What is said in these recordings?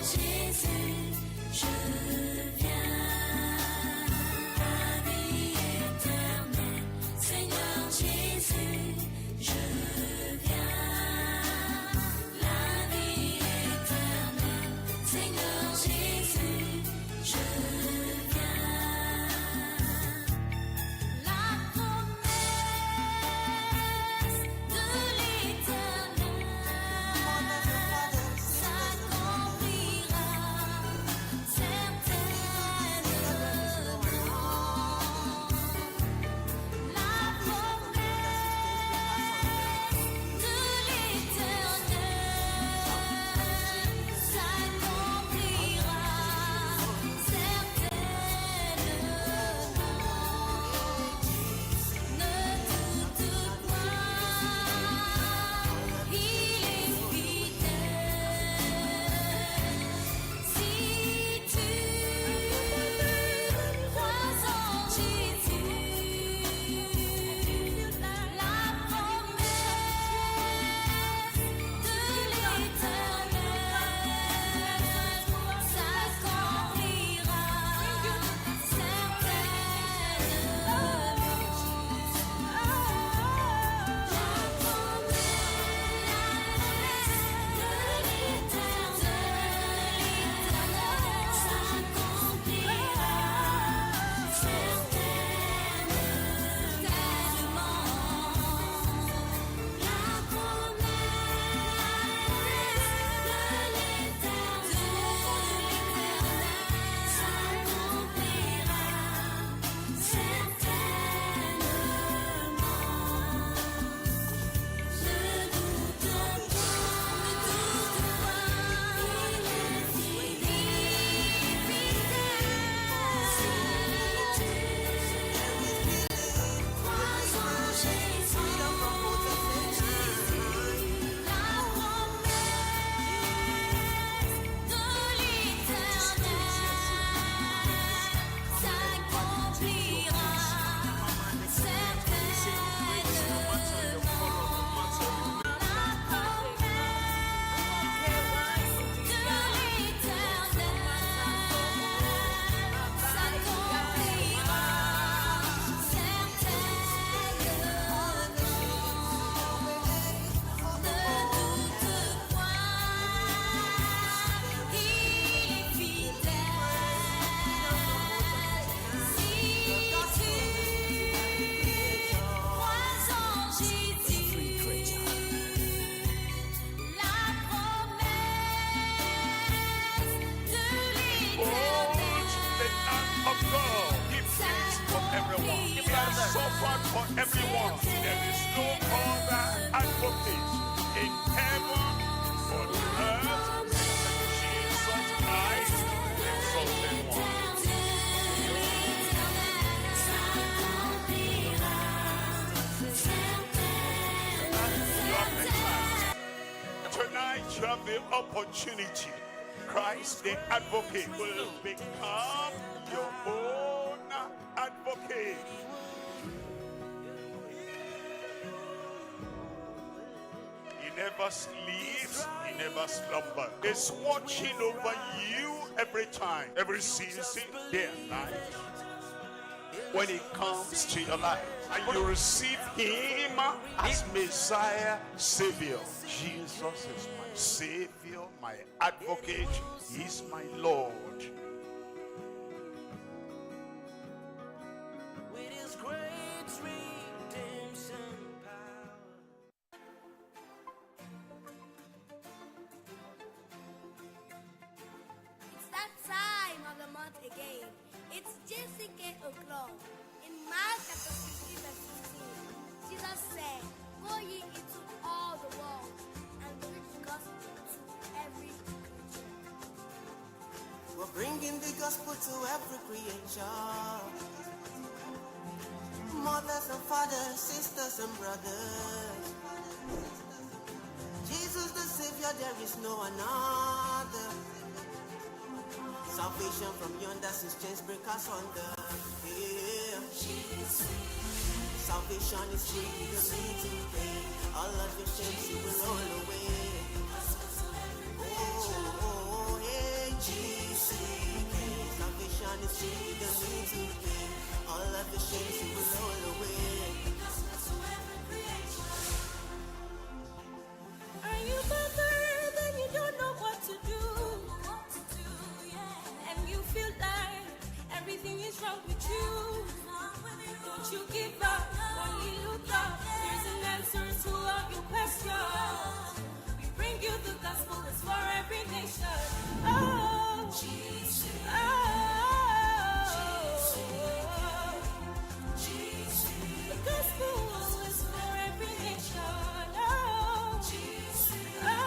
Jésus, je viens. La vie éternelle, Seigneur Jésus, je viens. La vie éternelle, Seigneur Jésus, je viens. La promesse de l'Éternel s'accomplira certainement. La promesse de l'Éternel s'accomplira certainement. Ne doute point, il est fidèle. Si tu crois en Jésus, la promesse de l'Éternel s'accomplira certainement. La promesse de l'Éternel s'accomplira certainement. La promesse de l'Éternel s'accomplira certainement. Ne doute point, ne doute point, il est fidèle. Si tu crois en Jésus, la promesse de l'Éternel s'accomplira certainement. La promesse de l'Éternel s'accomplira certainement. Ne doute point, il est fidèle. Si tu crois en Jésus, la promesse de Behold the l'Éternel Lamb of God. He pays for everyone. He has suffered for everyone. There is no other advocate in heaven or earth except Jesus Christ, the exalted one. S'accomplira You have the chance. Tonight you have the opportunity. Christ the advocate will become your own advocate. He never sleeps, he never slumbers. He's watching over you every time, every season, day and night. When he comes to your life and you receive him as Messiah, Savior. Jesus is my Savior, my advocate, he's my Lord. With his great redemption power. It's that time of the month again. It's JCK o'clock. In Mark chapter 16, verse 15, Jesus said, Go ye into all the world and preach the gospel to every creature. We're bringing the gospel to every creature. Mothers and fathers, sisters and brothers. Jesus the Savior, there is no another. Salvation from yonder since chains break asunder. Yeah. Salvation is free, you don't need to pay. All of your shames you will roll away. Oh, oh, yeah. not with you. Don't you give up, only look up. There's an answer to all your questions. We bring you the gospel, it's for every nation. Oh, oh, the gospel is for every nation. Oh, oh.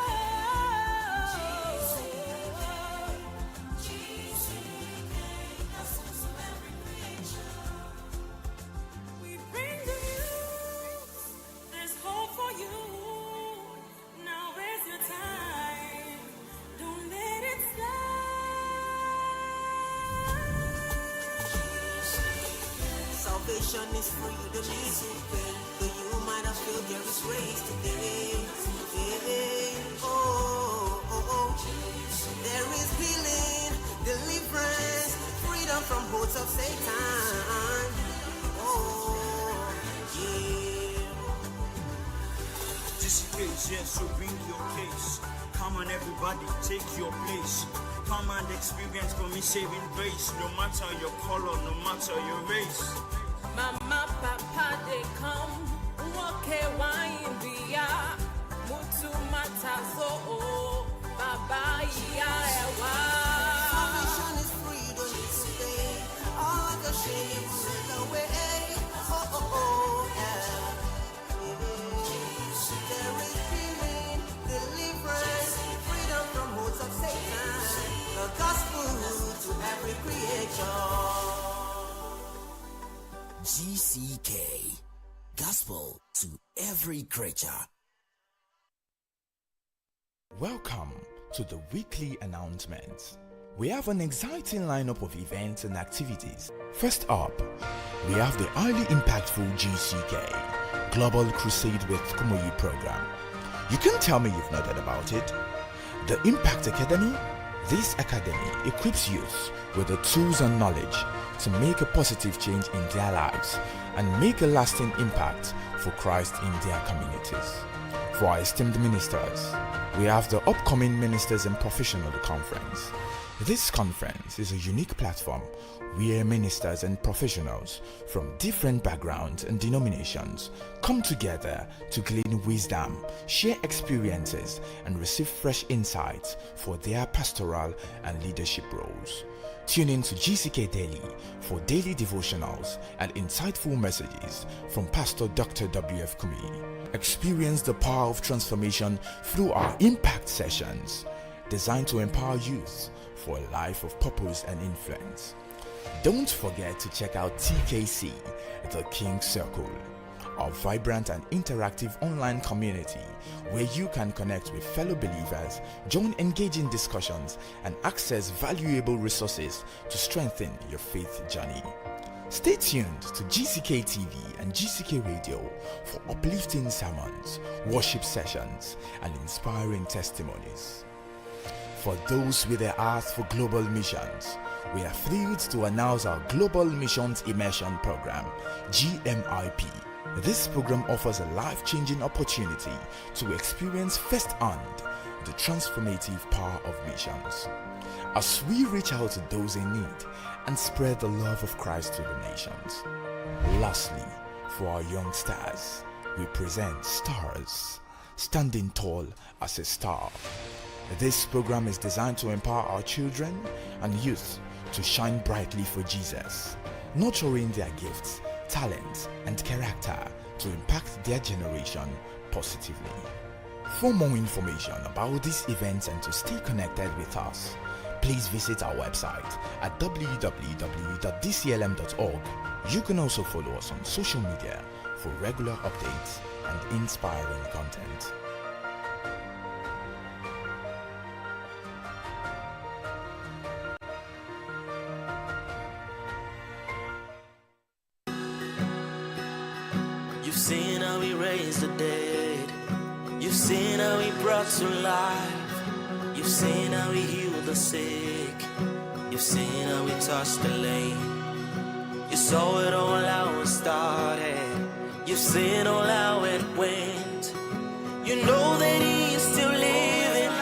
We bring the news. There's hope for you. Now is your time. Don't let it slide. Salvation is free, you don't need to pay. Though you might have failed, there is grace today. Hey, oh, oh, oh. There is healing, deliverance, freedom from holds of Satan. Oh, yeah. GCK is here, so bring your case. Come on, everybody, take your place. Come and experience from me saving grace. No matter your color, no matter your race. Mama, papa, they come. Nwoke nwanyị bịa. Mutu matazo o. Baba ìyá ẹ wá. Salvation is free, you don't need to pay. All the shame will roll away. Oh, oh, oh, yeah. There is healing, deliverance, freedom from holds of Satan. The gospel to every creature. GCK. Gospel to every creature. Welcome to the weekly announcements. We have an exciting lineup of events and activities. First up, we have the highly impactful GCK Global Crusade with Kumuyi program. You can tell me you've not heard about it. The Impact Academy. This academy equips youth with the tools and knowledge to make a positive change in their lives and make a lasting impact for Christ in their communities. For our esteemed ministers, we have the upcoming Ministers and Professional Conference. This conference is a unique platform where ministers and professionals from different backgrounds and denominations come together to glean wisdom, share experiences, and receive fresh insights for their pastoral and leadership roles. Tune in to GCK Daily for daily devotionals and insightful messages from Pastor Dr. W.F. Kumuyi. Experience the power of transformation through our impact sessions designed to empower youth for a life of purpose and influence. Don't forget to check out TKC, the King Circle, our vibrant and interactive online community where you can connect with fellow believers, join engaging discussions, and access valuable resources to strengthen your faith journey. Stay tuned to GCK TV and GCK Radio for uplifting sermons, worship sessions, and inspiring testimonies. For those with a heart for global missions, we are thrilled to announce our Global Missions Immersion Program, GMIP. This program offers a life changing opportunity to experience firsthand the transformative power of missions. As we reach out to those in need and spread the love of Christ to the nations. Lastly, for our young stars, we present Stars, standing tall as a star. This program is designed to empower our children and youth to shine brightly for Jesus, nurturing their gifts, talents, and character to impact their generation positively. For more information about these events and to stay connected with us, please visit our website at www.dclm.org. You can also follow us on social media for regular updates and inspiring content. You've seen how he raised the dead. You've seen how he brought to life. You've seen how he healed the sick. You've seen how he touched the lame. You saw it all how it started. You've seen all how it went. You know that he is still living.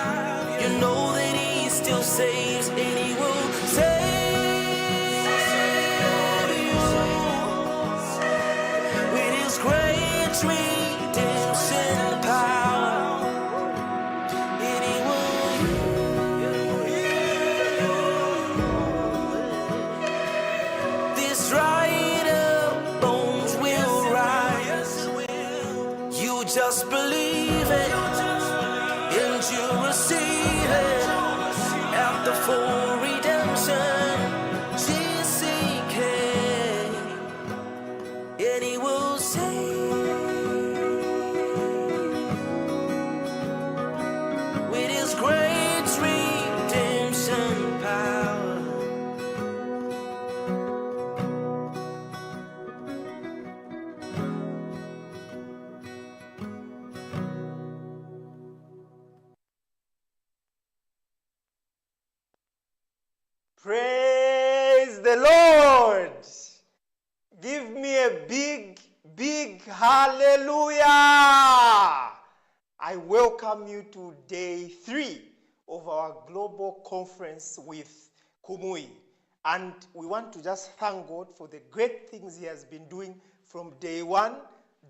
You know that he still saves, and he will save. for redemption. GCK, and he will save with his great redemption power. Praise the Lord. Give me a big, big hallelujah. I welcome you to day 3 of our global conference with Kumuyi. And we want to just thank God for the great things He has been doing from day 1,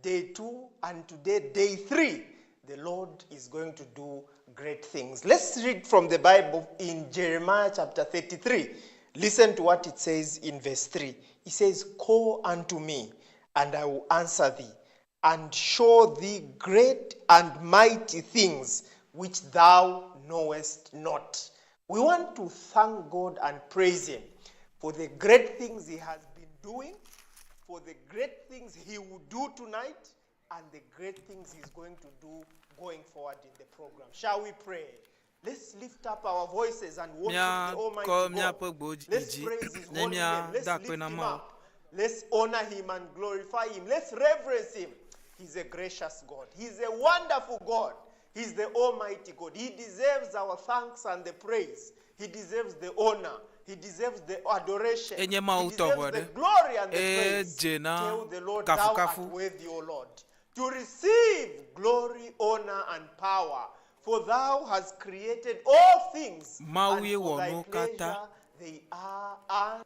day 2, and today, day 3. The Lord is going to do great things. Let's read from the Bible in Jeremiah chapter 33. Listen to what it says in verse 3. It says, Call unto me, and I will answer thee, and show thee great and mighty things which thou knowest not. We want to thank God and praise Him for the great things He has been doing, for the great things He will do tonight, and the great things He's going to do going forward in the program. Shall we pray? Let's lift up our voices and worship the Almighty Míakɔ God. míaƒe gbewo dzi Let's dzi praise His ne holy name. Let's míada lift akpe na Him Mawu. up. Let's honor Him and glorify Him. Let's reverence Him. He's a gracious God. He's a wonderful God. He's the Almighty God. He deserves our thanks and the praise. He deserves the honor. He deserves the adoration. Enye He Mawu tɔ deserves ʋɔ the ɖe. glory and the praise. Edze na Tell the Lord, thou art kafukafu. worthy, O Lord, to receive glory, honor, and power. For thou hast created all things, Mawu and ye for wɔ thy nuwo katã. pleasure they are. And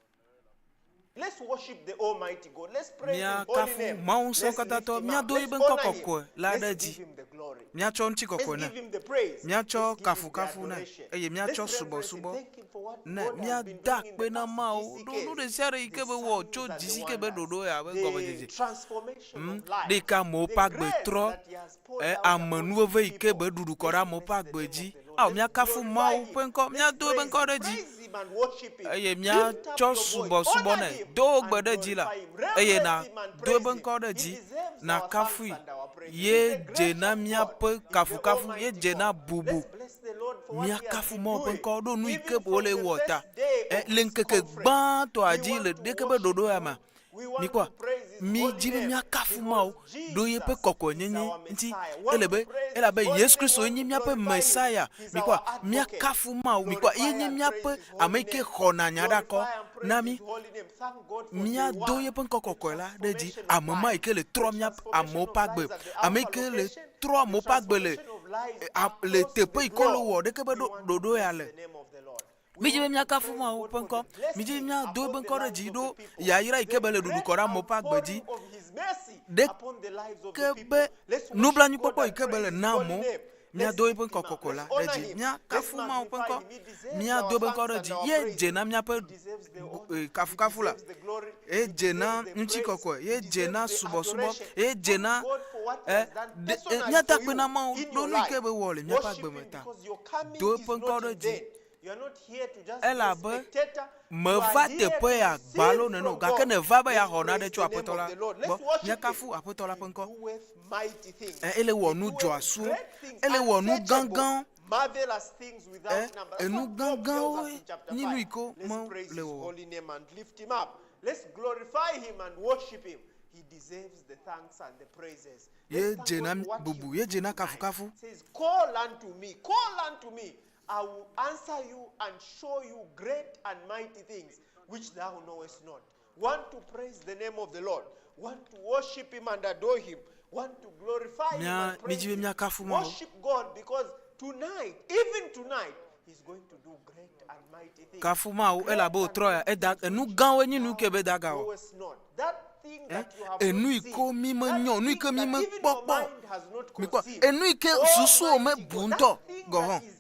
Let's worship the Almighty God. Let's praise His holy Míakafu name. Mawu Let's lift Ŋusẽkatãtɔ, Him up. míado Let's eƒe ŋkɔ honor Him. kɔkɔe la ɖe Let's dzi. give Him the glory. Míatsɔ ŋutikɔkɔe Let's nɛ. give Him the praise. Míatsɔ Let's give Him the kafukafu nɛ adoration. eye míatsɔ Let's reverence Him. subɔsubɔ Thank Him for what nɛ. God has been Míada doing in akpe the na past Mawu ɖo nu GCKs. ɖe sia ɖe yi The ke be wɔ signs tso and the GCK be wonders, ɖoɖo ya be the gɔmedzedze. transformation of life, Ɖe yi ke amewo the ƒe agbe grace trɔ, that He has poured e out upon amenuveve His yi ke people. be ɖuɖu kɔ ɖe Let's amewo ƒe bless the agbe name dzi. of the Lord. Ao Let's míakafu glorify Mawu Him. ƒe ŋkɔ, Let's míado eƒe praise ŋkɔ Him. ɖe dzi. Praise Him and worship Him. Eye Lift up míatsɔ your voice. subɔsubɔ Honor nɛ. Him Do wò gbe and ɖe dzi la glorify Him. eye Reverence na Him and do praise eƒe Him. ŋkɔ ɖe He dzi. deserves our thanks Nakafui. and our praise. He's Ye a dze na gracious God. míaƒe He's the kafukafu, ye Almighty dze na God. bubu. Let's bless the Lord for what He has Míakafu been Mawu ƒe doing. ŋkɔ ɖo nu yi Even ke from wòle the wɔ ta. first day E, of le this ŋkeke conference, gbãtɔa we dzi want le to ɖeke be worship ɖoɖo ya God. mea, We want mikpɔa, to praise His mi holy dzi be name míakafu Mawu because ɖo yeƒe Jesus is kɔkɔenyenye our ŋuti. Messiah. Want Ele to be praise His elabe holy Yesu name, Kristo want nye to míaƒe glorify Him. Mesaya. He's Mikpɔa, our advocate. míakafu Mawu. Mikpɔa, Glorify ye nye and míaƒe praise His ame holy yi ke name. xɔna nya ɖe akɔ Glorify and praise na mí. His holy name. Thank God for day Míado one. yeƒe ŋkɔ The kɔkɔe la ɖe dzi. transformation of Ame ma yi life. ke le The trɔ míaƒe amewo transformation ƒe of agbe. lives at the Ame yi Alpha ke le location. trɔ The amewo ƒe agbe le transformation of lives e, a, le across teƒe the yi ke wole globe. wɔ ɖeke be We ɖo want to ɖoɖo ya bless le. the name of the Lord. We Mídzi be want to míakafu praise Mawu God ƒe for ŋkɔ. the Mídzi be blessing míado eƒe upon the ŋkɔ ɖe lives dzi of ɖo the people. yayra yi ke The be le ɖuɖu great kɔ ɖe amewo ƒe agbe dzi. outpouring of His mercy Ɖe upon the lives of ke the be people. Let's worship God nublanuikpɔkpɔ yi and ke be praise le His na holy amewo, name. Let's míado eƒe lift ŋkɔ Him up. kɔkɔe Let's la ɖe honor dzi. Him. Let's Míakafu Mawu ƒe magnify ŋkɔ. Him. He deserves Míado our eƒe ŋkɔ thanks ɖe and dzi. our Ye dze praises. na míaƒe He deserves the gu- honor. e, He kafukafu la. deserves the glory. Ye He dze na deserves the praise. ŋutikɔkɔe. He Ye dze deserves na the subɔsubɔ. adoration. Ye dze Thank na God for what He e, has done ɖe, e, personally míada for akpe you na Mawu in ɖo your nu yi ke life. be wɔ le míaƒe Worship agbe me Him ta. because your coming Do is eƒe ŋkɔ not ɖe in dzi. vain. You are not here to just be a Elabe spectator. You meva are here teƒe to ya receive gbalo nene o from gake God. ne va be Let's yeaxɔ nane praise tso the name Aƒetɔ of la the Lord. Let's gbɔ. worship Him. Míakafu Aƒetɔ la He ƒe ŋkɔ. doeth mighty things. E, ele He wɔ nu doeth dzɔasuwo. great things, Ele wɔ nu unsearchable, gãgãwo. marvelous things E, without number. That's enu what Job tells us gãgãwoe in chapter nye nu 5. yi ke Let's Mawu praise le His wɔwɔ. holy name and lift Him up. Let's glorify Him and worship Him. He deserves the thanks and the praises. Ye Let's thank dze God na for what He bubu, will ye do dze na tonight. kafukafu. It says, Call unto me, call unto me. I will answer you and show you great and mighty things which thou knowest not. Want to praise the name of the Lord, want to worship Him and adore Him, want to glorify Him Mía and praise mídzi be Him. míakafu Mawu. Worship God because tonight, even tonight, He's going to do great and mighty things. Kafu Mawu Great elabe and wòtrɔ ya mighty eda things enu which gãwoe nye nu thou ke be da ga wɔ. knowest not. That thing E, that you have enu not yi ke seen, mí that menyɔ, nu yi thing ke mí that even mekpɔ your kpɔ. mind has not Mikpɔ conceived. enu yi ke susuwo Almighty mebu God, ŋutɔ that thing gɔ̃ that hã. is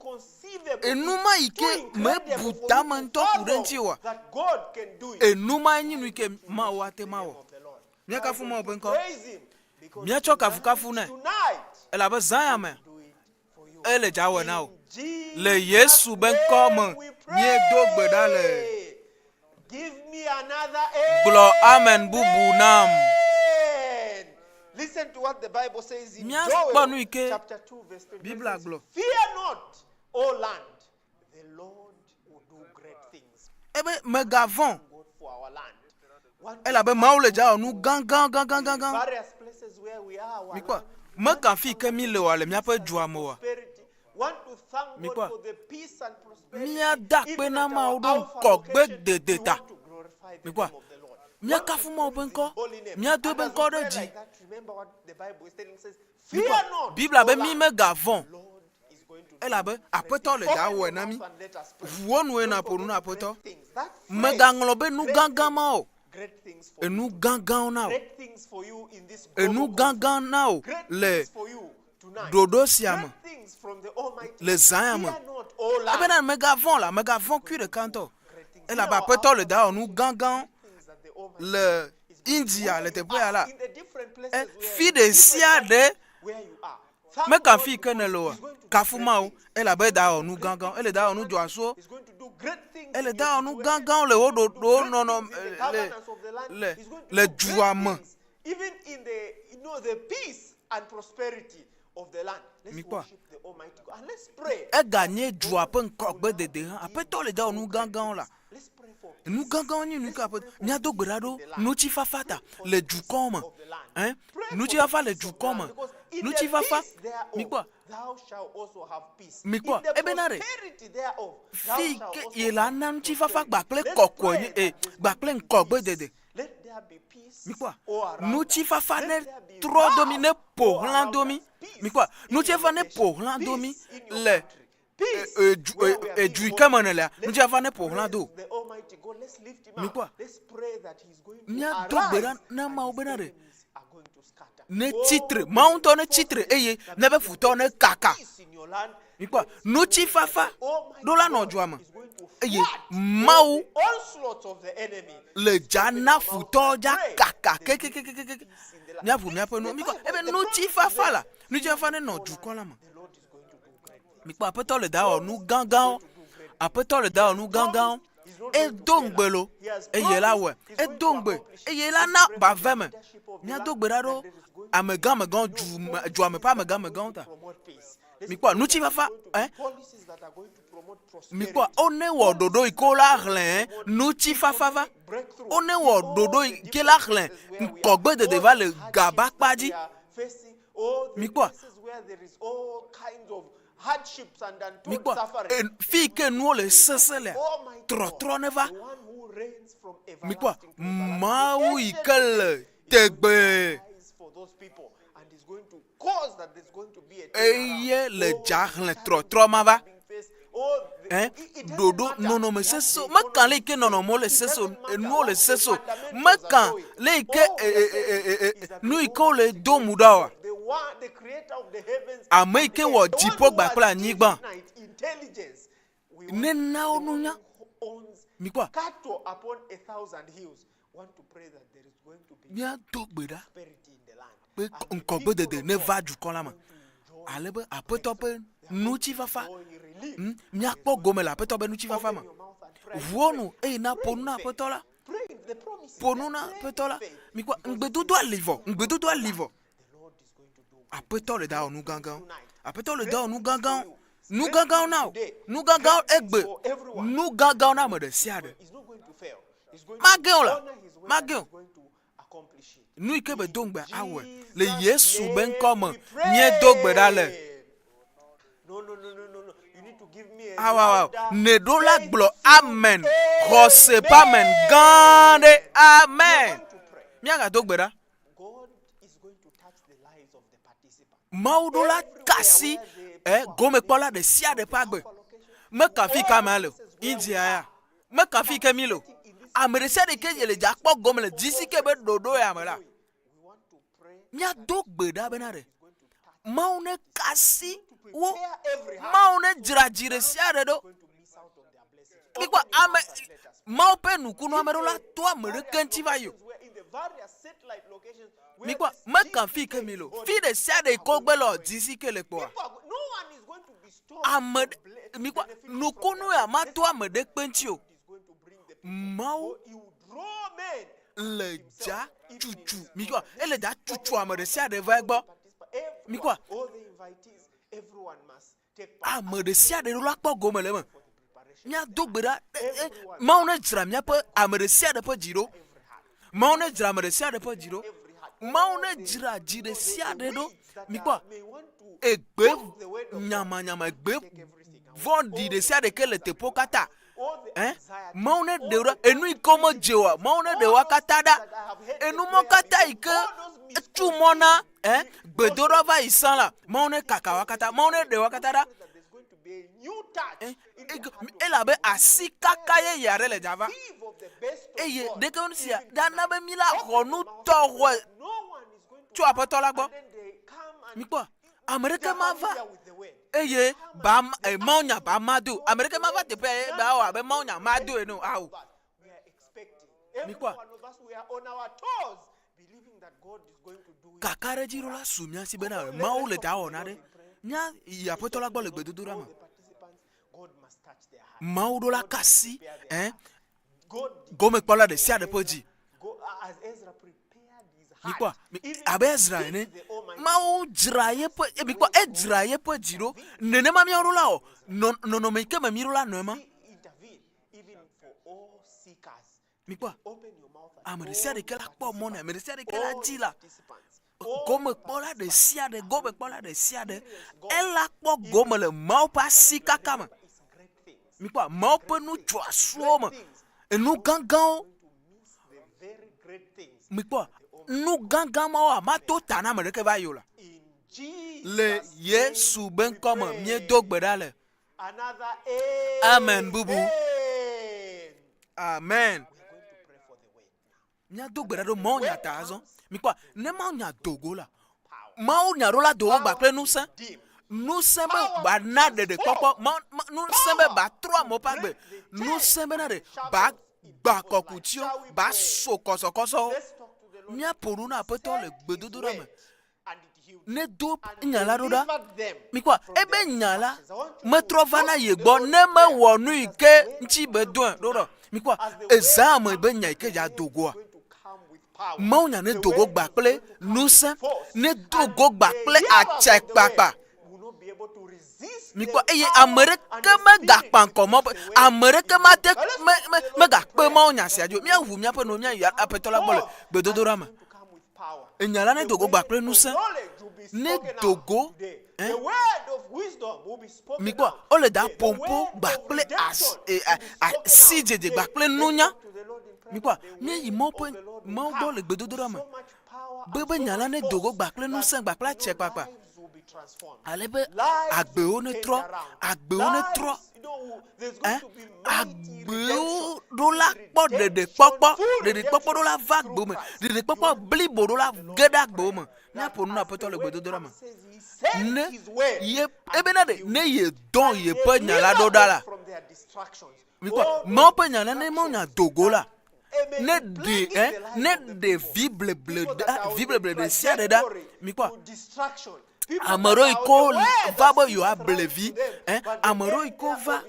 inconceivable, Enu it's ma yi too ke incredible mebu for you tame to ŋutɔ ku ɖe fathom ŋuti oa, that God can do it. enu ma nye nu Why yi ke don't you Mawu worship ate the ma name wɔ. of the Lord? Why Míakafu don't Mawu you ƒe ŋkɔ. praise Him? Because Míatsɔ tonight, kafukafu nɛ. tonight, Elabe zã ya He's me, going to do it for you. ele dza wɔe na wò. In Le Yesu be ŋkɔ me míedo gbe ɖa le. Gblɔ amen bubu nam. Míakpɔ nu yi ke Biblia gblɔ. Ebe mègavɔ̃ elabe Mawu le dza wɔ nu gãgã gãgã gãgã. Mikpɔ, meka fi ke mi le oa le míaƒe dua me oa. Mikpɔ, míada akpe na Mawu ɖo ŋkɔgbe dede ta. Mikpɔ, míakafu Mawu ƒe ŋkɔ, míado eƒe ŋkɔ ɖe dzi. Mikpɔ, Biblia be mí megavɔ̃ elabe Aƒetɔ le dza wɔe na mí. Ʋu wo nue nàƒo nu na Aƒetɔ. Mègaŋlɔ be nu gãgã ma o. Enu gãgãwo na wò. Enu gãgã na wò le ɖoɖo sia me, le zã ya me. Ebena mègavɔ̃ la, mègavɔ̃ kui ɖeka ŋutɔ o. Elabe Aƒetɔ le dza wɔ nu gãgãwo le India le teƒe ya la. E, fi ɖe sia ɖe Meka fi ke nèle oa? Kafu Mawu, elabe eda wɔ nu gãgãwo. Ele da wɔ nu dzɔasuwo. Ele da wɔ nu gãgãwo le wo ɖoɖo nɔnɔ le le le dua me. Mikpɔa? Eganye dua ƒe ŋkɔgbedede hã. Aƒetɔ le da wɔ nu gãgãwo la. Nu gãgãwo nye nu ka ƒe míado gbe ɖa ɖo ŋutifafa ta le dukɔ me. Ɛ ŋutifafa le dukɔ me. Ŋutifafa mikpɔ mikpɔ ebena ɖe fi ke ye la na ŋutifafa kpakple kɔkɔe nye e kpakple ŋkɔgbe dede. Mikpɔ ŋutifafa ne trɔ do mi ne ƒo xlã do mi. Mikpɔ ŋutifafa ne ƒo xlã do mi le edu yi ke me nèlea, ŋutifafa ne ƒo xlã do. Mikpɔa? Míado gbe ɖa na Mawu bena ɖe ne tsitre, Mawu ŋutɔ ne tsitre eye míaƒe futɔwo ne kaka. Mikpɔa? Ŋutifafa ɖo la nɔ dua me eye Mawu le dza na futɔwo dza kaka kekekekeke. Míaʋu míaƒe nu. Mikpɔ ebe ŋutifafa la, ŋutifafa ne nɔ dukɔ la me. Mikpɔ aƒetɔ le da wɔ nu gãgãwo. Aƒetɔ le da wɔ nu gãgãwo. Edo ŋugbe lo eye la wɔe. Edo ŋugbe eye la na bave me. Míado gbe ɖa ɖo amegã amegãwo du dua me ƒe amegã amegãwo ta. Mikpɔ ŋutifafa ɛ. Mikpɔ wone wɔ ɖoɖo yi ke wola xlẽ ŋutifafa va. Wone wɔ ɖoɖo yi ke la xlẽ ŋkɔgbedede va le gabakpa dzi. Mikpɔa? Mikpɔa? Fi yi ke nuwo le sesẽ lea, trɔtrɔ neva. Mikpɔa? Mawu yi ke le tegbee eye le dza xlẽ trɔtrɔ ma va. Ɛ ɖoɖo nɔnɔme sesẽwo meka le yi ke nɔnɔmewo le sesẽ o enuwo le sesẽ o meka le yi ke e, e, e, e, nu yi ke wole do mu ɖa oa ame yi ke wɔ dziƒo gba kple anyigba nena wo nunya mikpɔa míado gbe ɖa be ŋkɔgbedede neva dukɔ la me ale be aƒetɔ ƒe ŋutifafa hm, míakpɔ gome le aƒetɔ ƒe ŋutifafa me. Ʋuwo nu eye naƒo nu na aƒetɔ la. Ƒo nu na aƒetɔ la. Mikpɔ ŋugbedodoa li vɔ, ŋugbedodoa li vɔ. Aƒetɔ le da wɔ nu gãgãwo. Aƒetɔ le da wɔ nu gãgãwo. Nu gãgãwo na wò. Nu gãgãwo egbe. Nu gãgãwo na ame ɖe sia ɖe. Mage o la, mage o. Nu yi ke be do ŋugbe awɔe. Le Yesu be ŋkɔ me, míedo gbe ɖa le. Awawa, nèɖo la gblɔ amen. Xɔse ƒe amen gã ɖe. Amen. Míagado gbe ɖa. Mawu ɖo la ka asi e gomekpɔla ɖe sia ɖe ƒe agbe. Meka fi ka amea le o. India ya. Meka fi ke mi le o. Ame ɖe sia ɖe ke le dza kpɔ gome le dzi ke be ɖoɖo ya me la. Míado gbe ɖa bena ɖe Mawu ne ka asi wo. Mawu ne dzra dzi ɖe sia ɖe ɖo. Mikpɔ ame Mawu ƒe nukunu ame ɖewo la to ame ɖeke ŋuti va yi o. Mikpɔ meka fi ke mi le o. Fi ɖe sia ɖe yi ke wogbe le dzi si ke le kpɔa. Ame mikpɔ nukunu ya mato ame ɖe kpe ŋuti o. Mawu le dza tutu mikpɔ ele dza tutu ame ɖe sia ɖe va egbɔ. Mikpɔ ame ɖe sia ɖe ɖo la kpɔ gome le eme. Míado gbe ɖa Mawu ne dzra míaƒe ame ɖe sia ɖe ƒe dzi ɖo. Mawu ne dzra ame ɖe sia ɖe ƒe dzi ɖo. Mawu ne dzra dzi ɖe sia ɖe ɖo. Mikpɔ egbe nyamanyama egbe vɔ̃ɖi ɖe sia ɖe ke le teƒewo katã. Eh? Mawu ne ɖe ɖa enu yi ke womedze oa, Mawu ne ɖe woa katã ɖa. Enu mɔ katã yi ke etu mɔ na eh? gbedoɖa va yi sã la, Mawu ne kaka woa katã, Mawu ne ɖe woa katã ɖa. Eh, elabe asi kaka yeye aɖe le dzava eye ɖeke nu sia ɖana be mi la xɔ nu tɔxɔe tso aƒetɔ la gbɔ. Mikpɔ, ame ɖeke mava eye ba eh, mawunya ba mado. Ame ɖeke mava teƒea ye ba wɔ abe mawunya mado ene o. Ao. Mikpɔ, kakaɖedzi ɖo la su mía si bena Mawu le dza wɔ na ɖe. Mía yi aƒetɔ la gbɔ le gbedodoɖa me. Mawu ɖo la kasi eh, gomekpɔla ɖe sia ɖe ƒe dzi. Mikpɔ, abe Ezra ene, Mawu dzra yeƒe, eh, mikpɔ, edzra yeƒe dzi ɖo. Nenema míawo ɖo la o, nɔnɔme yi ke me míɖo la nɔ ema. Mikpɔ, ame ɖe sia ɖe ke la kpɔ mɔ nɛ, ame ɖe sia ɖe ke la dzi la, gomekpɔla ɖe sia ɖe, gomekpɔla ɖe sia ɖe, ela kpɔ gome le Mawu ƒe asi kaka me. Mikpɔ, Mawu ƒe nu dzɔasuwo me, enu gãgãwo. Mikpɔ, nu gãgã mawo mato ta na ame ɖeke va yi o la. Le Yesu be ŋkɔ me míedo gbe ɖa le. Amen bubu. Amen. Míado gbe ɖa ɖo Mawu nya ta azɔ. Mikpɔ, ne Mawu nya do go la, Mawu nya ɖo la do go gba kple ŋusẽ. Ŋusẽ be ba na ɖeɖekpɔkpɔ, ŋusẽ be ba trɔ amewo ƒe agbe, ŋusẽ bena ɖe ba gba kɔkutiwo, ba so kɔsɔkɔsɔwo. Míaƒo nu na Aƒetɔ le gbedodoɖa me. nedo nya la ɖo ɖa. Mikpɔ, ebe nya la metrɔ va na ye gbɔ ne mewɔ nu yi ke ŋuti be dɔe ɖo ɖɔ. Mikpɔ, ezã ame be nya yi ke dza do goa. Mawu nya ne do go gba kple ŋusẽ, ne do go gba kple atsɛkpakpa. Mikpɔ, eye ame ɖeke megakpa ŋkɔ Mawu ƒe, ame ɖeke mate, me, me, megakpe Mawu nya sia dzi o. Míaʋu míaƒe nu, míayi Aƒetɔ la gbɔ le gbedodoɖa me. Enya la nedo go gba kple ŋusẽ. Nedo go. Eh? Mikpɔ, wole da ƒompo gba kple as, e, a, a, sidzedze gba kple nunya. Mikpɔ, míeyi Mawu ƒe Mawu gbɔ le gbedodoɖa me. Be be nya la nedo go gba kple ŋusẽ gba kple atsɛkpakpa. Ale be agbewo netrɔ, agbewo netrɔ. Eh? Agbewo ɖo la kpɔ ɖeɖekpɔkpɔ, ɖeɖekpɔkpɔ ɖo la va agbewo me, ɖeɖekpɔkpɔ blibo ɖo la ge ɖe agbewo me. Míaƒo nu na Aƒetɔ le gbedodoɖa me. Ne ye ebena ɖe ne ye dɔn yeƒe nya la ɖo ɖa la, mikpɔ Mawu ƒe nya la ne Mawu nya do go la, ne ɖe eh, ne ɖe vi bleble ɖa, vi bleble ɖe sia ɖe ɖa, mikpɔ ame ɖewo yi ke va be yewoable vi eh, ame ɖewo yi ke va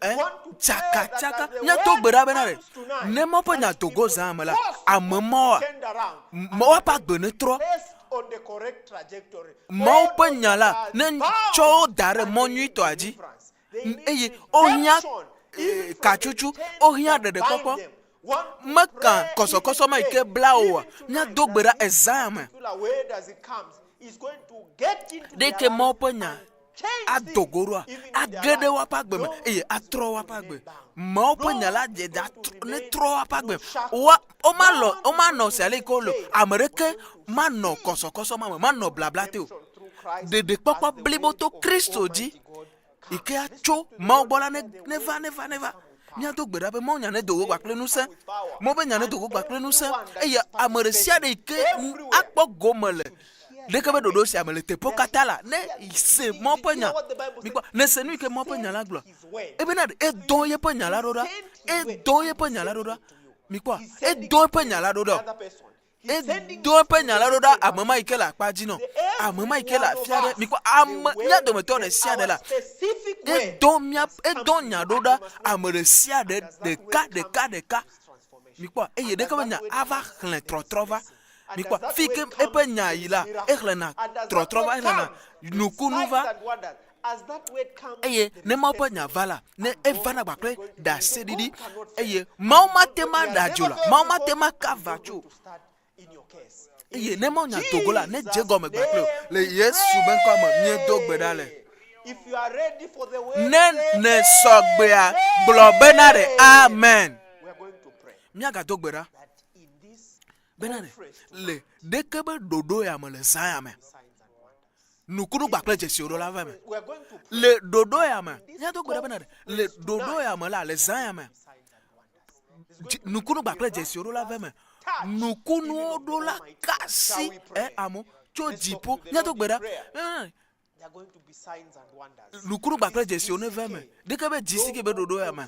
eh, tsakatsaka míado gbe ɖa bena ɖe ne Mawu ƒe nya do go zã me la, ame mawoa, woaƒe agbe netrɔ. Mawu ƒe nya la ne tsɔ wo da ɖe mɔ nyuitɔa dzi eye wohiã eh, katsutsu, wohiã ɖeɖekpɔkpɔ. Meka kɔsɔkɔsɔ ma yi ke bla oa, míado gbe ɖa ezã me. Ɖe ke Mawu ƒe nya ado go ɖoa, age ɖe woaƒe agbe me eye atrɔ woaƒe agbe. Mawu ƒe nya la dze dza netrɔ woaƒe agbe. Woa, womalɔ, womanɔ se ale yi ke wole o. Ame ɖeke manɔ kɔsɔkɔsɔ ma me, manɔ blabla te o. Ɖeɖekpɔkpɔ blibo to Kristo dzi yi ke atso Mawu gbɔ la ne, neva, neva, neva. Míado gbe ɖa be Mawu nya nedo go kpakple ŋusẽ. Mawu be nya nedo go kpakple ŋusẽ eye ame ɖe sia ɖe yi ke akpɔ gome le ɖeke be ɖoɖo sia me le teƒewo katã la, ne se Mawu ƒe nya. Mikpɔ, ne se nu yi ke Mawu ƒe nya la gblɔ. Ebena ɖe edɔ yeƒe nya la ɖo ɖa. Edɔ yeƒe nya la ɖo ɖa. Mikpɔ, edɔ eƒe nya la ɖo ɖa. Edo eƒe nya la ɖo ɖa ame ma yi ke le akpa dzi nɔ. Ame ma yi ke le afi aɖe. Mikpɔ ame mía dometɔ ɖe sia ɖe la, edo mía edo nya ɖo ɖa ame ɖe sia ɖe ɖeka ɖeka ɖeka. Mikpɔ eye ɖeke be nya ava xlẽ trɔtrɔ va. Mikpɔ fi ke eƒe nya yi la, exlẽna trɔtrɔ va, exlẽna nukunu va. Eye ne Mawu ƒe nya va la, ne evana kpakple ɖaseɖiɖi, eye Mawu mate ŋu aɖe adzo la, Mawu mate ŋu aka ava tso o. Eye ne Mawu nya do go la, ne dze gɔme kpakple o. Le Yesu be ŋkɔ me, míedo gbe ɖa le. Ne nèsɔ gbea, gblɔ bena ɖe amen. Míagado gbe ɖa bena ɖe le ɖeke be ɖoɖo ya me le zã ya me. Nukunu kpakple dzesiwo ɖo la va eme. Le ɖoɖo ya me, míado gbe ɖa bena ɖe le ɖoɖo ya me la, le zã ya me, nukunu kpakple dzesiwo ɖo la va eme. Nukunuwo ɖo la kasi e amewo tso dziƒo. Míado gbe ɖa. Nukunu kpakple dzesiwo neva eme. Ɖeke be dzi si ke be ɖoɖo ya me.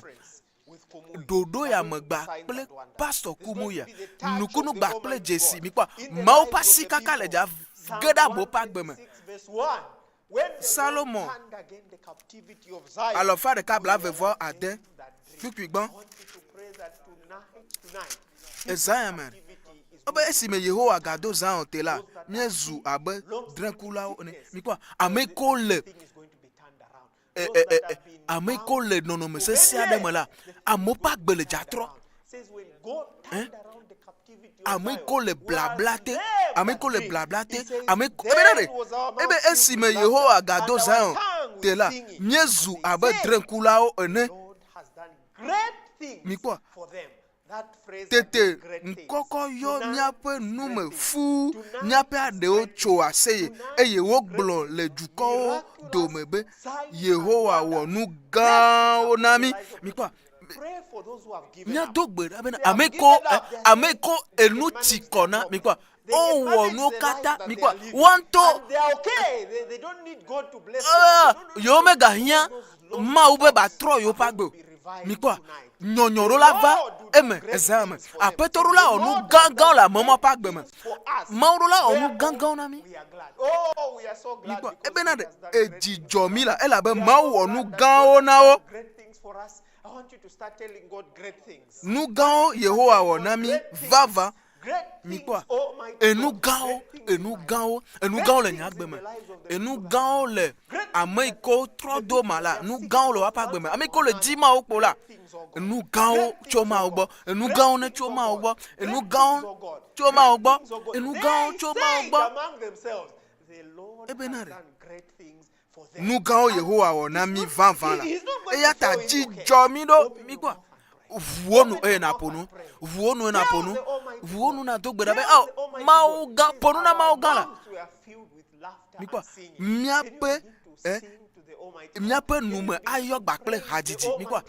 Ɖoɖo ya me gba kple pastor Kumuya. Nukunu gba kple dzesi. Mikpɔ Mawu ƒe asi kaka le dza ge ɖe amewo ƒe agbe me. Salomo alɔfa ɖeka 78 kpukpui gbɔ. Ezã me. Ebe esime Yehowa gado Zion te la, míezu abe drɔ̃ekulawo ene. Mikpɔ ame ko le e, e, e, e, ame ko le nɔnɔme sesẽ aɖe me la, amewo ƒe agbe le dzatrɔ. Eh? Ame ko le blabla te, ame ko le blabla te, ame ko ebe ɖe, ebe esime Yehowa gado Zion te la, míezu abe drɔ̃ekulawo ene. Mikpɔ, Tete ŋkɔkɔ yɔ míaƒe nu me fũu, míaƒe aɖewo tso aseye, eye wogblɔ le dukɔwo dome be, Yehowa wɔ nu gãwo na mí. Mikpɔ, míado gbe ɖa bena ame ko ame ko enu ti kɔ na mikpɔ wowɔ nuwo katã mikpɔ woa ŋutɔ yewo megahiã Mawu be batrɔ yewoƒe agbe o. Mikpɔa, nyɔnyɔ ɖo la va eme ezã me. Aƒetɔ ɖo la wɔ nu gãgãwo le ame ma ƒe agbe me. Mawu ɖo la wɔ nu gãgãwo na mí. Mikpɔ, ebena ɖe edzi dzɔ mí la, elabe Mawu wɔ nu gãwo na wo. Nu gãwo Yehowa wɔ na mí vavã. Mikpɔa, enu gãwo, enu gãwo, enu gãwo le nye agbe me. Enu gãwo le ame yi ke wotrɔ do ma la, nu gãwo le woƒe agbe me. Ame yi ke le di Mawu kpo la, enu gãwo tso Mawu gbɔ. Enu gãwo ne tso Mawu gbɔ. Enu gãwo tso Mawu gbɔ. Enu gãwo tso Mawu gbɔ. Ebena ɖe nu gãwo Yehowa wɔ na mí vavã la, eya ta dzi dzɔ mí ɖo. Mikpɔ, ʋuwo nu eye nàƒo nu, ʋuwo nu eye nàƒo nu, ʋuwo nu nàdo gbe ɖa be, ao, Mawu gã, ƒo nu na Mawu gã la. Mikpɔ, míaƒe, eh, míaƒe nu me ayɔ gba kple hadzidzi. Mikpɔ,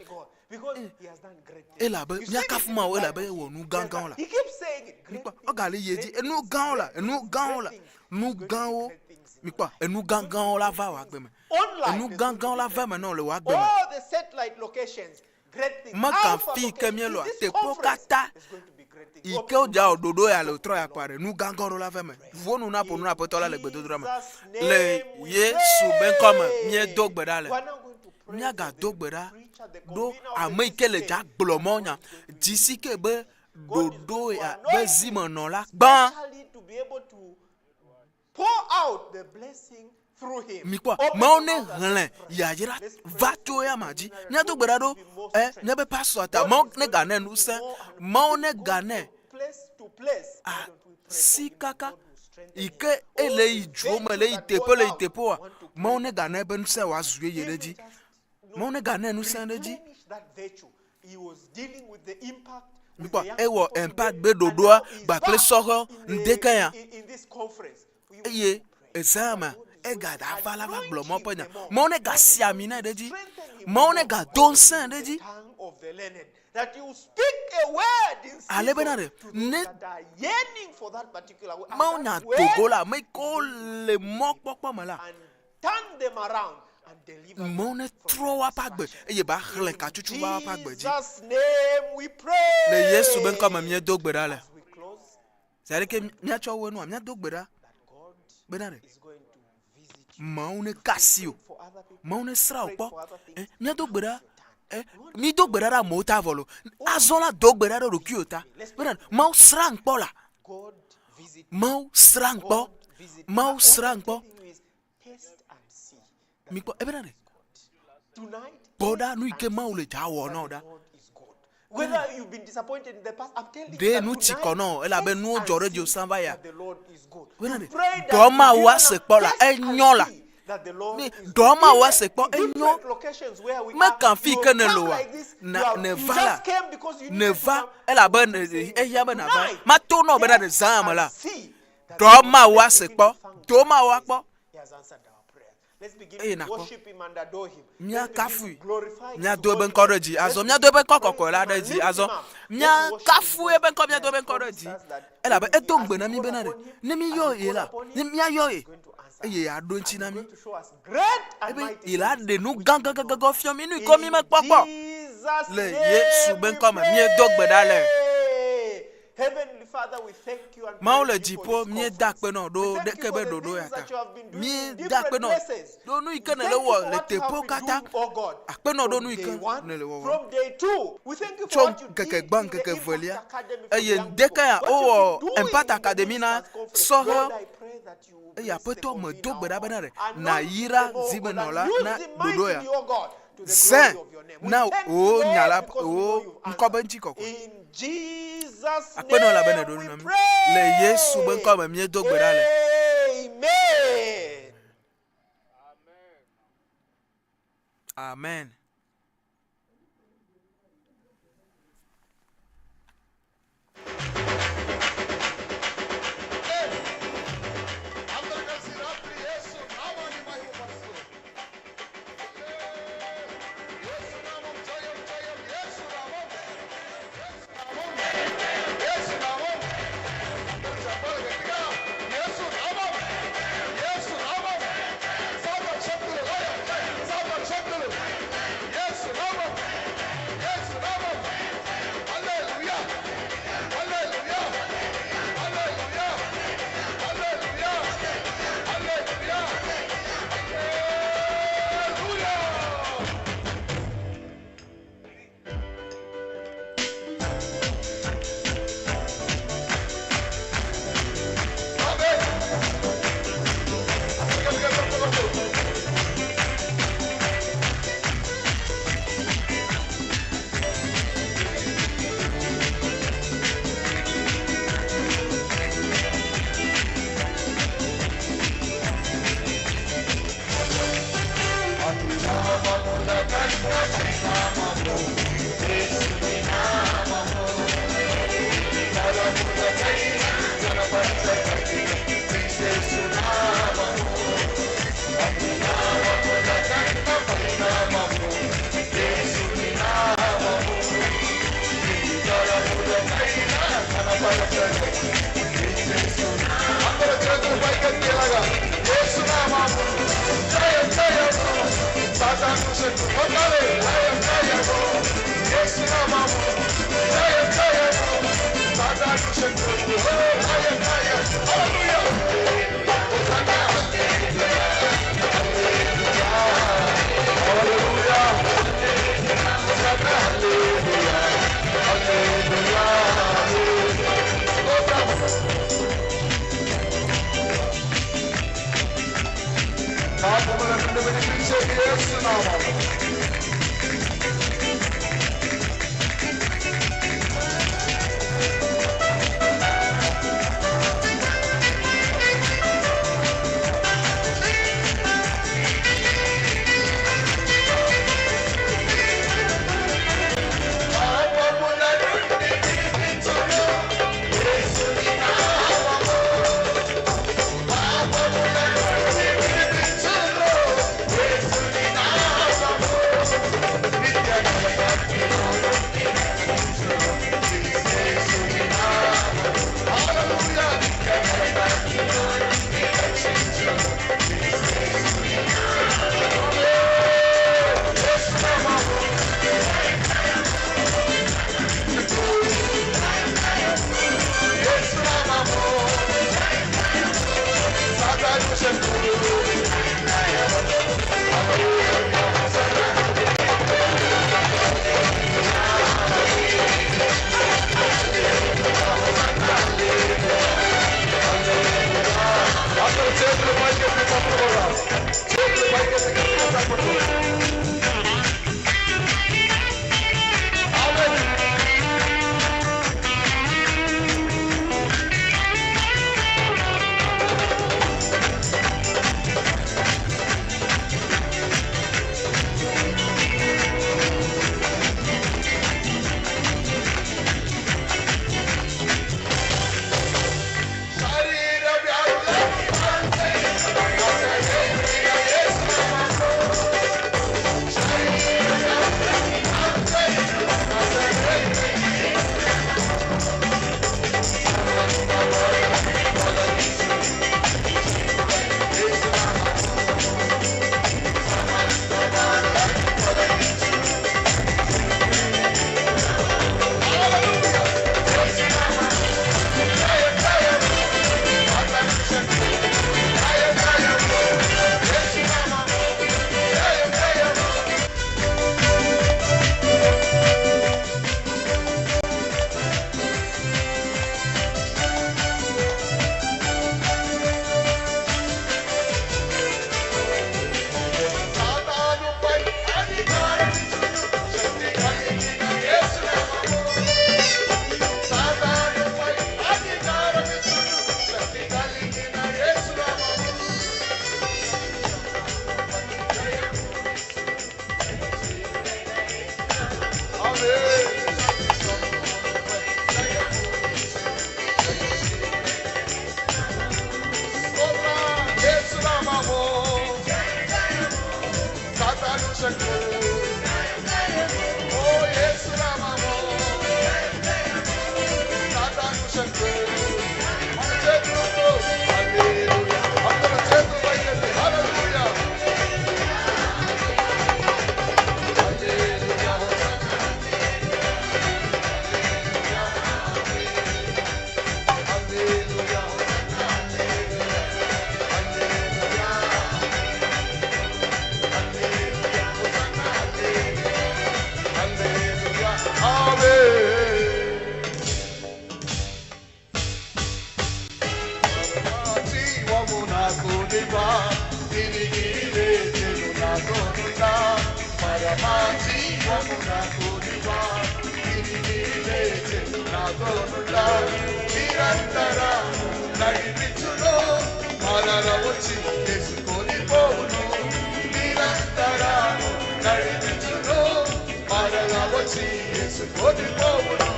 elabe míakafu Mawu elabe ewɔ nu gãgãwo la. Mikpɔ, egale yi edzi, enu gãwo la, enu gãwo la, nu gãwo. Mikpɔ, enu gãgãwo la va wò agbe me. Enu gãgãwo la va eme na wò le wò agbe me. Meka fi ke míelɔa teƒewo katã yi ke wodzra wò ɖoɖo ya le wòtrɔ ya kpɔa ɖe nu gãgãwo ɖo la va eme. Ʋu nu na ƒo nu na Aƒetɔ la le gbedodoɖa me. Le Yesu be ŋkɔ me míedo gbe ɖa le. Míagado gbe ɖa ɖo ame yi ke le dza gblɔ mawunya dzi si ke be ɖoɖo ya be zimenɔla gbã. Mikpɔ, Mawu ne hlẽ yayra va tso eya ma dzi. Míado gbe ɖa ɖo e míaƒe pastor ta. Mawu ne ganɛ ŋusẽ. Mawu ne ganɛ asi kaka yi ke ele yi duwo me le yi teƒe le yi teƒewoa. Mawu ne ganɛ eƒe ŋusẽ wòazu yeye ɖe edzi. Mawu ne ganɛ ŋusẽ ɖe edzi. Mikpɔ, ewɔ impact be ɖoɖoa kpakple sɔhɛ ŋdeke ya. Eye ezã ma egada va la va gblɔ Mawu ƒe nya. Mawu ne gasi ami nɛ ɖe edzi. Mawu ne gado ŋusẽ ɖe edzi. Ale bena ɖe ne Mawu nya dogo la, ame kewo le mɔkpɔkpɔ me la, Mawu netrɔ woaƒe agbe eye ba xlẽ katsutsu va woaƒe agbe dzi. Le Yesu be ŋkɔ me míedo gbe ɖa le. Zi aleke míatsɔ wɔe nua, míado gbe ɖa bena ɖe Mawu ne ka asi o, Mawu ne srã wò kpɔ. Eh, míado gbe ɖa eh, mído gbe ɖa ɖe amewo ta vɔ lo. Azɔ la do gbe ɖa ɖe ɖokuiwò ta bena Mawu srã kpɔ la. Mawu srã kpɔ. Mawu srã kpɔ. Mikpɔ ebena ɖe. Kpɔ ɖa nu yi ke Mawu le dza wɔ na wò ɖa. Ɖe nu ti kɔ nɔ elabe nuwo dzɔ ɖe dziwò sã va ya. Bena ɖe dɔ Mawu ase kpɔ la enyɔ la. Ne dɔ Mawu ase kpɔ enyɔ. Meka fi ke ne loa na neva la neva elabe ehiã be nava. Mato nɔ bena ɖe zã me la. Dɔ Mawu ase kpɔ. Do Mawu akpɔ. Eye nàkpɔ. Míakafui. Míado eƒe ŋkɔ ɖe dzi azɔ. Míado eƒe ŋkɔ kɔkɔe la ɖe dzi azɔ. Míakafu eƒe ŋkɔ, míado eƒe ŋkɔ ɖe dzi. Elabe edo ŋugbe na mí bena ɖe, ne míyɔ ye la, ne míayɔ ye, eye yeaɖo eŋuti na mí. Ebe ye la ɖe nu gãgãgãgã fiɔ mí, nu yi ke mímekpɔ kpɔ. Le Yesu be ŋkɔ me, míedo gbe ɖa le. Mawu le dziƒo, míeda akpe nɔ ɖo ɖeke be ɖoɖo ya ta. Míeda akpe nɔ ɖo nu yi ke nèle wɔ le teƒewo katã. Akpe nɔ ɖo nu yi ke nèle wɔwɔm. Tso ŋkeke gbã ŋkeke evelia eye ŋdeke ya wowɔ Impact Academy na sɔhɛwo eye Aƒetɔ medo gbe ɖa bena ɖe nàyra zimenɔla na ɖoɖo ya. Zẽ na wò nya la, wò ŋkɔ be ŋutikɔkɔe. Akpe nɔ elabe nèɖo nu na mí. Le Yesu be ŋkɔ me míedo gbe ɖa le. Amen. నాతోనుండా నిరంతరము నడిపించును. మరల వచ్చి చేసుకొని పోవును. నిరంతరము నడిపించును. మరల వచ్చి చేసుకొని పోవును.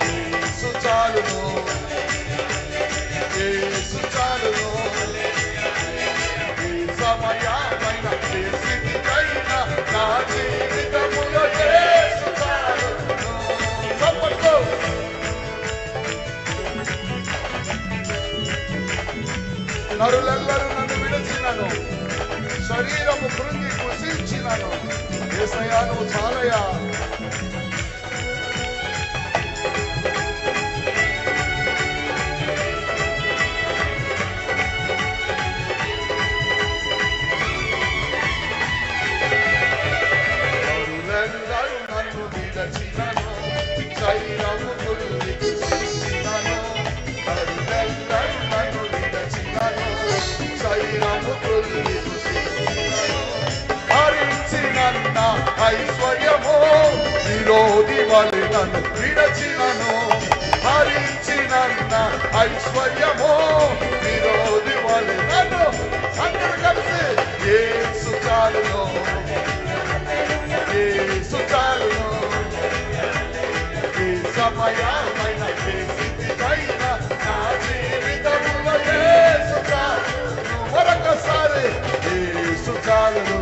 యేసు చాలును, యేసు చాలును. ఈ సమయమైన ఏ స్థితికైనా నా జీవితములో యేసు చాలును. చప్పట్లు. నరులెల్లరూ నన్ను విడిచినను, శరీరము కృంగి కృషించినను, యేసయ్యా నువ్వు చాలయా. నరులెల్లరూ నన్ను విడచినను, శరీరము కృంగి కృషించినను. నరులెల్లరూ నన్ను విడచినను, శరీరము కృంగి కృషించినను. హరించినన్న ఐశ్వర్యము విరోధి వలె నన్ను విడచినను. హరించినన్న ఐశ్వర్యము విరోధి వలె నన్ను. అందరూ కలిసి యేసు చాలును, యేసు చాలును. ఏ సమయమైన ఏ స్థితికైనా నా జీవితములో యేసు చాలును. మరొకసారి యేసు చాలును,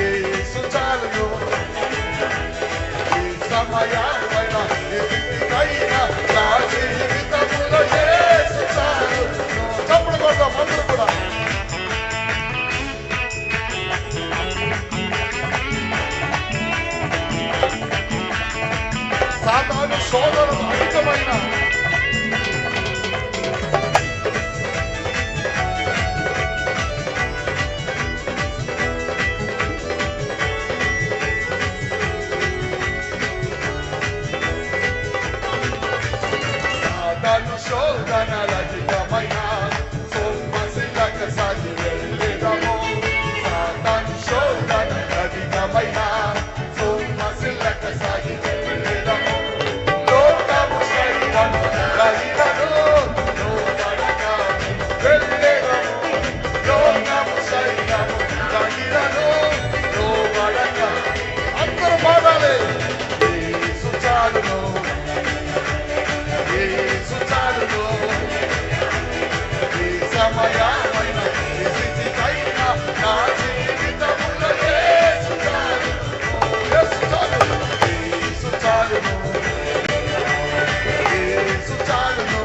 యేసు చాలును. ఏ సమయమైన ఏ స్థితికైనా నా జీవితములో యేసు చాలును. చప్పుడు కొడదాం అందరూ కూడా. సాతాను శోధనలు అధికమైన సాతాను శోధనలు అధికమైన సొమ్మసిల్లక సాగి వెళ్ళేదము. సాతాను శోధనలు అధికమైన సొమ్మసిల్లక సాగి వెళ్ళేదము. లోకము శరీరము కలిగినను లోబడక వెళ్ళేదము. లోకము శరీరము కలిగినను లోబడక. అందరూ పాడాలి. యేసు చాలును, యేసు చాలును. ఏ సమయమైన ఏ స్థితికైనా నా జీవితములో యేసు చాలును. యేసు చాలును, యేసు చాలును, యేసు చాలును.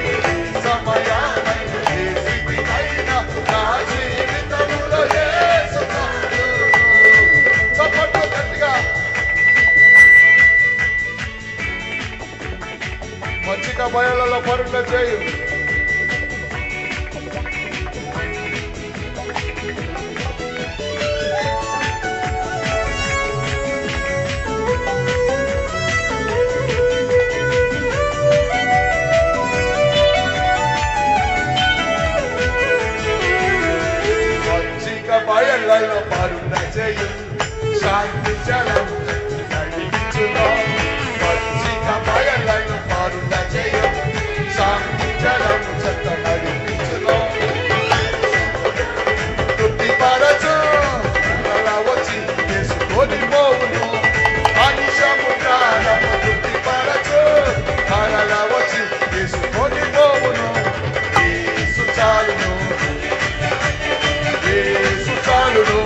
ఏ సమయమైన ఏ స్థితికైనా నా జీవితములో యేసు చాలును. చప్పట్లు గట్టిగా. పచ్చిక బయలలో పరుల చేయు. పచ్చిక బయలలో పరుల చేయు. శాంతి జలము నడిపించును. పచ్చిక బయలలో పరుల చేయు. శాంతి జలము చెత్త నడిపించును. తృప్తిపరచు. అలా వచ్చి చేసుకొని పోవును. అనిశము ప్రాణము తృప్తిపరచు. అలా వచ్చి చేసుకొని పోవును. యేసు చాలును, యేసు చాలును.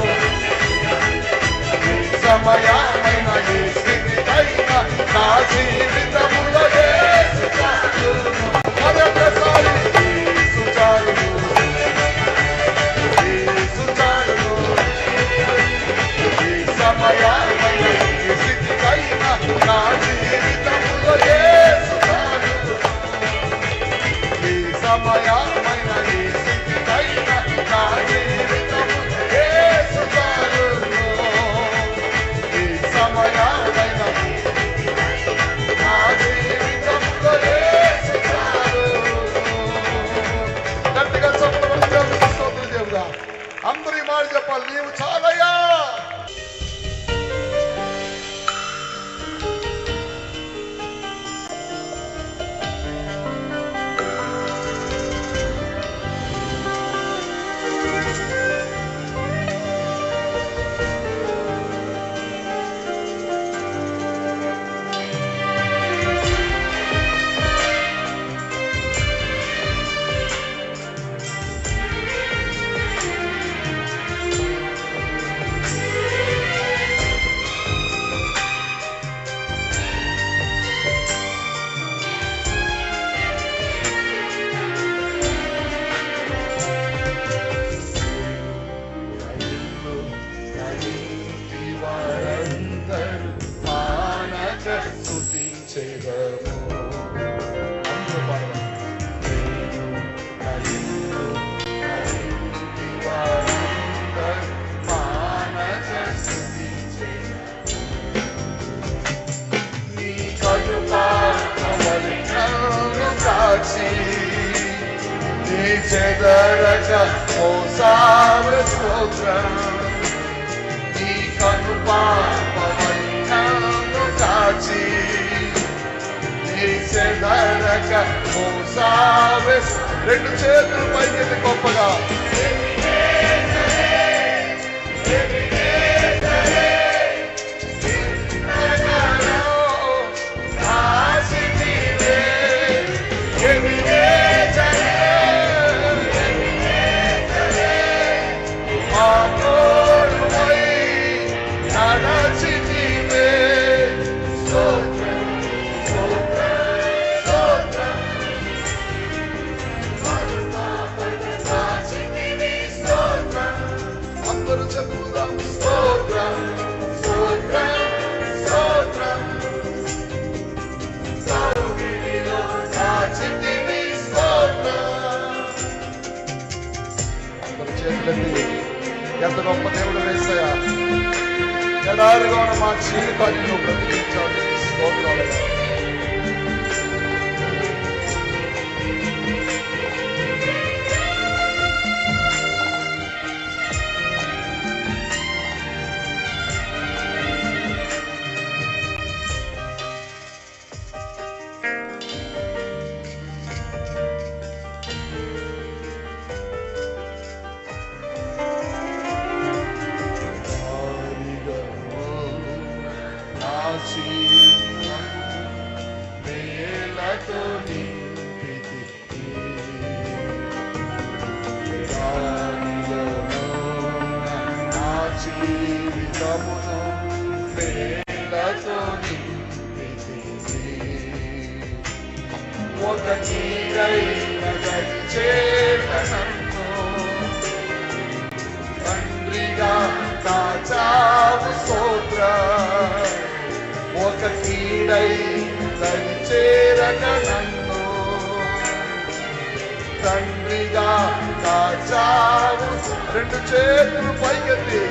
ఏ సమయమైన ఏ స్థితికైనా నా జీవితములో యేసు చాలును. మరొకసారి యేసు చాలును, యేసు చాలును. ఏ సమయమైన ఏ స్థితికైనా నా జీవితములో యేసు చాలును. ఏ సమయమైన ఏ స్థితికైనా నా జీవితములో యేసు చాలును. ఏ సమయమైన నా జీవితములో యేసు చాలును. గట్టిగా చప్పట్లు కొట్టి దేవునికి స్తోత్రం చెబుదాం. అందరూ ఈ మాట చెప్పాలి, నీవు చాలయ్యా. చెదరక మోసావే స్తోత్రం. నీ కను పాపమై నన్ను కాచి నీ చెదరక మోసావే. రెండు చేతులు పైకెత్తి గొప్పగా. అందరూ చెప్పుకుందాం. స్తోత్రం, స్తోత్రం, స్తోత్రం. కౌగిలిలో దాచితివి, స్తోత్రం. అందరి చేతులెత్తి. ఎంత గొప్ప దేవుడు యేసయ్యా. ఎడారిగా ఉన్న మా జీవితాన్ని నువ్వు బ్రతికించావు. నీకు స్తోత్రాలయ్యా. నా జీవితం మేలతో నింపితివి. ఎడారిలోనున్న నా జీవితమును మేలతో నింపితివి. ఒక నీడైన చేత నన్ను తండ్రిగా కాచావు, స్తోత్ర. ఒక కీడై దరి చేరక నన్ను తండ్రిగా కాచావు. రెండు చేతులు పైకెత్తి.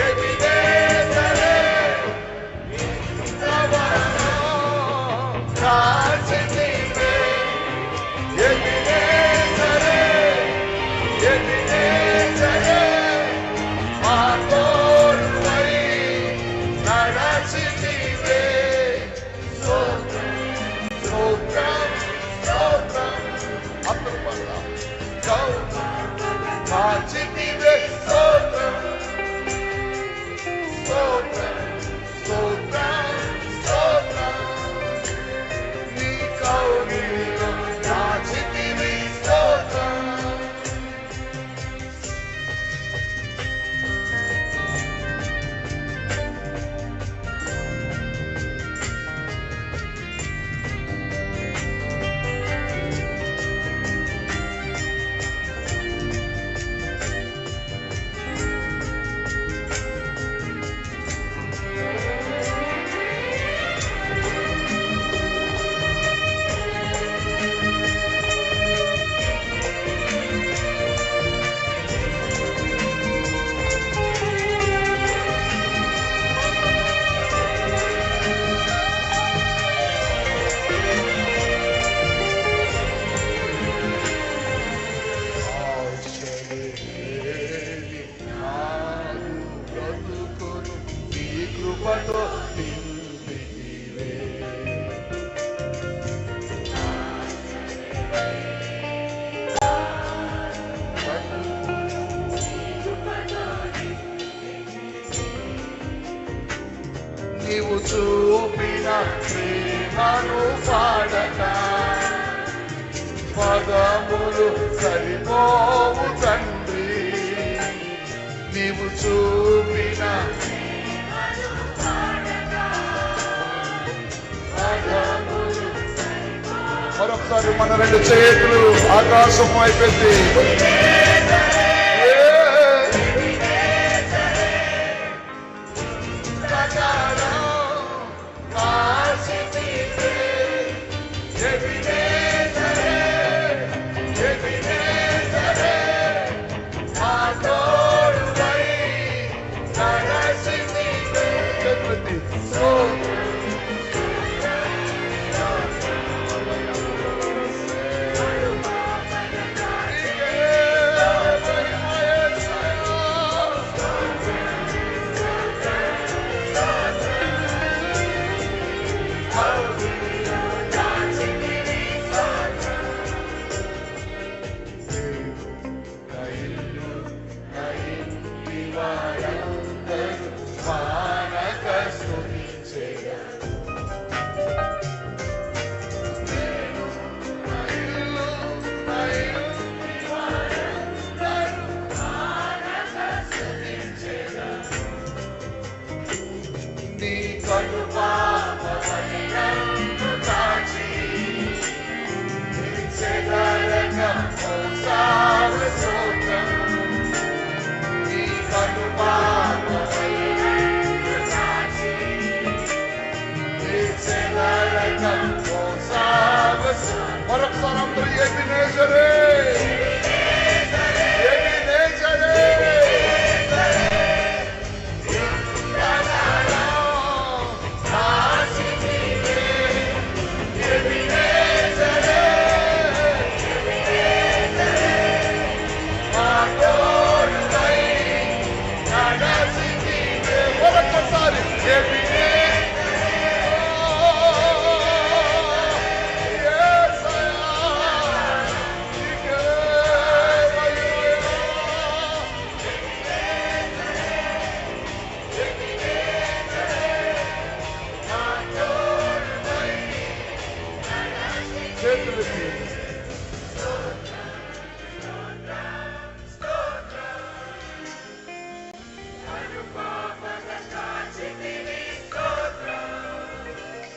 ఎబినేజరే, కాచితివే. ఎబినేజరే, ఎబినేజరే, మా తోడువై నడచితివే. స్తోత్రం, స్తోత్రం, స్తోత్రం. అందరూ పాడదాం. కాచితివే, స్తోత్రం, స్తోత్రం, స్తోత్రం, స్తోత్రం. నీ కౌగిలిలో దాచితివి, స్తోత్రం. ఆశలేని నాదు బ్రతుకును నీ కృపతో నింపితివే. నీవు చూపిన ప్రేమను పాడక పదములు సరిపోవు తండ్రి. నీవు చూపిన పదములు. మరొకసారి మన రెండు చేతులు ఆకాశం వైపెత్తి. ఏ ప్రకారం కాచితివే. ఎబినేజరే, ఎబినేజరే, మా తోడువై నడచితివే. చేతులెత్తి. స్తోత్రం. వారందరూ మానక స్తుతించెదరు. నేను నా ఇల్లు, నా ఇంటి వారందరూ మానక స్తుతించెదరు. నీ కనుపాపపై నన్ను దాచి, నీ చెదరక మోసావు స్తోత్రం. నీ కనుపాపపై నన్ను దాచి, నీ చెదరక మోసావు స్తోత్రం. మరొకసారి అందరూ ఎబినేజరే, ఎబినేజరే. మరొకసారి ఎబినే చేతులెత్తి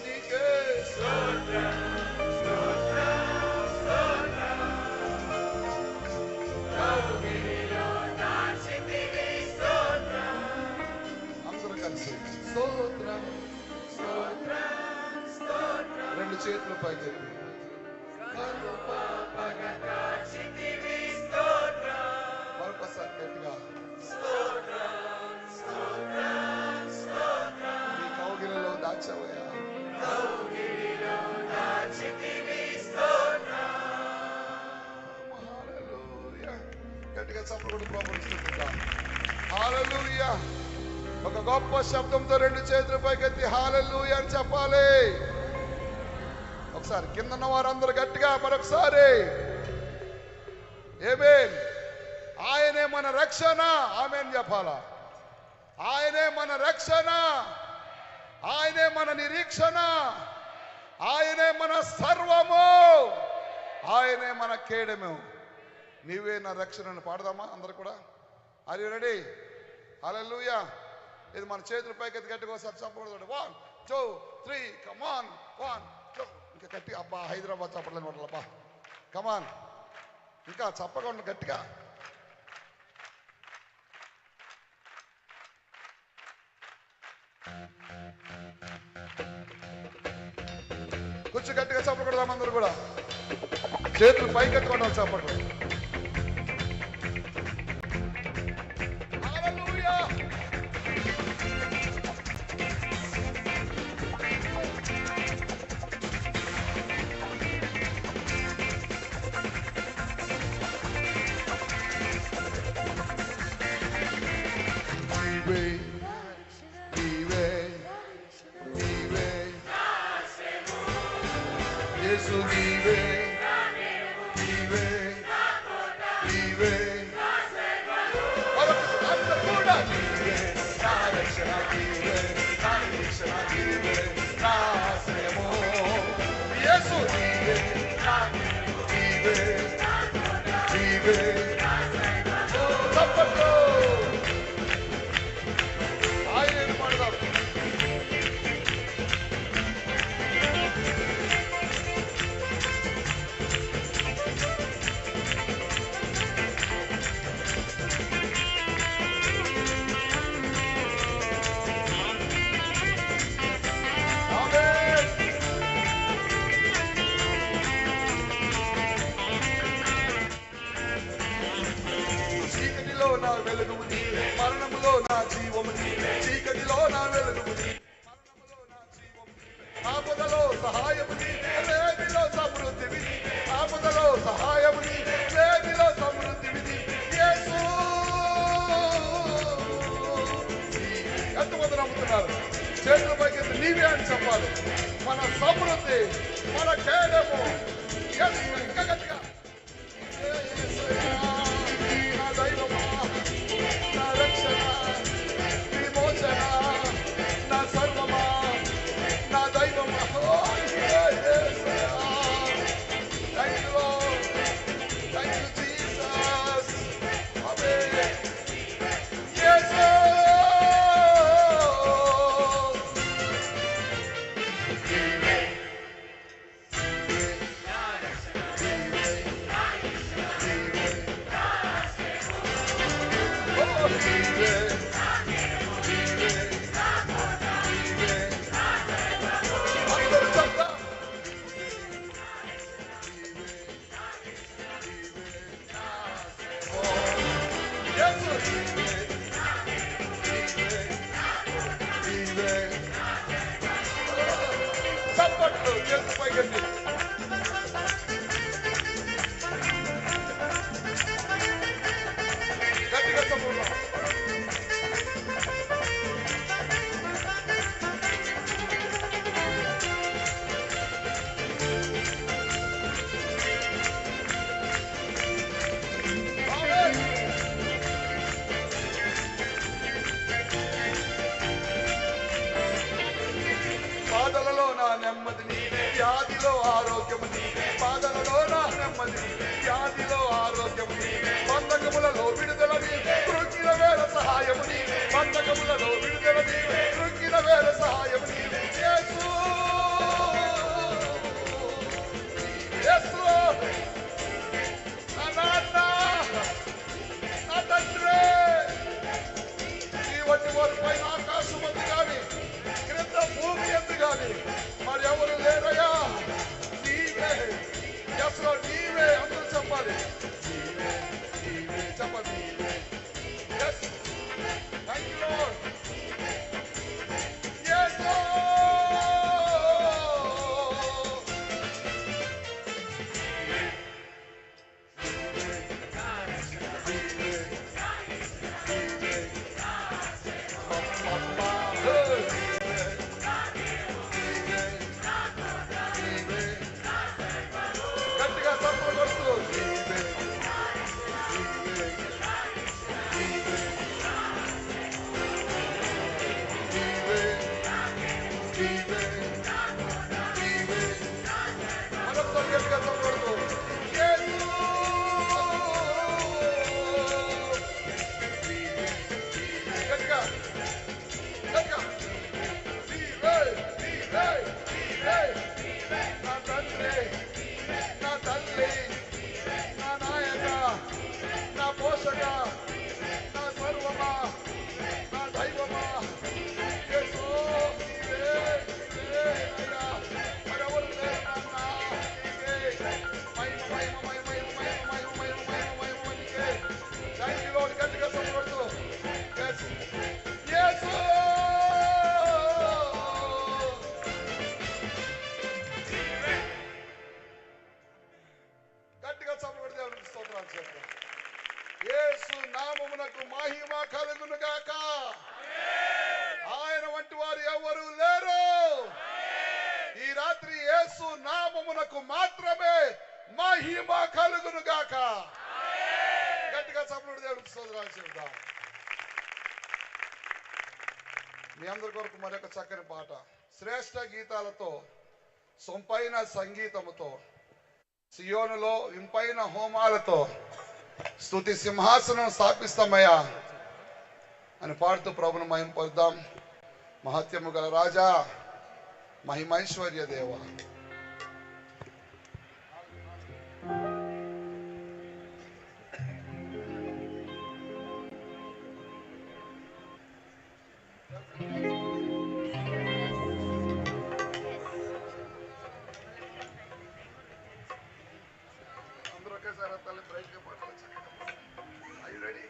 నీకే స్తోత్రం. అందరూ కలిసి స్తోత్రం, స్తోత్రం, స్తోత్రం. రెండు చేతులు పైకెత్తి మరొకసారి గట్టిగా నీ కౌగిలిలో దాచావయ్యా. హల్లెలూయా. గట్టిగా చప్పట్లు కొట్టి ప్రభువుని స్తుతిద్దాం. హల్లెలూయా. ఒక గొప్ప శబ్దంతో రెండు చేతులు పైకెత్తి హల్లెలూయా అని చెప్పాలి. ఒకసారి కింద ఉన్న వారందరూ గట్టిగా మరొకసారి ఏమేన్. ఆయనే మన రక్షణ. ఆమెన్ చెప్పాలా? ఆయనే మన రక్షణ, ఆయనే మన నిరీక్షణ, ఆయనే మన సర్వము, ఆయనే మన కేడము. నీవే నా రక్షణను పాడదామా అందరు కూడా? Are you ready? హల్లెలూయా. ఇది మన చేతుల పైకి ఎత్తి గట్టిగా ఒకసారి చప్పకూడదు. 1 2 3 కమాన్. 1 2 ఇంకా గట్టి. అబ్బా హైదరాబాద్ చప్పట్లేదు అబ్బా. కమాన్, ఇంకా చప్పకుండా గట్టిగా. కొంచెం గట్టిగా చప్పకూడదాం అందరూ కూడా. చేతులు పైకెత్తుకుంటాం చప్పట్లు. హల్లెలూయా. నీవే, నీవే, నీవే యేసు, నీవే, నీవే, నీవే. మరొకసారి అందరూ కూడా నీవే నా రక్షణ, నీవే నా నిరీక్షణ, నీవే నా ఆశ్రయము. యేసు నీవే, నా నీవే, నీవే. చప్పట్లు. ఆయన పాడదాం. ఆమేన్. చీకటిలో నా వెలుగుము నీవే, మరణములో నా జీవము నీవే. చీకటిలో నా వెలుగుము నీవే, మరణములో నా జీవము నీవే. ఆపదలో సహాయము నీవే, లేమిలో సమృద్ధివి నీవే. ఆపదలో సహాయము నీవే, లేమిలో సమృద్ధివి నీవే. యేసు నీవే. ఎంతమంది నమ్ముతున్నారు? చేతుల పైకి నీవే అని చెప్పాలి. మన సమృద్ధి, మన కేడము. యేసు, ఇంకా గట్టిగా. నా దైవమా, నా రక్షణ. చేతులు పైకెత్తి. గట్టిగా చప్పట్లు. ఆమేన్. బాధలలో నా నెమ్మది నీవే, వ్యాధిలో ఆరోగ్యము నీవే. బాధలలో నా నెమ్మది నీవే, వ్యాధిలో ఆరోగ్యము నీవే. బంధకములలో విడుదల నీవే, కృంగిన వేళ సహాయము నీవే. బంధకములలో విడుదల నీవే, కృంగిన వేళ సహాయము నీవే. యేసు, యేసు, నా నాన్న, నా తండ్రి, ఈ వంటి వారి పైన ఆకాశం అందు కానీ క్రింద భూమి ఎందు కానీ మరి ఎవరు లేరయ్యా. నీవే అసలు నీవే. అందరూ చెప్పాలి, నీవే, నీవే చెప్పాలి, నీవే. Yes, thank you Lord. యేసు. గట్టిగా చప్పట్లు కొడుతూ నీవే, నీవే, నీవే, నీవే, నీవే, నీవే. మరొకసారి గట్టిగా చప్పట్లు కొడుతూ యేసు. నీవే, నీవే. గట్టిగా, గట్టిగా. నీవే, నీవే, నీవే. నా తండ్రి, నా తల్లి, నా నాయక, నా పోషక, నా సర్వమా, నా దైవమా. యేసు, నీవే, నీవే అయ్యా. మరెవరు లేరు నాన్న, నీవే. మహిమ, మహిమ, మహిమ, మహిమ, మహిమ, మహిమ, మహిమ, మహిమ, మహిమ నీకే. Thank you Lord. గట్టిగా చప్పట్లు కొడుతూ. Yes. యేసు. గట్టిగా చప్పట్లు కొడితే దేవునికి స్తోత్రాలు చెప్తాం. యేసు నామమునకు మహిమ కలుగును గాక. ఆయన వంటి వారు ఎవరు లేరు. ఈ రాత్రి యేసు నామమునకు మాత్రమే మహిమ కలుగును గాక. గట్టిగా చప్పట్లు కొడితే దేవునికి స్తోత్రాలు చెప్తాం. మీ అందరి కొరకు మరొక చక్కని పాట, శ్రేష్ఠ గీతాలతో, సొంపైన సంగీతముతో, సియోనులో ఇంపైన హోమాలతో స్తుతి సింహాసనం స్థాపిస్తామయ్యా అని పాడుతూ ప్రభును మహింపరుద్దాం. మహత్యము గల రాజా, మహిమైశ్వర్య దేవ. అందరూ ఒకేసారి ఎత్తాలి, బ్రైట్గా పాడాలి చక్కగా. Are you ready?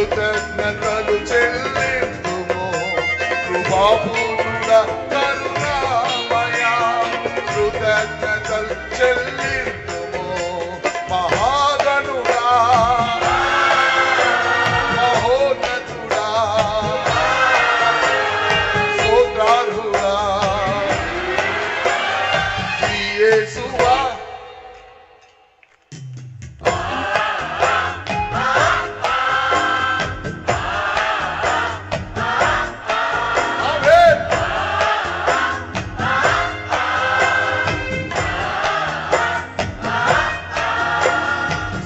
కృతజ్ఞతలు చెల్లింతుము కృపాపూర్ణుడా కరుణామయ కృతజ్ఞతలు చెల్లింతుము మహాగణుడా మహోన్నతుడా స్తోత్రార్హుడా యేసువా. ఆమేన్.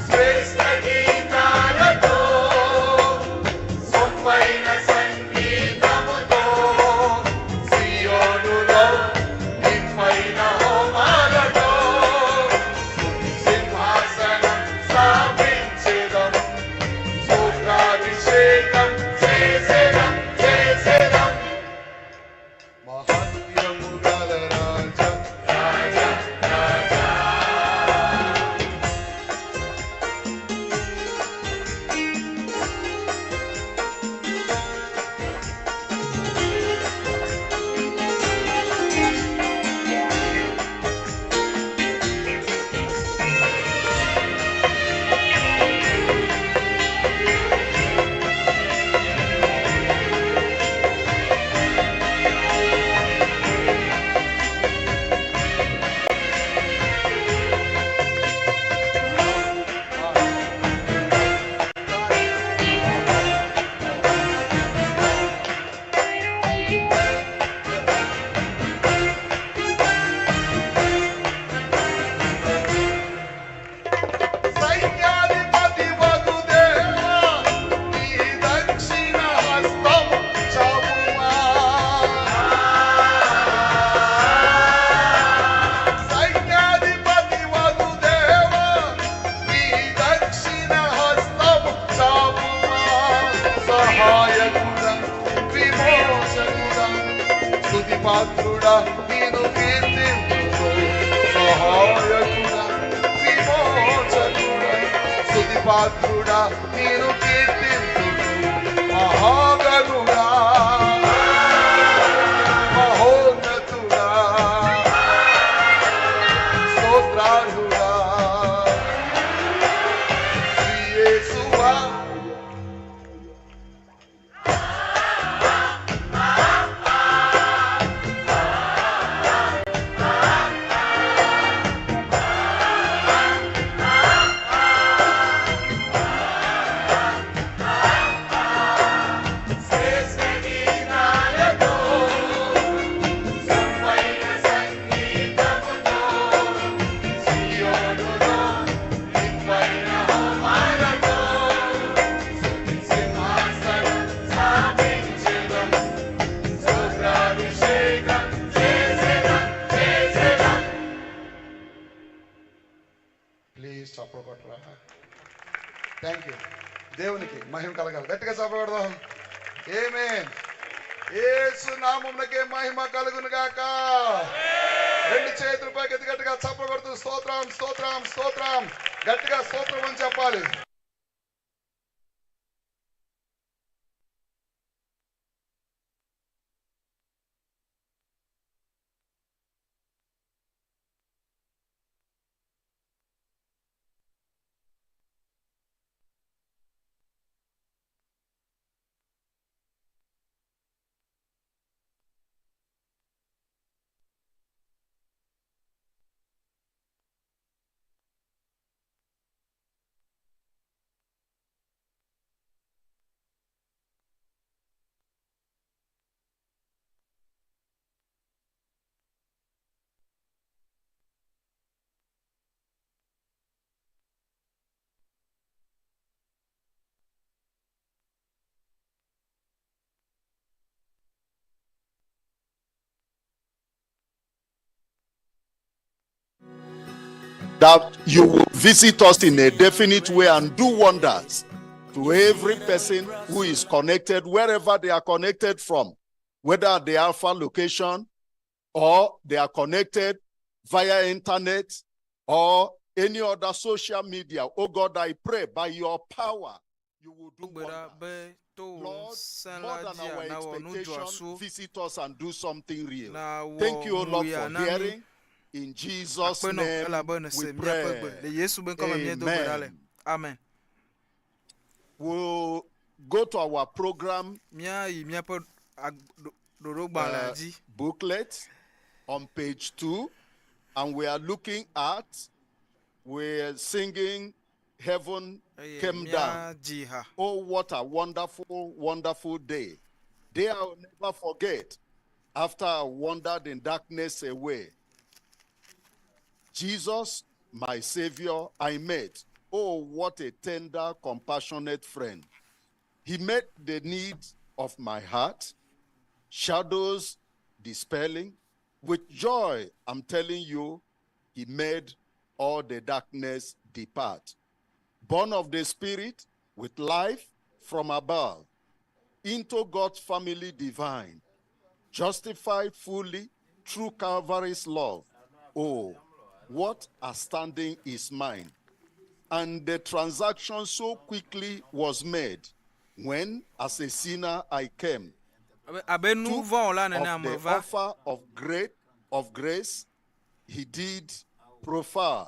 శ్రేష్ఠ గీతాలతో సొంపైన సంగీతముతో సియోనులో నిప్పైన హోమాలతో స్తుతి సింహాసనం స్థాపించెదం స్తోత్రాభిషేకం చేసెదం చేసెదం. మహత్యము గల రాజా రాజా రాజా. సైన్యాధిపతి వగు దేవా, నీ దక్షిణ హస్తము చాపుమా. సైన్యాధిపతి వగు దేవా, నీ దక్షిణ హస్తము చాపుమా. సహాయకుడా, విమోచకుడా, స్తుతిపాత్రుడా, నేను కీర్తింతును. సహాయకుడా, విమోచకుడా, స్తుతిపాత్రుడా, నేను కీర్తింతును. మహాగణుడా, మహోన్నతుడా, స్తోత్రార్హుడా, శ్రీ యేసువా. శ్రేష్ఠ గీతాలతో సొంపైన సంగీతముతో సియోనులో నిప్పైన హోమాలతో స్తుతి సింహాసనం స్థాపించెదం స్తోత్రాభిషేకం చేసెదం చేసెదం. ప్లీజ్ చప్పట్లు కొట్టరా. Thank you. దేవునికి మహిమ కలగాలి. గట్టిగా చప్పట్లు కొడదాం. ఆమేన్. యేసు నామమునకే మహిమ కలుగును గాక. రెండు చేతులు పైకి ఎత్తి గట్టిగా చప్పట్లు కొడుతూ స్తోత్రం స్తోత్రం స్తోత్రం, గట్టిగా స్తోత్రం అని చెప్పాలి. That you will visit us in a definite way and do wonders to every person who is connected, wherever they are connected from, whether at the Alpha location or they are connected via internet or any other social media. Oh God, I pray by your power. you will do Do gbe ɖa wonders. be to wò Lord, ŋusẽ more la than dzia our nawɔ nu expectation, dzɔasuwo. visit us and do something real. Nawɔ Thank you, O Lord, nuya for na mí. hearing. In Jesus' Akpe nɔ name elabe nèse we míaƒe gbe. Le pray. Yesu be ŋkɔ me míedo gbe ɖa le. Amen. Amen. We'll go to our program Míayi míaƒe ag- ɖo- ɖoɖogbalẽa dzi. booklet on page 2, and we are looking at, we're singing Heaven Eye Came Down. míadzi ha. Oh, what a wonderful, wonderful day. Day I will never forget after I wandered in darkness away. Jesus, my Savior, I met. Oh, what a tender, compassionate friend. He met the need of my heart, shadows dispelling. With joy, I'm telling you, he made all the darkness depart. Born of the Spirit, with life from above, into God's family divine, justified fully through Calvary's love. Oh, what a standing is mine. And the transaction so quickly was made when, as a sinner, I came. Abe- Abe nu Took vɔ̃ wɔla nene of ame the va. offer of great of grace, he did proffer.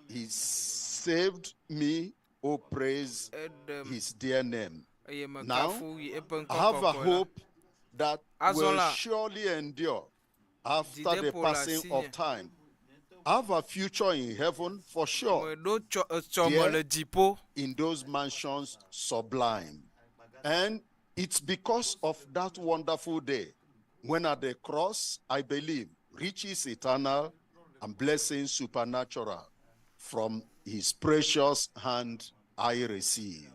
He saved me, oh praise Eɖem his dear name. eye Now, mekafu yi eƒe I ŋkɔ have a kɔkɔe la. hope that Azɔ will la, surely endure after the dzideƒo le passing of asinye. time. I have a future in heaven for sure. Meɖo tsɔ etsɔme There le dziƒo. in those mansions sublime. And it's because of that wonderful day when at the cross, I believe, riches eternal and blessings supernatural from his precious hand I receive.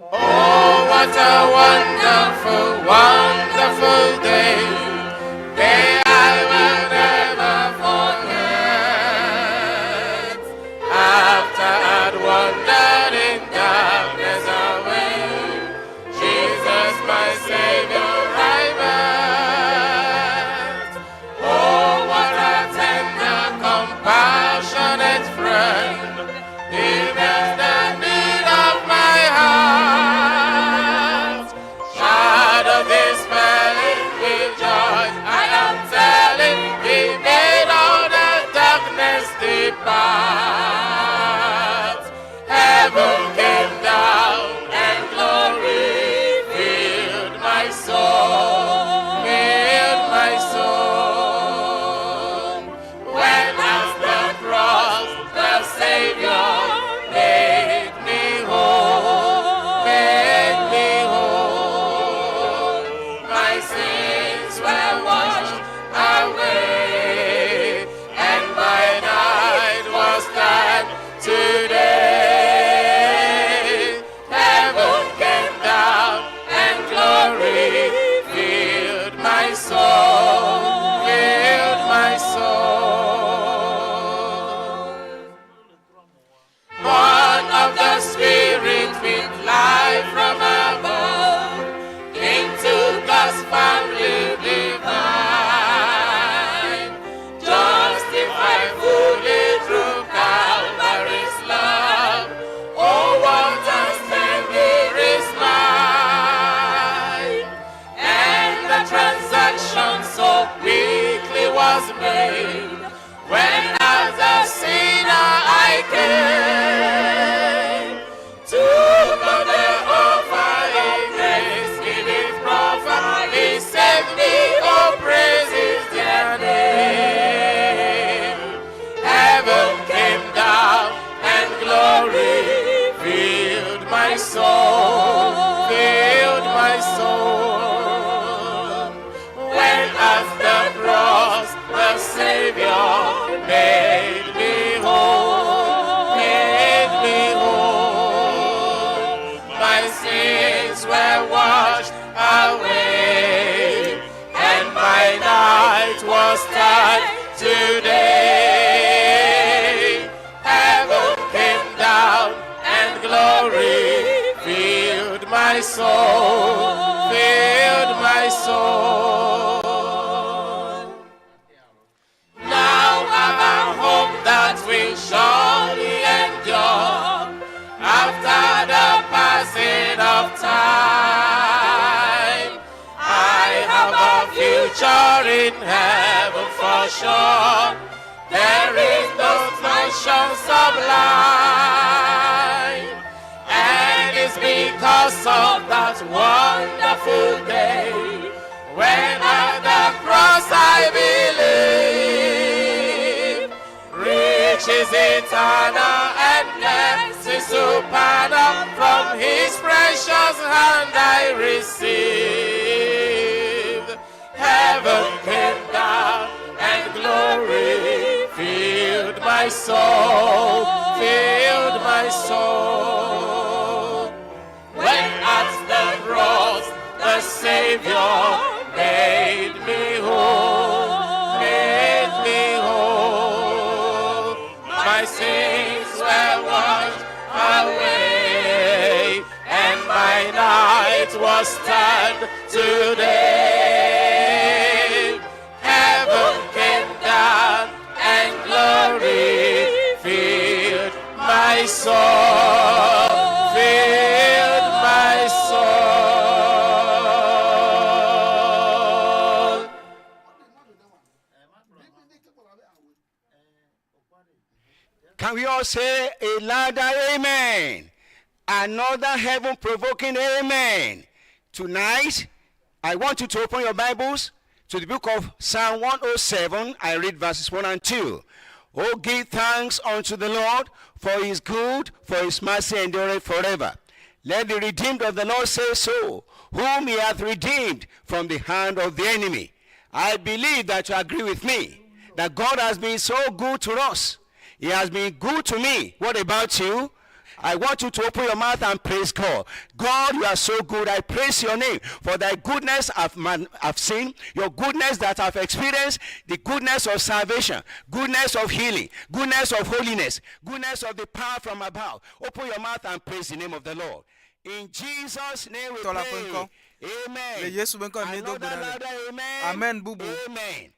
Oh, what a wonderful, wonderful day. Day I will never forget. After I'd wandered in darkness away, Jesus, my Savior, I met. Oh, what a tender, compassionate friend. He met the need of my heart. Shadow this my soul, filled my soul. Now I've a hope that will surely endure after the passing of time. I have a future in heaven for sure. There is no mansion sublime. And it's because of that wonderful day when at the cross I believe. Riches eternal and mercy supernal from his precious hand I received. Heaven came down and glory filled my soul, filled my soul. When at the cross the Savior made me whole, made me whole. My sins were washed away, and my night was turned to day. Heaven came down and glory filled my soul, filled my soul. Can we all say a louder amen? Another heaven provoking amen. Tonight, I want you to open your Bibles to the book of Psalm 107. I read verses 1 and 2. Oh, give thanks unto the Lord, for his good, for his mercy endureth forever. Let the redeemed of the Lord say so, whom he hath redeemed from the hand of the enemy. I believe that you agree with me that God has been so good to us. He has been good to me. What about you? I want you to open your mouth and praise God. God, you are so good. I praise your name for thy goodness I've, man, I've seen, your goodness that I've experienced, the goodness of salvation, goodness of healing, goodness of holiness, goodness of the power from above. Open your mouth and praise the name of the Lord. In Jesus' name we Tɔ la ƒe pray. ŋkɔ. Amen. Le Yesu ƒe ŋkɔ me míedo gbe Another ɖa le. louder amen. Amen bubu. Amen.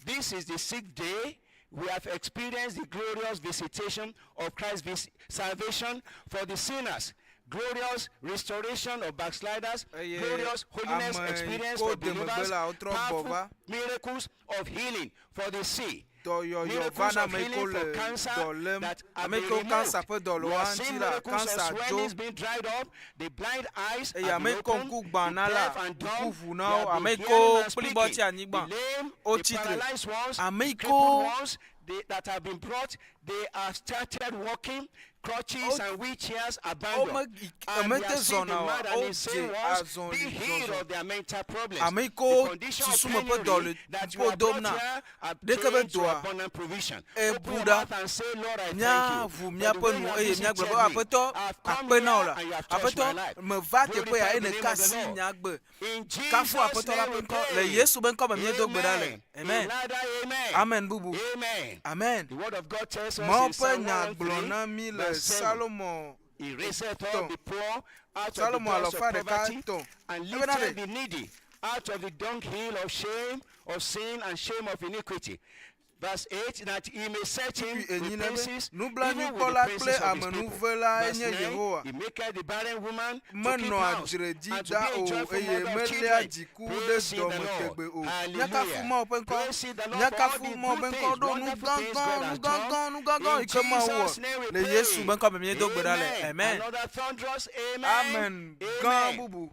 This is the sixth day we have experienced the glorious visitation of Christ's vis- salvation for the sinners, glorious restoration of backsliders, Eye glorious holiness ame experience yiwo for de megbe believers, la, wotrɔ gbɔ powerful va. miracles of healing for the sick. Dɔyɔyɔ Miracles va na of ame healing yiwo for le cancer dɔ lém. that have Ame been yiwo cancer removed. ƒe dɔ le We woa have ŋuti seen la, miracles of cancer dzo. swellings being dried up, the blind eyes Eye have ame been yiwo opened, ŋku gbã the na la, deaf and ŋku dumb, ʋu they na wo. have Ame been yiwo hearing and kplibɔ speaking. tsi anyigba, The lame, wotsi the tre. paralyzed ones, Ame the yiwo crippled ones they, that have been brought, they have started walking, crutches and wheelchairs abandoned. Wome- And we womete have seen the zɔna oa, mad and wodze insane ones azɔli be healed zɔzɔ. of their mental problems. Ame The yiwo condition of susume ƒe dɔ penury le that you ƒo have dom brought na, here have ɖeke be changed to dɔa abundant provision. Open ebu your ɖa. mouth and say, Lord, I thank you Míaʋu for the míaƒe way nu you have eye míagblɔ be visited me. Aƒetɔ I've come akpe na wò here la. and you have touched my Aƒetɔ life. meva teƒe ya Glorify eye the name nèka of the asi Lord. nye agbe. In Kafu Jesus' Aƒetɔ la name ƒe we ŋkɔ. Le pray. Yesu ƒe ŋkɔ me míedo gbe ɖa le. Amen. Amen. A louder amen. Amen bubu. Amen. Amen. The word of God tells us Mawu in ƒe Psalm nya gblɔ 113, na mí le verse 7. Salomo He raiseth etɔ̃. up the poor out of the Salomo dust of alafa ɖeka poverty etɔ̃. and Ebena lifted ɖe. the needy out of the dunghill of shame, of sin and shame of iniquity. Verse 8, that he may set him Kpukpui enyi with le be, princes, even with the Nublanuikpɔla kple princes of his people. amenuvela Verse enye 9, Yehowa. he maketh the barren woman to keep Menɔa house dzre dzi and to da be a o joyful eye mother of meléa children. dziku ɖe Praise ye the dɔme Lord. tegbe o. Míakafu Hallelujah. Mawu ƒe ŋkɔ. Praise ye the Lord for all Míakafu the Mawu ƒe good ŋkɔ things, ɖo nu wonderful things gãgã, God nu has gãgã, done. nu gãgã In yi ke Mawu Jesus' wɔ. name we Le Yesu pray. ƒe ŋkɔ me míedo gbe ɖa le. Amen. Amen. Another thunderous amen. Amen. Gã Amen. bubu.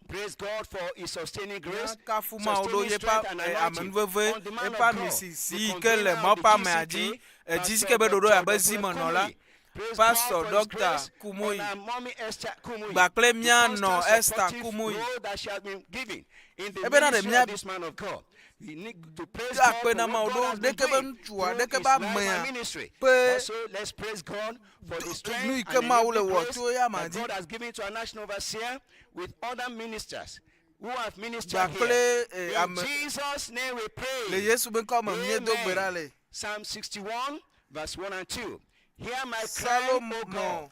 Praise God for his sustaining grace, Míakafu Mawu ɖo sustaining yeƒe strength and eh, anointing amenuveve, on the man eƒe of God, ami si the yi ke le convener Mawu of the ƒe amea GCK, dzi, edzi si Pastor ke be ɖoɖo Dr. abe zimenɔla, Kumuyi. Praise God Pastor for his Dr. grace on Kumuyi our mommy Esther Kumuyi, kpakple the mía nɔ constant Esther supportive Kumuyi. role that she has been given in the Ebena ɖe ministry mía of this man of God. We need to praise do God akpe for na what Mawu God ɖo has been ɖeke be doing ŋutsua, through ɖeke his be life and amea ministry. ƒe Also, let's praise God for the strength nu yi and ke Mawu le enabling wɔ grace tso eya amea that dzi. God has given to our national overseer with other ministers who have ministered Kpakple here. eh, In ame Jesus' name we le pray. Yesu ƒe ŋkɔ me míedo gbe ɖa Amen. le. Psalm 61, verse 1 and 2. Hear my cry, O Salomo God.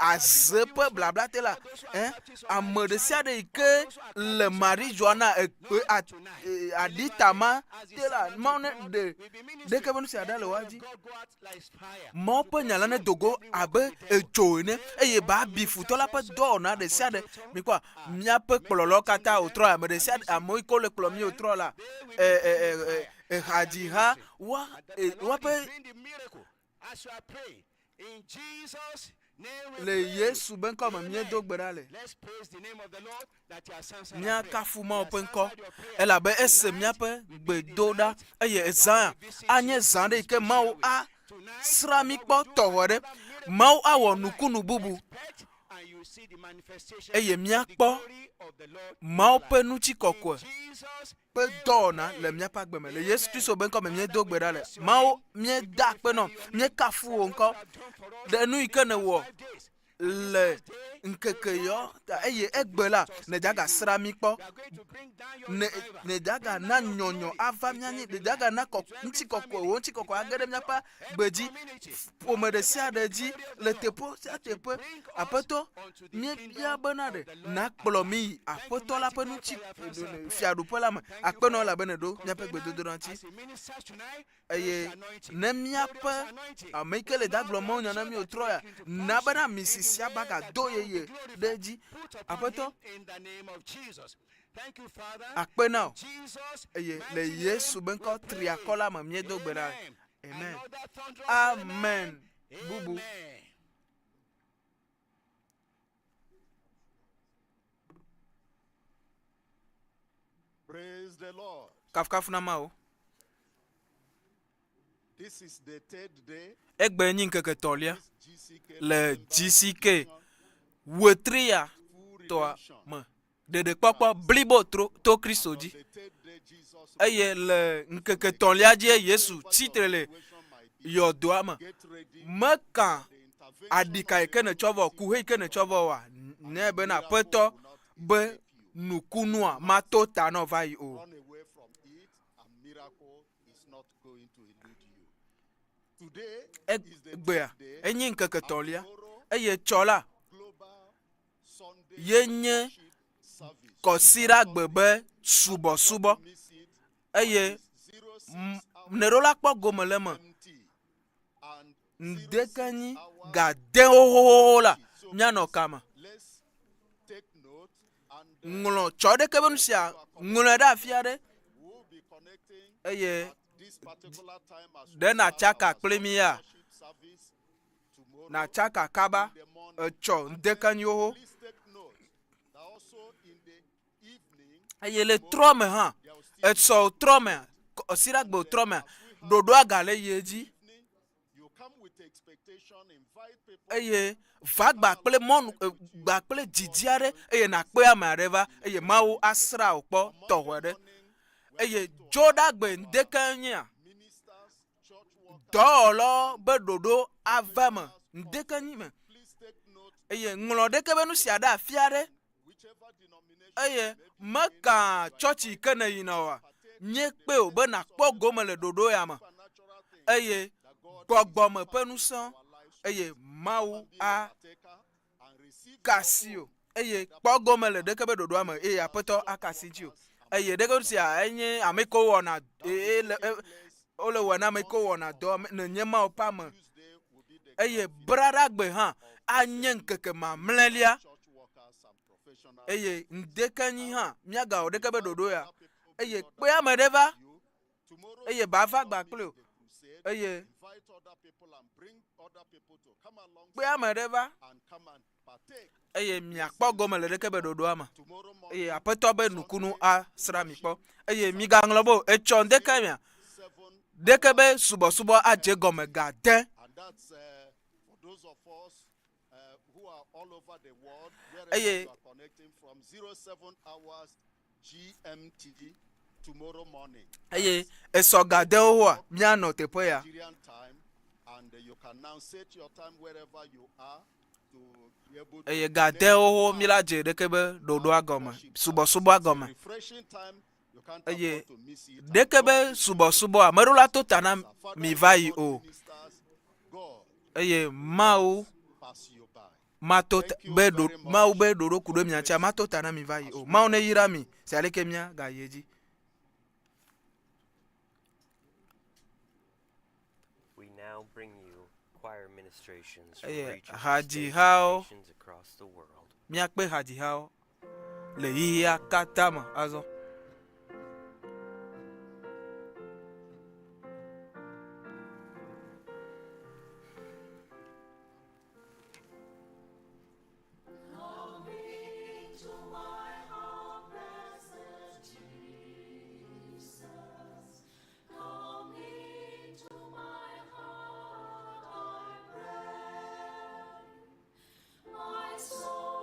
aze ƒe blabla te la, eh, ame ɖe sia ɖe yi ke le marijuana ekpe aɖita ma te la, Mawu ne ɖe ɖeke be nu sia ɖa le woa dzi. Mawu ƒe nya la ne dogo abe edzo ene eye ba bi futɔ la ƒe dɔwɔna ɖe sia ɖe. Mikpɔa, míaƒe kplɔlawo katã wòtrɔ ame ɖe sia ɖe, amewo yi ke wole kplɔ mí wòtrɔ la, e, e, e, e, ehadziha woa, e, woaƒe Le Yesu be ŋkɔ me míedo gbe ɖa le. Míakafu Mawu ƒe ŋkɔ elabe ese míaƒe gbedoɖa eye ezã anye zã ɖe yi ke Mawu asrã mí kpɔ tɔxɛ ɖe. Mawu awɔ nukunu bubu. Eye míakpɔ Mawu ƒe ŋutikɔkɔe ƒe dɔwɔna le míaƒe agbe me. Le Yesu Kristo be ŋkɔ me míedo gbe ɖa le. Mawu, míeda akpe nɔ, míekafu wò ŋkɔ ɖe nu yi ke nèwɔ le ŋkeke yɔ ta eye egbe la nèdzaga sra mí kpɔ ne nèdzaga na nyɔnyɔ ava mía nyi nèdzaga na kɔ ŋutikɔkɔe wò ŋutikɔkɔe age ɖe míaƒe gbe dzi ƒome ɖe sia ɖe dzi le teƒe sia teƒe aƒetɔ míebia bena ɖe nakplɔ mí yi aƒetɔ la ƒe ŋuti fiaɖuƒe la me akpenɔ elabe nèɖo míaƒe gbedodoɖa ŋuti Eye ne míaƒe ame yi ke le dagblɔ mawunya na mí wòtrɔ ya, na bena ami sisia ba gado yeye ɖe edzi. Aƒetɔ, akpe na wò. Eye le Yesu be ŋkɔ triakɔ la me míedo gbe ɖa. Amen. Amen. Bubu. Praise the Lord. Kafukafu na Mawu. This is the third day. Egbe nyi ŋkeke tɔlia le GCK wetria tɔa me. Ɖeɖekpɔkpɔ blibo tro to Kristo dzi. Eye le ŋkeke tɔlia dzie Yesu tsitre le yɔdoa me. Meka aɖika yi ke nètsɔ vɔ, kuhe yi ke nètsɔ vɔ oa, nɛ bena Aƒetɔ be nukunua mato ta nɔ va yi o. Egbea enye ŋkeke tɔlia eye tsɔ la ye nye kɔsiɖagbe be subɔsubɔ eye neɖo la kpɔ gome le eme ŋdeke nyi ga de xoxoxo la míanɔ kame. Ŋlɔ tsɔ ɖeke be nu sia ŋlɔe ɖe afi aɖe eye ɖe nàtsaka kpli mía? Nàtsaka kaba etsɔ ŋdeke nyi xoxo. Eye le trɔ me hã, etsɔ trɔ mea, kɔsiɖagbe trɔ mea, ɖoɖoa gale yi edzi. Eye va gba kple mɔnu gba kple didi aɖe eye nàkpe ame aɖe va eye Mawu asra wò kpɔ tɔxɛ ɖe. Eye dzoɖagbe ŋdeke nyea dɔwɔlawo be ɖoɖo ava eme ŋdeke nyi me eye ŋlɔ ɖeke be nu sia ɖe afi aɖe eye meka tsɔtsi yi ke nèyina oa, míekpe wò be nàkpɔ gome le ɖoɖo ya me eye gbɔgbɔme ƒe ŋusẽ eye Mawu aka asi wò eye kpɔ gome le ɖeke be ɖoɖoa me eye Aƒetɔ aka asi ŋutiwò eye ɖeke sia enye ame yi ke wowɔna eye le wole wɔna na ame yi ke wɔna dɔ nenye Mawu ƒe ame eye braɖagbe hã anye ŋkeke mamlɛlia eye ŋdekenyi hã míagawɔ ɖeke be ɖoɖo ya eye kpe ame ɖe va eye ba va gba kpli o eye kpe ame ɖe va eye miakpɔ gome le ɖeke be ɖoɖoa me eye aƒetɔ be nukunu asra mi kpɔ eye migaŋlɔ be o etsɔ ŋdeke mia ɖeke be subɔsubɔ adze gɔme ga de eye eye esɔ ga de wo hoa míanɔ teƒe ya eye ga de wo ho mi la dze ɖeke be ɖoɖoa gɔme subɔsubɔa gɔme eye ɖeke be subɔsubɔa meɖo la to ta na mi va yi o eye mawu mato ta, be ɖo, mawu be ɖoɖo ku ɖe mia ŋutia mato ta na mi va yi o mawu ne yra mi si aleke mia gayi edzi We now bring you choir ministrations from eye regions, states, and hadzihawo nations across the world. míakpe hadzihawo le xexea katã me azɔ. My soul.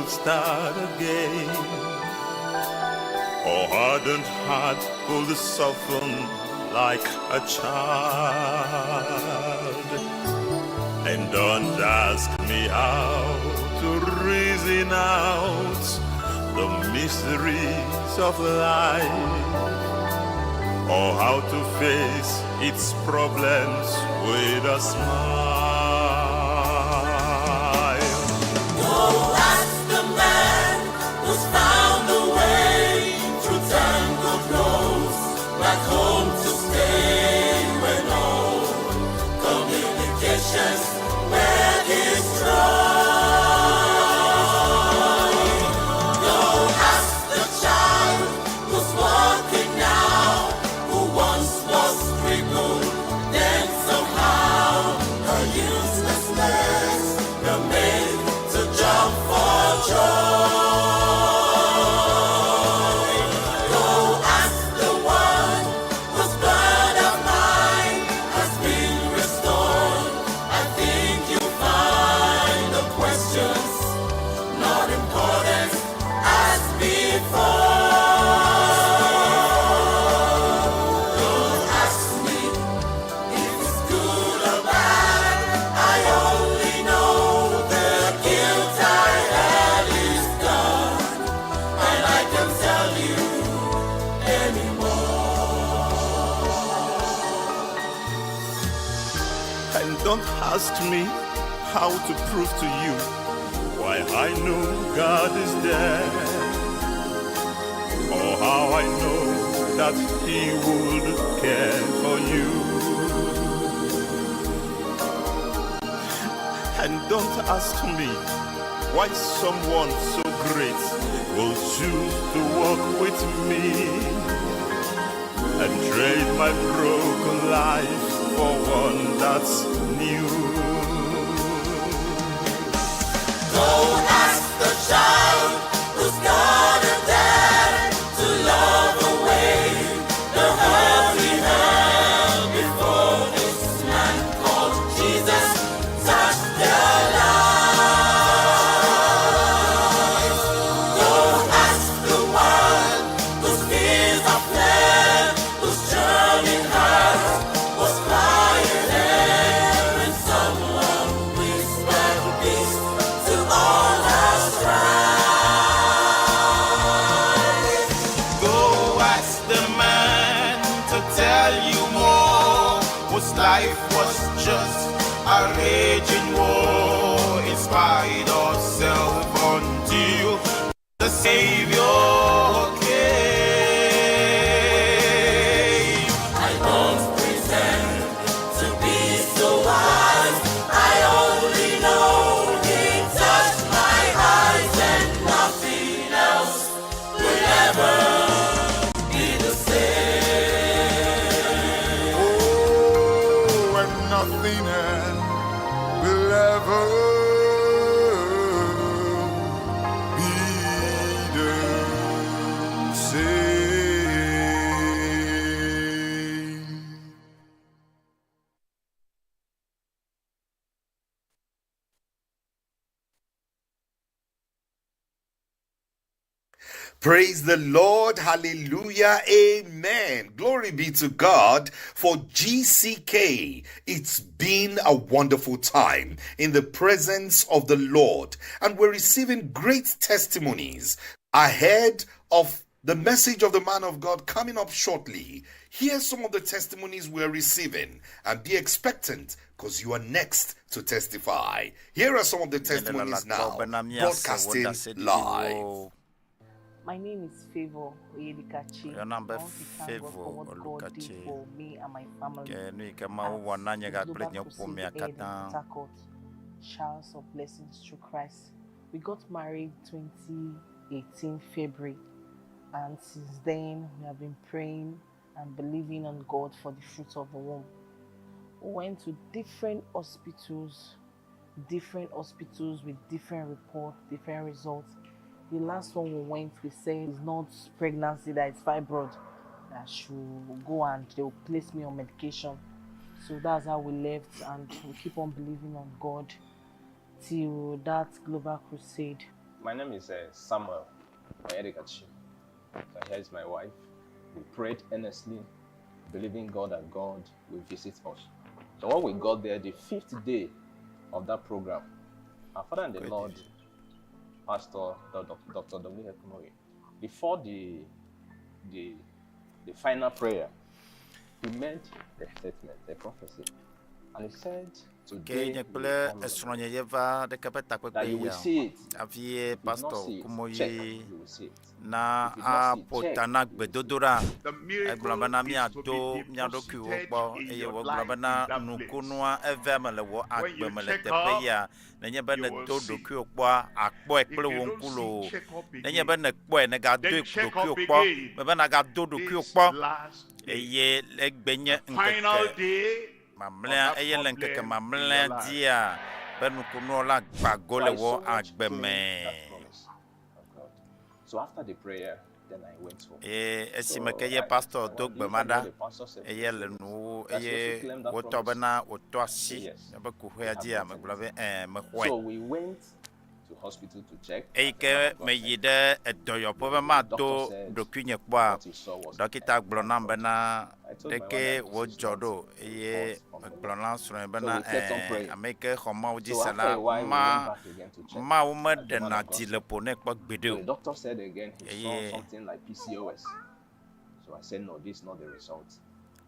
could start again, or hardened heart could soften like a child. And don't ask me how to reason out the mysteries of life or how to face its problems with a smile. Go ask the man who's found the way through tangled roads back home to stay when all communications were destroyed. Go ask the child who's walking now, who once was crippled, then somehow her useless legs were made to jump for joy. Go ask the one whose blood of mine has been restored. I think you'll find the questions not important as before. Don't ask me if it's good or bad. I only know the guilt I had is gone, and I can tell you anymore. And don't ask me how to prove to you why I know God is there, or how I know that He would care for you. And don't ask me why someone so great will choose to walk with me and trade my broken life for one that's new. Go ask the child who's got a dad to love away the hurt he had before this man called Jesus touched their lives. Go ask the one whose fears are fled, whose journey heart was quieted when someone whispered peace to all her strife. Go ask the man to tell you more, whose life was just a raging war, in spite of self until the Savior came. I don't pretend to be so wise. I only know He touched my eyes, and nothing else will ever be the same. Oh, and nothing else will ever be the same. Praise the Lord. Hallelujah. Amen. Glory be to God for GCK. It's been a wonderful time in the presence of the Lord, and we're receiving great testimonies ahead of the message of the man of God coming up shortly. Hear some of the testimonies we're receiving and be expectant because you are next to testify. Here are some of the testimonies now, broadcasting live. My name is Favor Oyedikachi. Your number I want to thank God Favor for what God did Olukachi. for me and my family. Ke nu yi ke Mawu wɔ na nye At gakple Global nye Crusade ƒomea Aid in katã. Port Harcourt, Showers of Blessings through Christ. We got married 2018 February, and since then we have been praying and believing on God for the fruit of the womb. We went to different hospitals with different reports, different results. The last one we went, they said it's not pregnancy, that it's fibroid. That I should go and they'll place me on medication. So that's how we left, and we keep on believing on God till that global crusade. My name is uh, Samuel Onyedikachi. So here is my wife. We prayed earnestly, believing God that God will visit us. So when we got there, the fifth day of that program, our father and the Lord, Pastor Dr. W. Kumuyi, before the, the, the final prayer, he made a statement, a prophecy. And he said, Ke Today nye you kple will come esrɔ̃nye ye va ɖeke ƒe takpekpe That you will ya see it. hafi If you pastor not see it, Kumuyi check, you will see it. na If you not see it, aƒo check, ta na you will see it. gbedodoɖa. The Egblɔ miracle bena is to míado be mía ɖokuiwo deposited kpɔ in eye your wògblɔ life bena in that place. nukunua eve eme le wò When agbe you me le check teƒe up, ya. Nenye be you will nèdo see. ɖokuiwò kpɔa, akpɔe If kple you wò don't ŋku see, loo. check up Nenye be again. nèkpɔe, nègadoe Then check up ɖokuiwò kpɔ. again. Mebe nagado ɖokuiwò This kpɔ last day, eye egbe nye final ŋkeke day of mamlɛa that eye le ŋkeke problem in your mamlɛa life. dzia be nukunuwo la gba go So le I wò so much agbe claimed me. that promise of God. So after the prayer, then I went home. Eye esime So ke ye I, pastor I do went, gbe ma usually ɖa what the pastor said eye was le nuwo that she eye also claimed that wotɔ promise. bena wòtɔ I asi said, yes, ebe we kuxea have dzia gotten megblɔ it. be ɛ mexɔe. So we went to hospital to check. Eyi and the man ke of God meyi said, ɖe edɔyɔƒe be the mado doctor said ɖokuinye kpɔa, what he saw was dɔkita gblɔ nam bena I told my ɖeke wife that this is wòdzɔ not ɖo the eye report from the megblɔ Lord. na srɔ̃nye So bena we kept on ɛ praying. ame yi ke xɔ Mawu dzi So se after la a while, we went ma back again to check. Mawu And the man meɖena of God dzi le said, ƒo nɛ kpɔ gbeɖe so o. the doctor said again he saw Eye something like PCOS. So I said, no, this is not the result.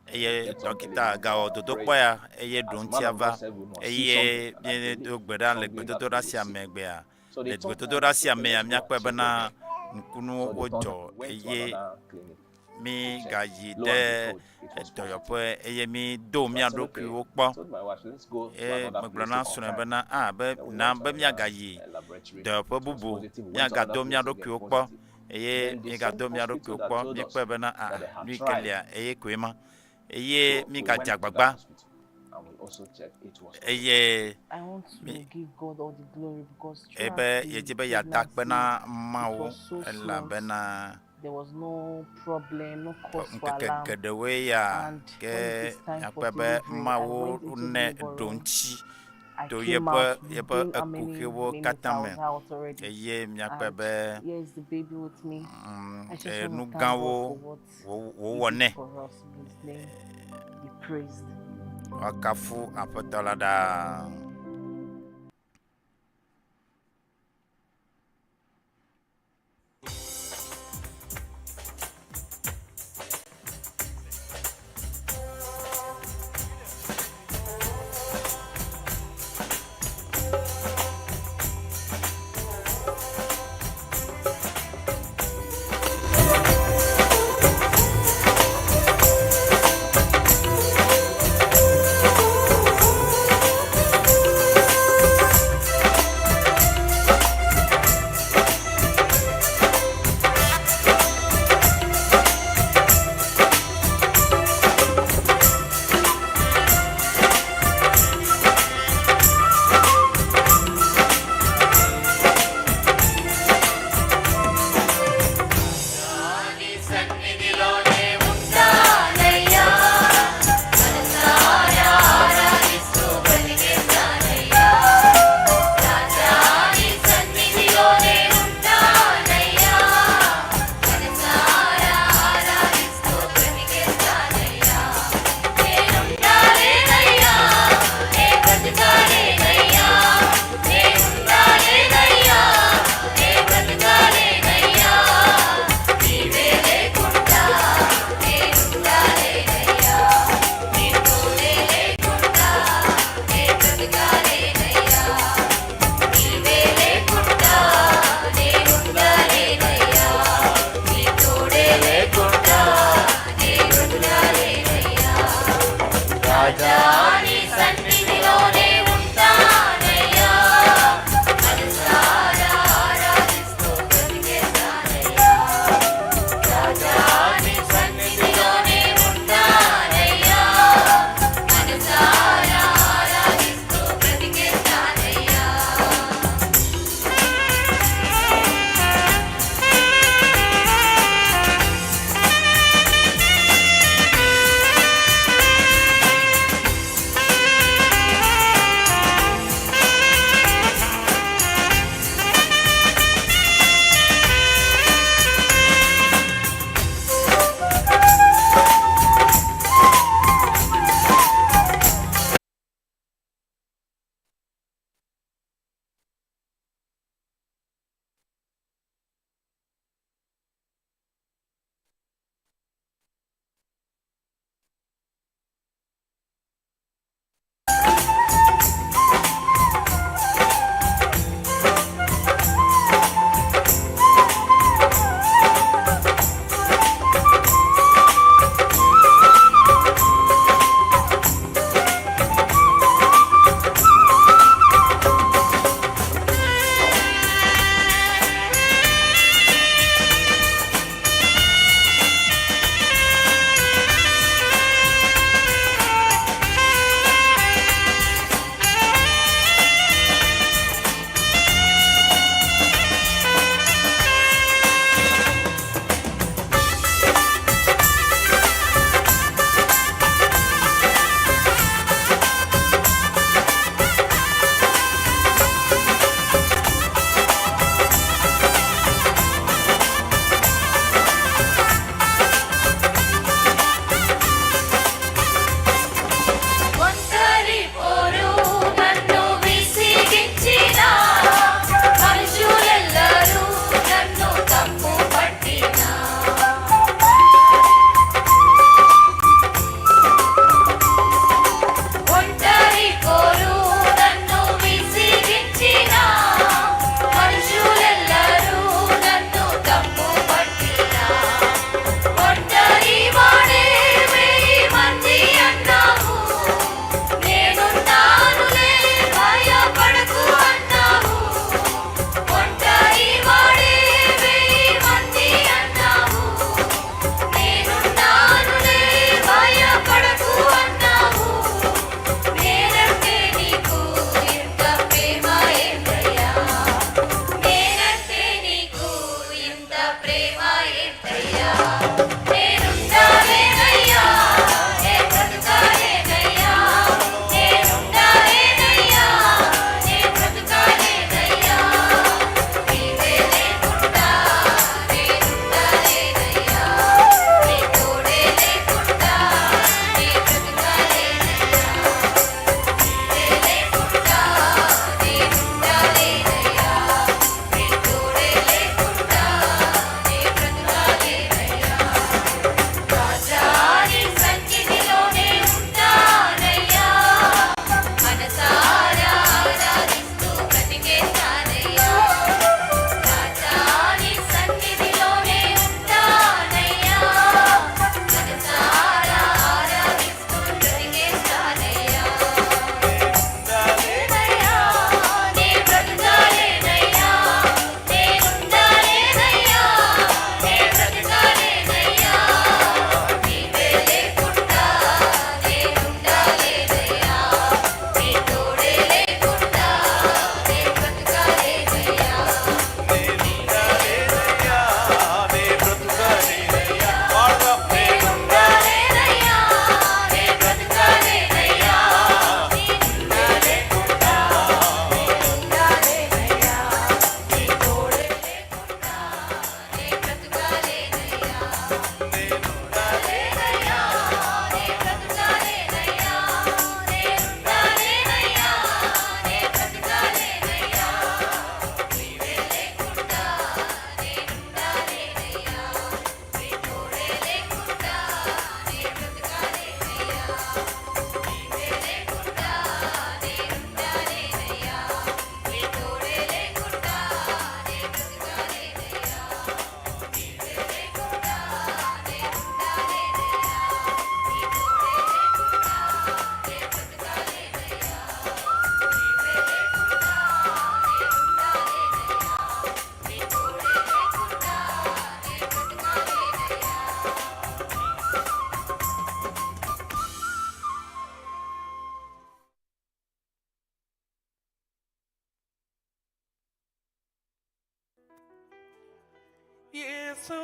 eye Kept on dɔkita believing gawɔ God and dodokpɔ praying. ya eye As man ɖoŋtia of va God said, we must see eye something, and I míedo believe gbe ɖa le strongly that we gbedodoɖa will sia see. megbea So le the third time, gbedodoɖa I sia said, okay, mea let's go míakpɔe and check bena again. nukunuwo So the third wodzɔ time, we went to eye another clinic to mí check. gayi Lo ɖe and behold, it was positive. edɔyɔƒe eye mído So I mía said, okay, ɖokuiwo I kpɔ told my wife, let's go to eye another megblɔ place na to srɔ̃nye confirm. bena a be Then we na went to be another míagayi laboratory. dɔyɔƒe It was bubu positive. We went to míagado another mía place again, ɖokuiwo kpɔ positive. eye Then the same míegado mía hospital ɖokuiwo that kpɔ told us míekpɔe bena a that they had nu yi ke tried. lia eye koe ma eye So we mígadze went to that agbagba hospital and we also checked. It was positive. eye I want to mi give God all the glory because throughout ebe the yedzi be yeada akpe pregnancy, na it Mawu was so smooth. elabena There was no problem, no cause for ŋkeke alarm. geɖewoe ya And ke when it is time for míakpɔe be delivery, I Mawu went into the ne labor ɖo room. ŋuti I to came yeƒe out yeƒe within how many ekuxiwo minutes katã I me was out already. eye míakpɔe And be here is the baby with me. I just eh, want nu to thank God gãwo for what wò- He wòwɔ did nɛ. for us. May His name be praised. Woakafu Aƒetɔ la ɖaa. Thank యేసు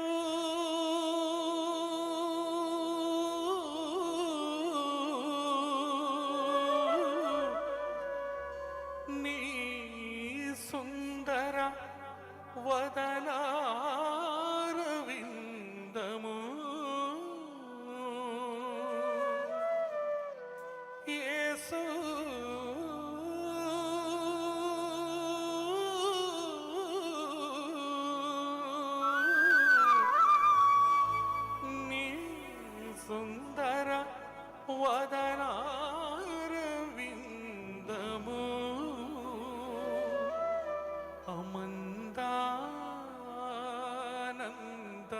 నీ సుందర వదనారవిందము యేసు నీ సుందర వదనారవిందము అమందానంద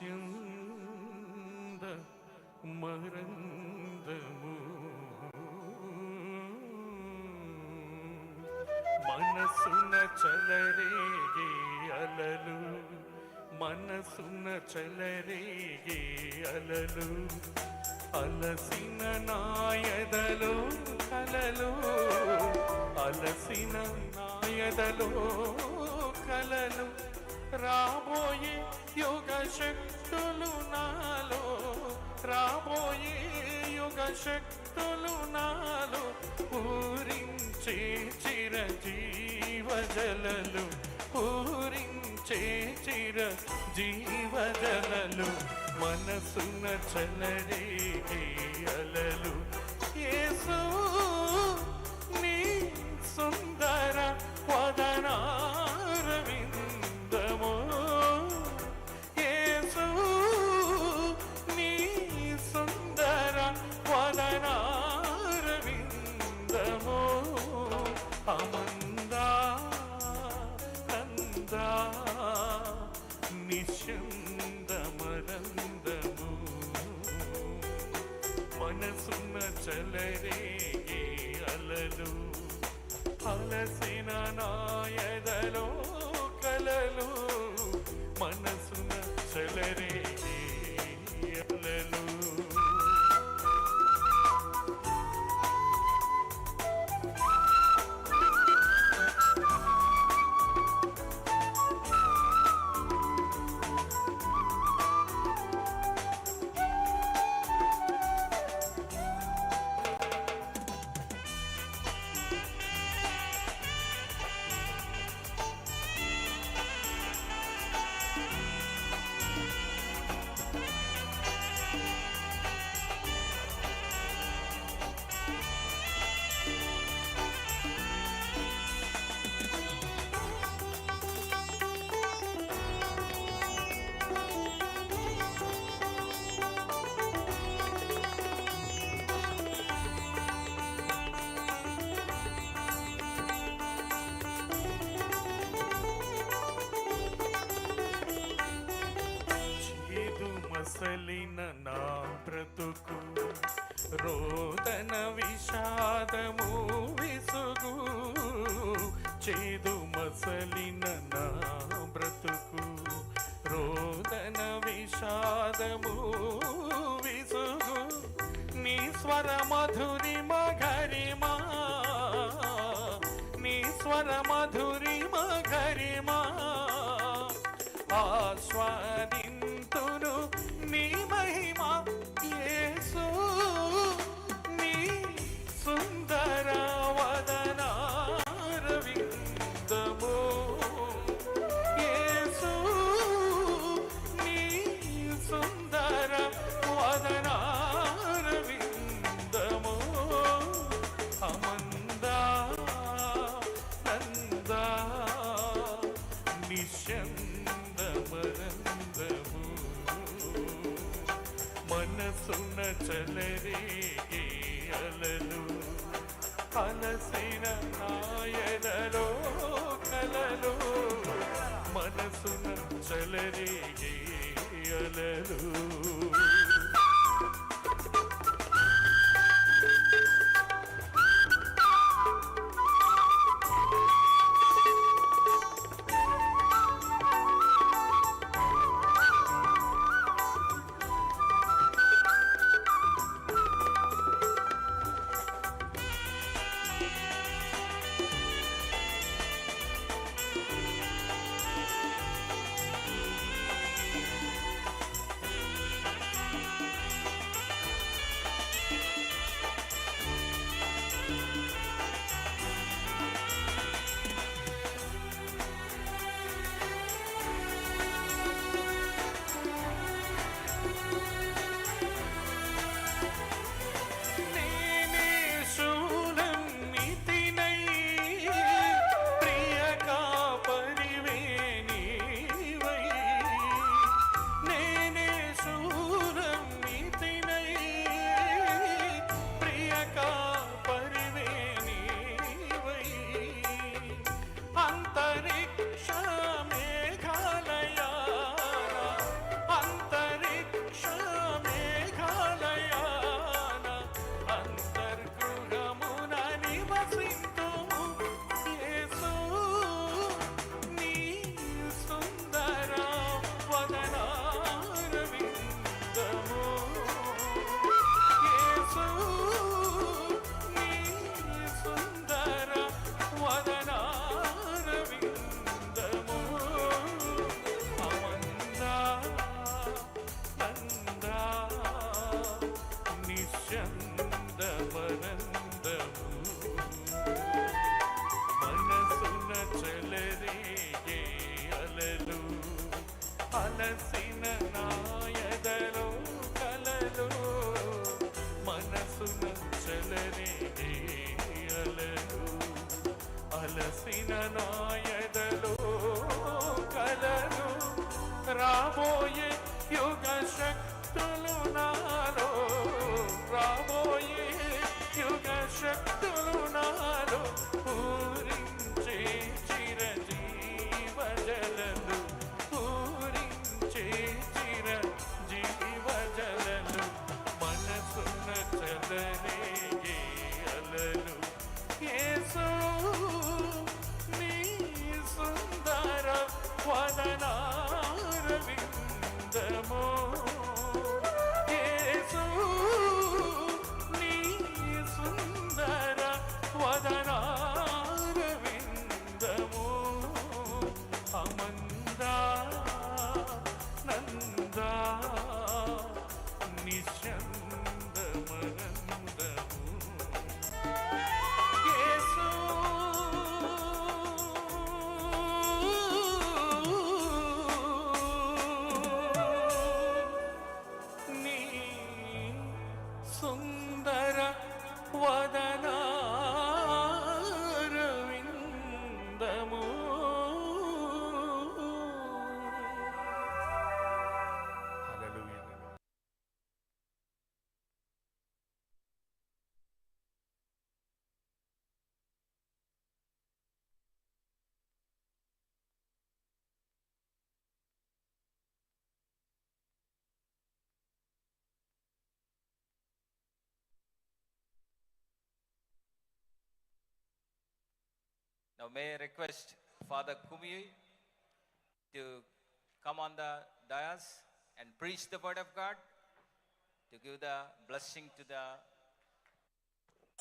నిశ్యంద మరందము మనసున చలరేగే అలలు మనసున చలరేగే అలలు అలసిన నాయదలో కలలు అలసిన నాయదలో కలలు రాబోయే యుగ శక్తులు నాలో రాబోయే యుగ శక్తులు నాలో పూరించే చిరజీవజలలు పూరించే చిర జీవజలలు మనసున చలరేగే అలలు యేసు నీ సుందర వదనారవిందము యేసు నీ సుందర వదనారవిందము అమందా నందా నిశ్యందమరందము మనసున చలరేగే అలలు అలసిన నాయదలో కలలు మనసున చలరేగే అలలు. చేదు మసలిన నా బ్రతుకు రోదన విషాదము విసుగు చేదు మసలిన నా బ్రతుకు రోదన విషాదము విసుగు నీ స్వర మధురి మగరిమా నీ స్వర మధురి మగరిమా ఆస్వాదింతును నీ మహిమ యేసు నీ సుందర వదనారవిందము యేసు నీ సుందర వదనారవిందము అమందా నందా నిశ్యందమరందము మనసున చలరేగే అలలు అలసిన నాయనలో కలలు మనసున చలరేగే అలలు. అలసిన నాయదలో కలలు మనసున చెలరేగే అలలు అలసిన నాయదలో కలలు రాబోయే యుగ శక్తులు నాలో రాబోయే యుగ శక్తులు నాలో పూరించే చిరజీవ జలలు పూరించే చిరజీవ జలలు మనసున చలరేగే అలలు యేసు నీ సుందర వదనారవిందము యేసు నీ సుందర వదనారవిందము అమందా నందా నిశ్చందమరందము యేసు నీ సుందర వదనారవిందము Hallelujah. Now may I request Father Kumi to come on the dais and preach the word of God, to give the blessing to the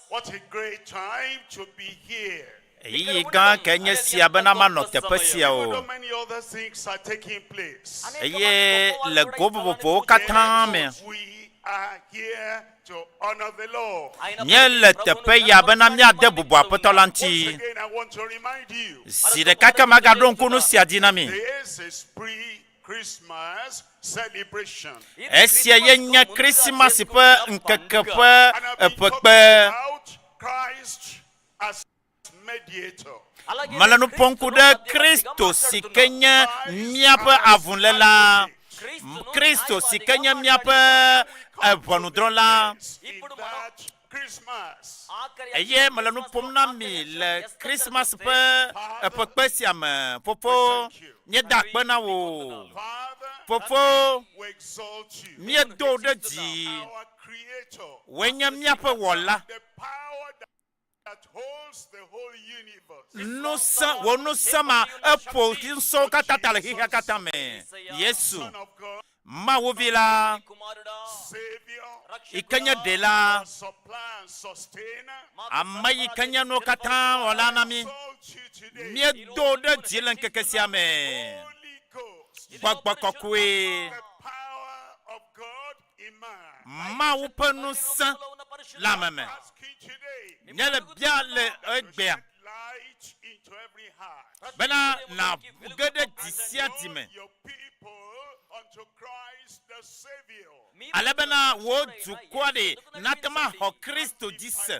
What a great time to be here. Ɣeyiɣi gã kae nye sia bena manɔ teƒe sia Even o. though many other things are taking place. Eye le go vovovowo katã me, We are here to honor the Lord. míele teƒe ya bena míade bubu Aƒetɔ la ŋuti. Again, I want to remind you. Zi ɖeka ke magaɖo ŋku nu sia dzi na mi. This is pre-Christmas celebration. Esia ye nye Krisimasi ƒe ŋkeke ƒe eƒekpe. Christ as mediator. Mele nu ƒom ku ɖe Kristo si ke nye míaƒe avuléla, Kristo si ke nye míaƒe ʋɔnudrɔ̃la. In that Christmas, Eye mele nu ƒom na mi le Krismas ƒe eƒekpe sia me. Fofo, míeda akpe na wò. Fofo, we exalt you. míedo wò ɖe dzi. Our creator, Wòe nye míaƒe wɔla. the power that holds the whole universe. Nusẽ, wò nusẽ ma eƒo ŋusẽwo katã ta le xexea katã me. Yesu, Mawu vi la, Savior, yi ke nye ɖela, supply and sustainer. ame yi ke nye nuwo katã wɔla na mí. Míedo wò ɖe dzi le ŋkeke sia me. Gbɔgbɔ kɔkɔe, Mawu ƒe ŋusẽ le ame me. Míele bia le egbea Light into every heart. bena nàge ɖe dzi sia dzi me Your people unto Christ the Savior. ale bena wò dukɔa ɖe nate ŋu axɔ Kristo dzi se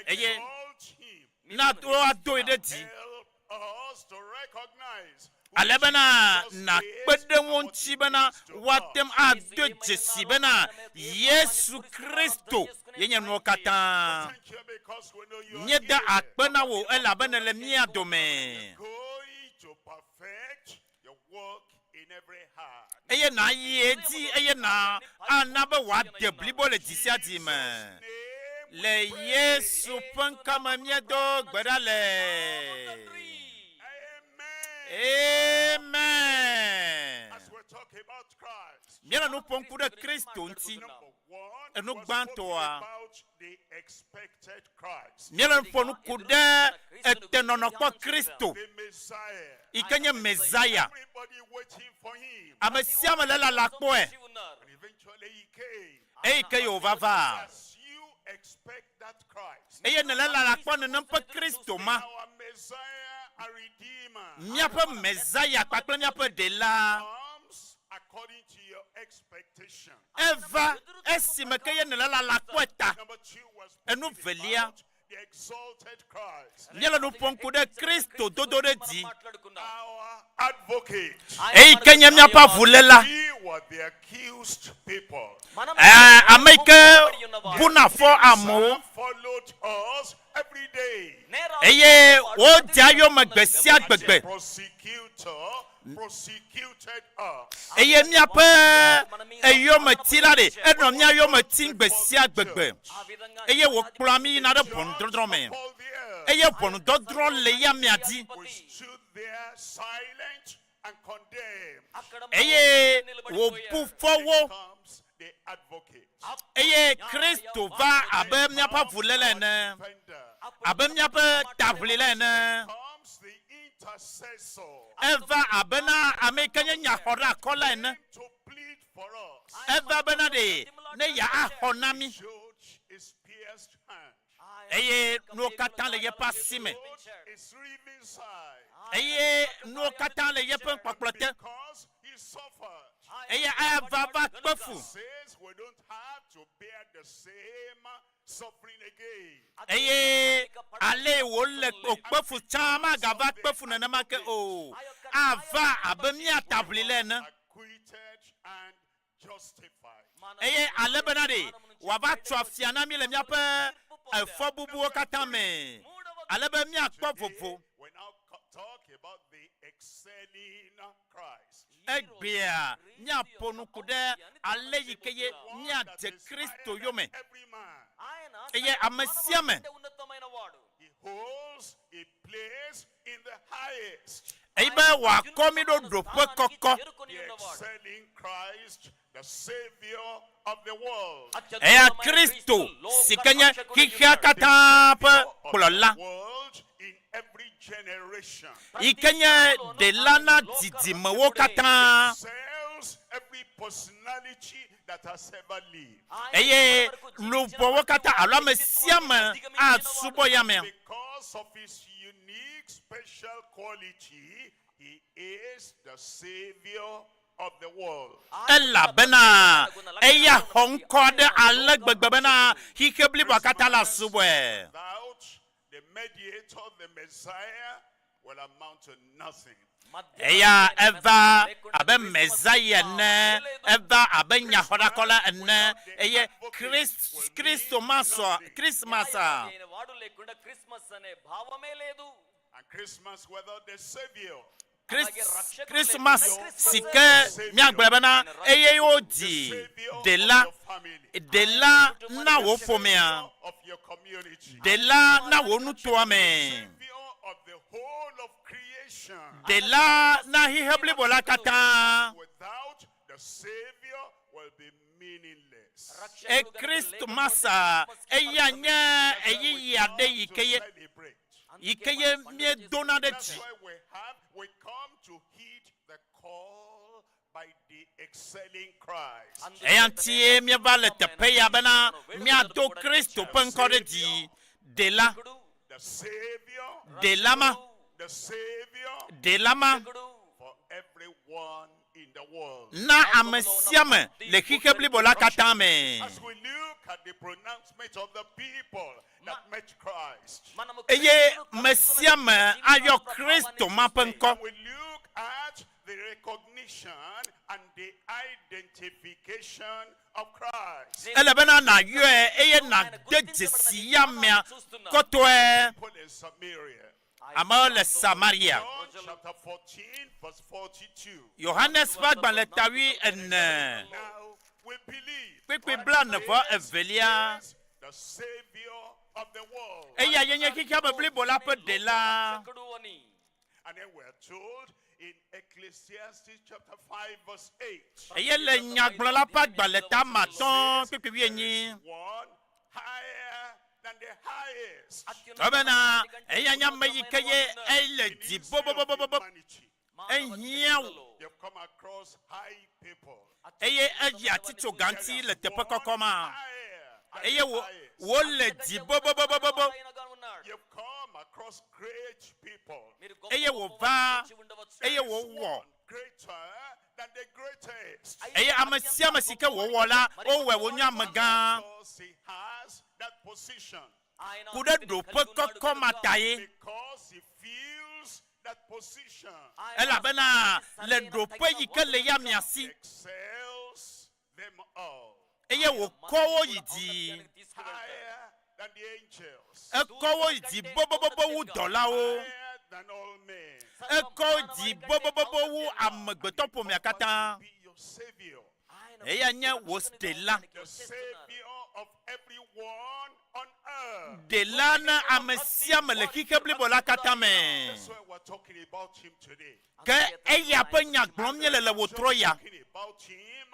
eye Exalt him. na woadoe ɖe dzi Help us to recognize ale bena nàkpe ɖe wo ŋuti bena woate ŋu ado dzesi bena Yesu Kristo ye nye nuwo katã. because we know you are Míeda akpe na wò elabe nèle mía dome. going to perfect your work in every heart. Eye nàyi edzi eye na ana be wòade blibo le dzi sia dzi me. Le Yesu ƒe ŋkɔ me míedo gbe ɖa le. Amen. As we talk about Christ, Míele nu ƒom ku ɖe Kristo ŋuti. Enu gbãtɔa, about the expected Christ, míele nu ƒom ku ɖe etenɔnɔ kpɔ Kristo the Messiah. yi ke nye Mesaya. Everybody waiting for him. Ame sia ame le lala kpɔe. And eventually he came. Eyi ke ye wòva va. As you expect that Christ, Eye nèle lala kpɔ nenem ƒe Kristo ma, our Messiah and Redeemer, míaƒe Mesaya kpakple míaƒe Ɖela, come Eva esime ke ye nèle lala kpɔe ta. Enu velia, míele nu ƒom ku ɖe Kristo dodo ɖe dzi. Eyi ke nye míaƒe avuléla. Ɛɛ, ame yi ke buna fɔ amewo eye wodzea eyome gbe sia gbegbe. Eye míaƒe eyometila ɖe, enɔ mía yome tim gbe sia gbegbe, eye wòkplɔa mí yina ɖe ʋɔnudɔdrɔ̃ me, eye ʋɔnudɔdrɔ̃ le ya mía dzi. Eye wòbu fɔ wo, eye Kristo va abe míaƒe avuléla ene, abe míaƒe taʋlila ene. Eva abe na ame yi ke nye nyaxɔɖeakɔla ene. Eva bena ɖe ne yeaxɔ na mí. Eye nuwo katã le yeƒe asi me. Eye nuwo katã le yeƒe kpɔkplɔ te. Eye ava va kpe fu. Eye ale wòle wòkpe fu tsã magava kpe fu nenema ke o. Ava abe mía taʋlila ene. Eye ale bena ɖe wòava tso afia na mí le míaƒe efɔ bubuwo katã me, ale be míakpɔ vovo. Egbea míaƒo nu ku ɖe ale yi ke ye míadze Kristo yome. Eye ame sia ame Eyi be wòakɔ mí ɖo ɖoƒe kɔkɔ. Eya Kristo si ke nye xexea katã ƒe kplɔla, yi ke nye ɖela na didimewo katã. Eye luʋɔwo katã alo ame sia ame asubɔ ya amea. Elabena eya xɔ ŋkɔ aɖe ale gbegbe bena xixe bliboa katã la subɔe. Eya eva abe Mesia ene, eva abe nyaxɔɖakɔla ene, eye Krist, Kristo masɔ, Kristmasa. Krist, Kristmas si ke míagblɔe bena eye wodzi Ɖela, Ɖela na wò ƒomea, Ɖela na wò nutoa me, Ɖela na xixe blibo la katã. E Kristmasa eya nye ɣeyiɣi aɖe yi ke ye yi ke ye míedona ɖe dzi. Eya ŋutie míeva le teƒe ya bena míado Kristo ƒe ŋkɔ ɖe dzi. Ɖela, Ɖela ma, Ɖela ma na ame sia ame le xixe blibo la katã me. Eye me sia ame ayɔ Kristo ma ƒe ŋkɔ. Ele bena nàyɔe eye nàde dzesi ya amea kɔtɔe. Amewo le Samaria. Yohanes ƒe agbalẽ ta wuiene, kpukpui blaene-vɔ-evelia. Eya ye nye xexea me blibo la ƒe Ɖela. Eye le Nyagblɔla ƒe agbalẽ ta matɔ̃ kpukpui wuienyi. Ebena eya nye ame yi ke ye ele dzi bobobobobo. Ehiã wò. Eye eyi atitsoga ŋuti le teƒe kɔkɔ ma. Eye wò wòle dzi bobobobobo. Eye wòva eye wòwɔ. than the greatest. Eye ame sia ame si ke wòwɔ la, wowɔe wònye amegã. Because he has that position. Ku ɖe ɖoƒe kɔkɔ ma ta ye. Because he fills that position. Elabena le ɖoƒe yi ke le ya mia si. Excels them all. Eye wòkɔ wo yi dzi. Higher than the angels. Ekɔ wo yi dzi bobobobo wu dɔlawo. Higher than all men. Ekɔ wo dzi bobobobo wu amegbetɔ ƒomea katã. Your savior. Eya nye wò ɖela. The savior of everyone on earth. Ɖela na ame sia ame le xixe blibo la katã me. That's why we're talking about him today. Ke eya ƒe nya gblɔm míele le wò trɔ ya. Talking about him,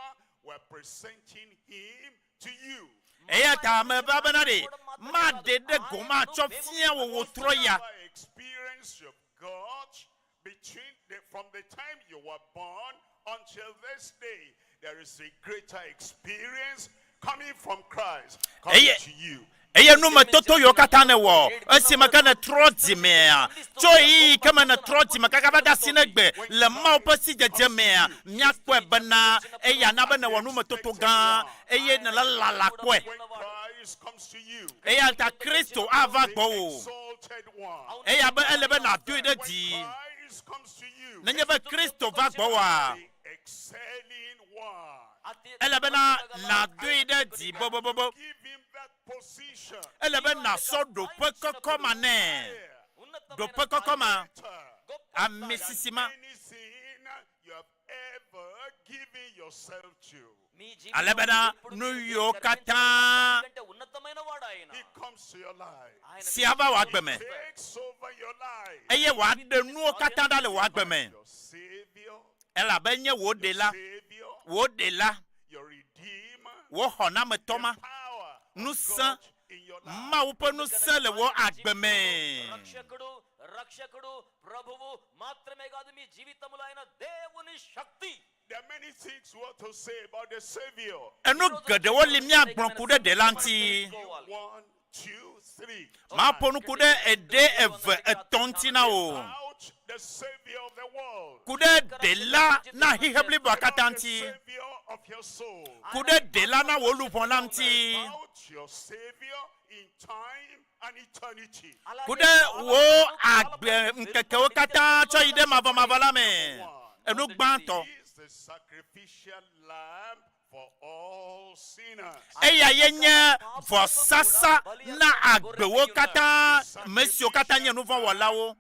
we're presenting him to you. Eya ta ame va bena ɖe maɖe ɖe go matsɔ fia wò wò trɔ ya. Whatever experience you've got between the, from the time you were born until this day, there is a greater experience coming from Christ coming Eye to you. eye numetoto yiwo katã ne wɔ esime ke nètrɔ dzimea tso ɣeyiɣi ke me nètrɔ dzime kaka va de asi ne gbe le Mawu ƒe sidzedze mea míakpɔe bena eya na be nèwɔ numetoto gã eye nèle lala kpɔe. When Christ comes to you, Eya ta Kristo ava gbɔwò. exalted one. Eya be ele be nàdoe ɖe dzi. Christ comes to you, Nenye be Kristo va gbɔwòa, the excelling one. ele bena nàdoe ɖe dzi bobobobo. Give him that position. Ele be nàsɔ ɖoƒe kɔkɔ ma nɛ. Ɖoƒe kɔkɔ ma, ame sisi ma. Anything you have ever given yourself to. Ale bena nu yiwo katã He comes to your life. si ava wò agbe me Takes over your life. eye wòaɖe nuwo katã ɖa le wò agbe me. Your savior, Elabe nye wò ɖela, savior, wò ɖela, your redeemer, wò xɔnametɔ ma. power of Ŋusẽ, God in your life. Mawu ƒe ŋusẽ le wò agbe me. రక్షకుడు రక్షకుడు ప్రభువు మాత్రమే కాదు మీ జీవితంలో ఆయన దేవుని శక్తి There are many things we want to say about the savior. Enu geɖewo li míagblɔ ku ɖe ɖela ŋuti. One, two, three. Maƒo nu ku ɖe eɖe eve etɔ̃ ŋuti na wò. About the savior of the world. Ku ɖe ɖela na xixe bliboa katã ŋuti. Savior of your soul. Ku ɖe ɖela na wò luʋɔ la ŋuti. About your savior in time and eternity. Ku ɖe wò agbe ŋkekewo katã tsɔ yi ɖe mavɔmavɔ la me. Enu gbãtɔ. He is the sacrificial lamb for all sinners. Eya ye nye vɔsasa na agbewo katã, ame siwo katã nye nuvɔ̃wɔlawo.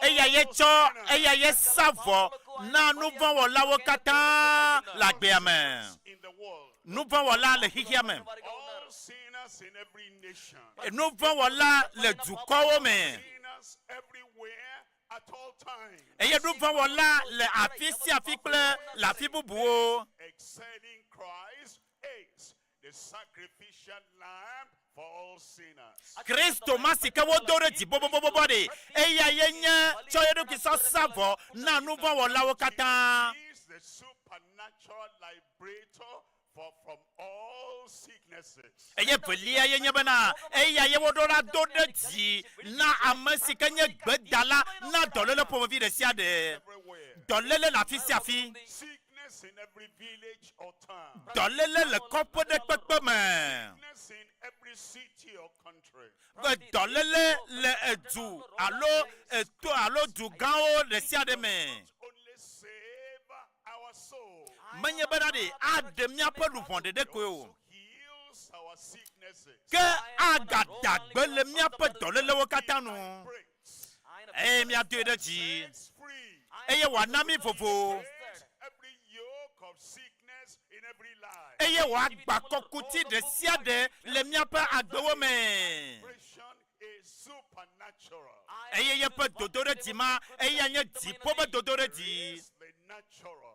Eya ye tsɔ, eya ye sa vɔ na nuvɔ̃wɔlawo katã le agbea me. Nuvɔ̃wɔla le xexea me. All sinners in every nation. Nuvɔ̃wɔla le dukɔwo me. Sinners everywhere at all times. Eye nuvɔ̃wɔla le afi sia afi kple le afi bubuwo. Excelling Christ is the sacrificial lamb for all sinners. Kristo ma si ke wodo ɖe dzi bobobobo ɖe, eya ye nye tsɔ ye ɖokui sɔ sa vɔ na nuvɔ̃wɔlawo katã. He is the supernatural liberator for from all sicknesses. Eye velia ye nye bena eya ye woɖo la do ɖe dzi na ame si ke nye gbedala na dɔléle ƒomevi ɖe sia ɖe. Dɔléle le afi sia afi. Sickness in every village or town. Dɔléle le kɔƒe ɖe kpekpe me. Sickness in every city or country. Be dɔléle le edu alo eto alo du gãwo ɖe sia ɖe me. Only save our soul. Menye bena ɖe aɖe míaƒe luʋɔ ɖeɖe koe o. Heals our sicknesses. Ke agada gbe le míaƒe dɔlélewo katã nu. Eye míadoe ɖe dzi. Eye wòana mí vovo. Every yoke of sickness in every life. Eye wòagba kɔkuti ɖe sia ɖe le míaƒe agbewo me. Liberation is supernatural. Eye yeƒe dodo ɖe dzi ma, eya nye dziƒo ƒe dodo ɖe dzi. The natural.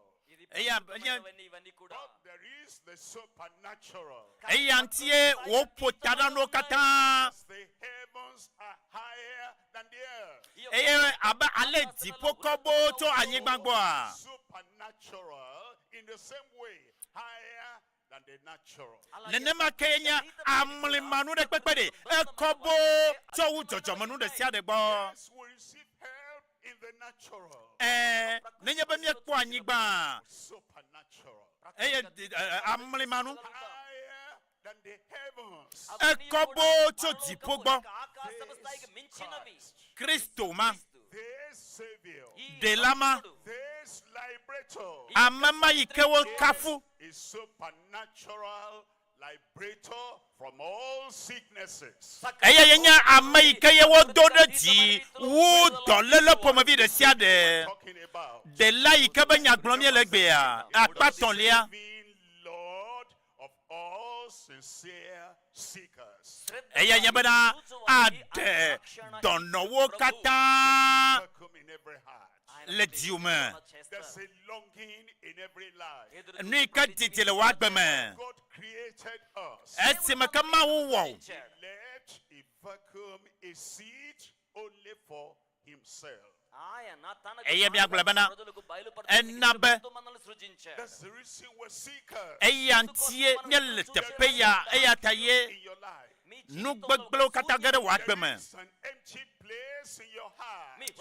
Eya nye But there is the supernatural. eya ŋutie wòƒo ta na nuwo katã. The heavens are higher than the earth. Eye abe ale dziƒo kɔ boo tso anyigba gbɔa. Supernatural in the same way, higher than the natural. Nenema ke nye amlimanu ɖe kpekpe ɖe ekɔ boo tsɔ wu dzɔdzɔmenu ɖe sia ɖe gbɔ. Yes, we receive help in the natural. Ɛɛ, nenye be míekpɔ anyigba, eye amlima nu ekɔ boo tso dziƒo gbɔ. Kristo ma, Ɖela ma, ame ma yi ke wokafu. Eya ye nye ame yi ke ye wodo ɖe dzi wu dɔléle ƒomevi ɖe sia ɖe. Ɖela yi ke be nya gblɔm míele egbea, akpa etɔ̃lia. Eya nye bena aɖe dɔnɔwo katã le dziwò me. Nu yi ke didi le wò agbe me. Esime ke Mawu wɔ wò. Eye míagblɔe bena, ena be eya ŋutie míele teƒe ya, eya ta ye nu gbegblẽwo katã ge ɖe wò agbe me.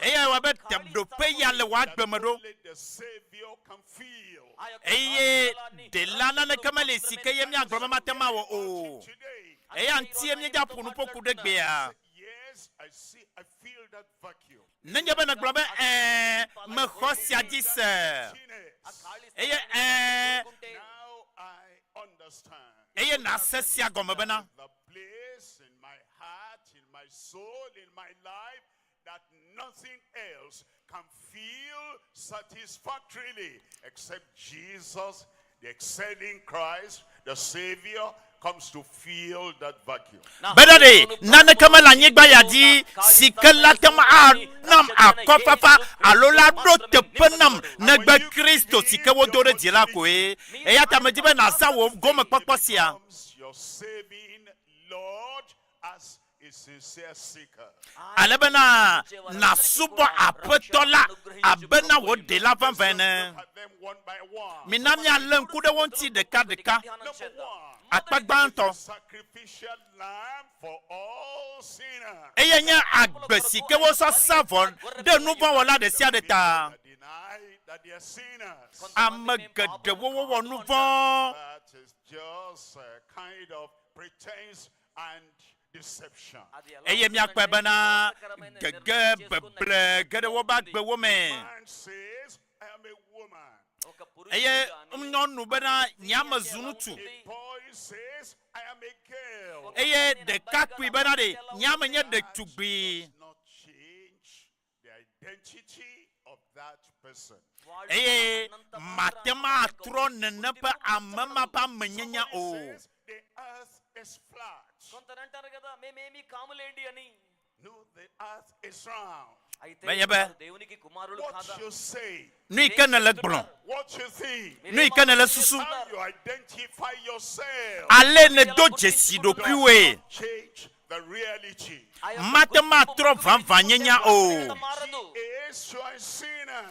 Eyae wɔ be ɖoƒe ya le wò agbe me ɖo. Eye ɖela naneke meli si ke ye míagblɔ be mate ŋu awɔ o. Eya ŋutie míedze aƒo nuƒo ku ɖe gbea. Nenye be nègblɔ be, Ɛ̃, mexɔ sia dzi se, eye ɛ̃, eye nàse sia gɔme bena, The excelling Christ, the Savior, comes to fill that vacuum. Bena ɖe naneke mele anyigba ya dzi si ke la te ŋu anam akɔfafa alo la ɖo teƒe nam negbe Kristo si ke wodo ɖe dzi la koe. Eya ta medi be nàzã wò gomekpɔkpɔ sia. Your saving Lord as a sincere seeker. Ale bena nàsubɔ Aƒetɔ la abe na wò Ɖela vavã ene. Mina míalé ŋku ɖe wo ŋuti ɖekaɖeka. Akpa gbãtɔ, Sacrificial lamb for all sinners. eyae nye agbe si ke wosɔ sa vɔ ɖe nuvɔ̃wɔla ɖesiaɖe ta. Deny that they are sinners. Ame geɖewo wowɔ nuvɔ̃. That is just a kind of pretense and deception. Eye míakpɔe bena gege beble ge ɖe woƒe agbewo me. Man says, I am a woman. Eye nyɔnu bena nye ame zu ŋutsu. A boy says, I am a girl. Eye ɖekakpui bena ɖe nye ame nye ɖetugbui. Not change the identity of that person. Eye mate ŋu atrɔ nene ƒe ame ma ƒe amenyenya o. The earth is flat. కొందరు అంటారు కదా మేమేమీ కాములేండి అని No, the earth is round. అయితే Menye be- వారు దేవునికి కుమారులు What కాదా you say, Nu yi ke nèle gblɔ, what you think, nu yi ke nèle susu, how you identify yourself, ale nèdo dzesi ɖokuiwòe change the reality. mate ŋu atrɔ vavãnyenya o. Is to a sinner.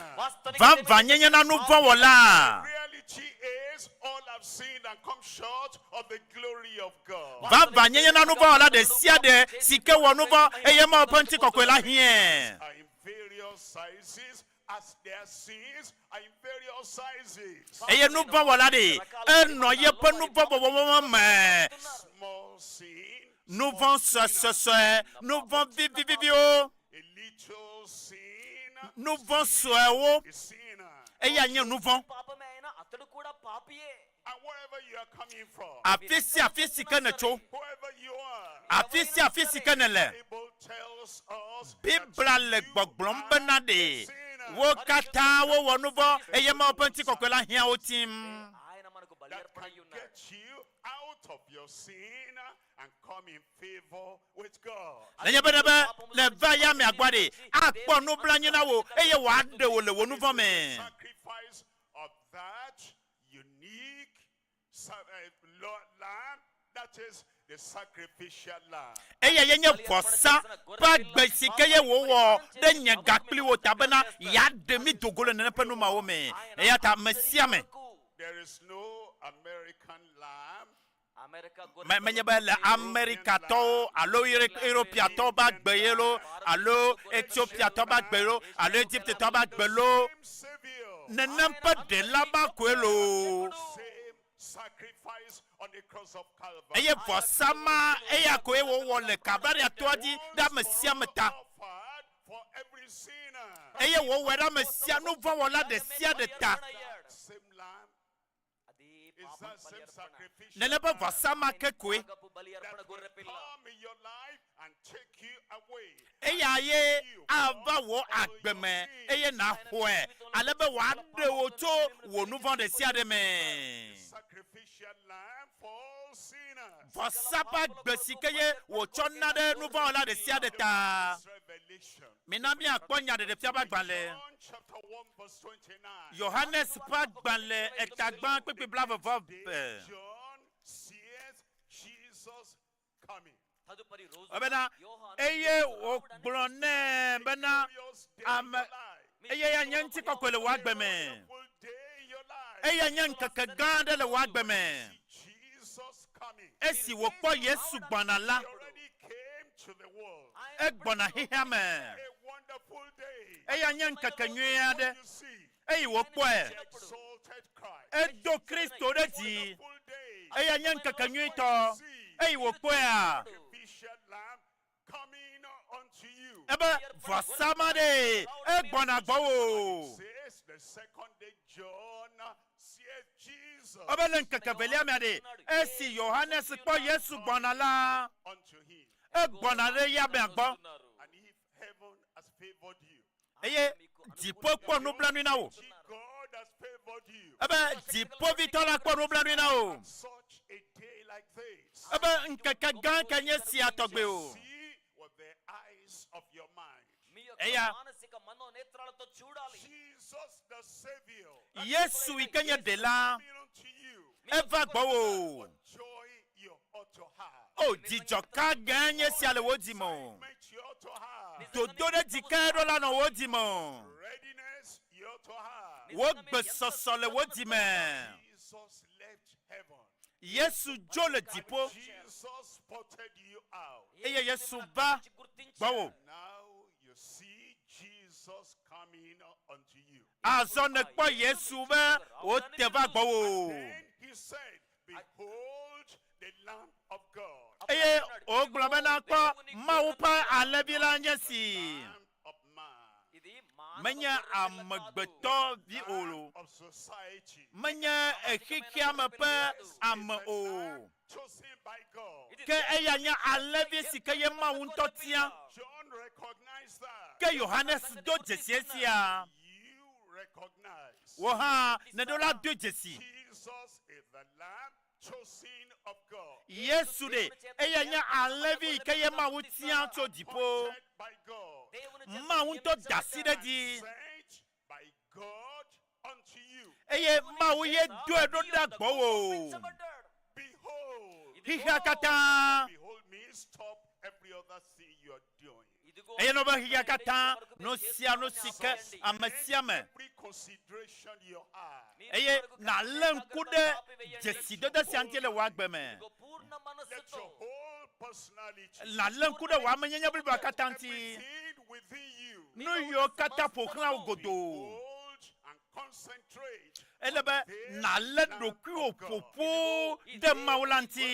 Vavãnyenye na nuvɔ̃wɔla. Reality is all have sinned and come short of the glory of God. Vavãnyenye na nuvɔ̃wɔla ɖe sia ɖe si ke wɔ nuvɔ̃ eye Mawu ƒe ŋutikɔkɔe la hiãe. Are in various sizes as their sins are in various sizes. Eye nuvɔ̃wɔla ɖe enɔ yeƒe nuvɔ̃wɔwɔ me. Small sin, Nuvɔ̃ suesuesue, nuvɔ̃ viviviviwo, a little sin, nuvɔ̃ suewo, a sinner. eya nye nuvɔ̃. పాపమే అయినా అతడు కూడా పాపియే And wherever you are coming from, Afi sia afi si ke nètso, whoever you are, afi sia afi si ke nèle, Bible tells us Biblia le gbɔgblɔm bena ɖe wo katã wowɔ nuvɔ̃ eye Mawu ƒe ŋutikɔkɔe la hiã wo tim. ఆయన మనకు బలి that అర్పణ can అయి ఉన్నాడు get you out of your sin and come in favor with God. Nenye be ne be le va ya me agba ɖe akpɔ nublanui na wò eye wòaɖe wò le wò nuvɔ̃ me. Sacrifice of that unique lamb, that is the sacrificial lamb. Eya ye nye vɔsa ƒe agbe si ke ye wòwɔ ɖe nye ga kpli wò ta bena yeaɖe mí do go le nene ƒe nu mawo me. Eya ta ame sia ame There is no American lamb. Me, menye be le Amerikatɔwo alo Europeatɔwo ƒe agbe ye loo alo Etiopiatɔwo ƒe agbe loo alo Egiptetɔwo ƒe agbe loo. Nenem ƒe ɖela ma koe loo. Eye vɔsa ma eya koe wòwɔ le Kalvaria toa dzi ɖe ame sia ame ta. Eye wòwɔe ɖe ame sia nuvɔ̃wɔla ɖe sia ɖe ta. Nene ƒe vɔsa ma ke koe. Eya ye ava wò agbe me eye nàxɔe ale be wòaɖe wò tso wò nu vɔ̃ ɖe sia ɖe me. Vɔsa ƒe agbe si ke ye wòtsɔ na ɖe nu vɔ̃ wɔla ɖe sia ɖe ta. Mina míakpɔ Nyaɖeɖefia ƒe agbalẽ. Yohanes ƒe agbalẽ etagbã kpekpe blaeve-vɔ-eve. Ebena eye wògblɔ nɛ bena ame eye ya nye ŋutikɔkɔe le wò agbe me. Eya nye ŋkeke gã aɖe le wò agbe me. Esi wòkpɔ Yesu gbɔna la, egbɔna xexea me. Eya nye ŋkeke nyui aɖe. Eyi wòkpɔe. Edo Kristo ɖe dzi. Eya nye ŋkeke nyuitɔ. Eyi wòkpɔea? Ebe vɔsa ma ɖee egbɔna gbɔwò. Ebe le ŋkeke velia mea ɖe, esi Yohanes kpɔ Yesu gbɔna la, egbɔna ɖe ya mea gbɔ. Eye dziƒo kpɔ nublanui na wò. Ebe dziƒovitɔ la kpɔ nublanui na wò. Ebe ŋkeke gã ke nye sia tɔgbe o. Eya Yesu yi ke nye ɖela, eva gbɔwò. O, dzidzɔ ka gãe nye sia le wò dzi me o! Dodo ɖe dzi kae ɖo la nɔ wò dzi me o! Wò gbesɔsɔ le wò dzi me. Yesu dzo le dziƒo eye Yesu va gbɔwò. Azɔ nèkpɔ Yesu be wòte va gbɔwò. Eye wògblɔ bena, Kpɔ, Mawu ƒe Alẽvi la nye si. Menye amegbetɔ vi o lo. Menye xexea me ƒe ame o. Ke eya nye alẽvi si ke ye Mawu ŋutɔ tia. Ke Yohanes do dzesi esia. Wò hã nèɖo la do dzesi. Yesu ɖe, eya nye alẽvi yi ke ye Mawu tia tso dziƒo. Mawu ŋutɔ da asi ɖe edzi. Eye Mawu ye doe ɖo ɖa gbɔwò. Xexea katã. Eye nɔ be xexea katã, nu sia nu si ke ame sia ame, eye nàlé ŋku ɖe dzesidede sia ŋuti le wò agbe me. Nàlé ŋku ɖe wò amenyenye bliboa katã ŋuti, nu yiwo katã ƒo xlã wò godoo. Ele be nàlé ɖokuiwò ƒoƒo ɖe Mawu la ŋuti.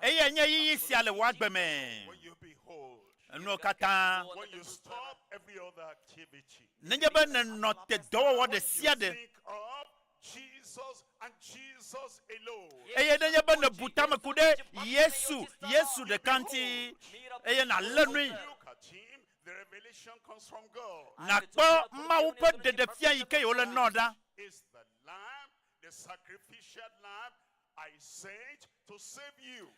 Eyae nye ɣeyiɣi sia le wò agbe me. Enuwo katã. Nenye be nènɔ te dɔwɔwɔ ɖe sia ɖe, eye nenye be nèbu tame ku ɖe Yesu, Yesu ɖeka ŋuti, eye nàlé nui, nàkpɔ Mawu ƒe ɖeɖefia yi ke yewole nɔ ɖa.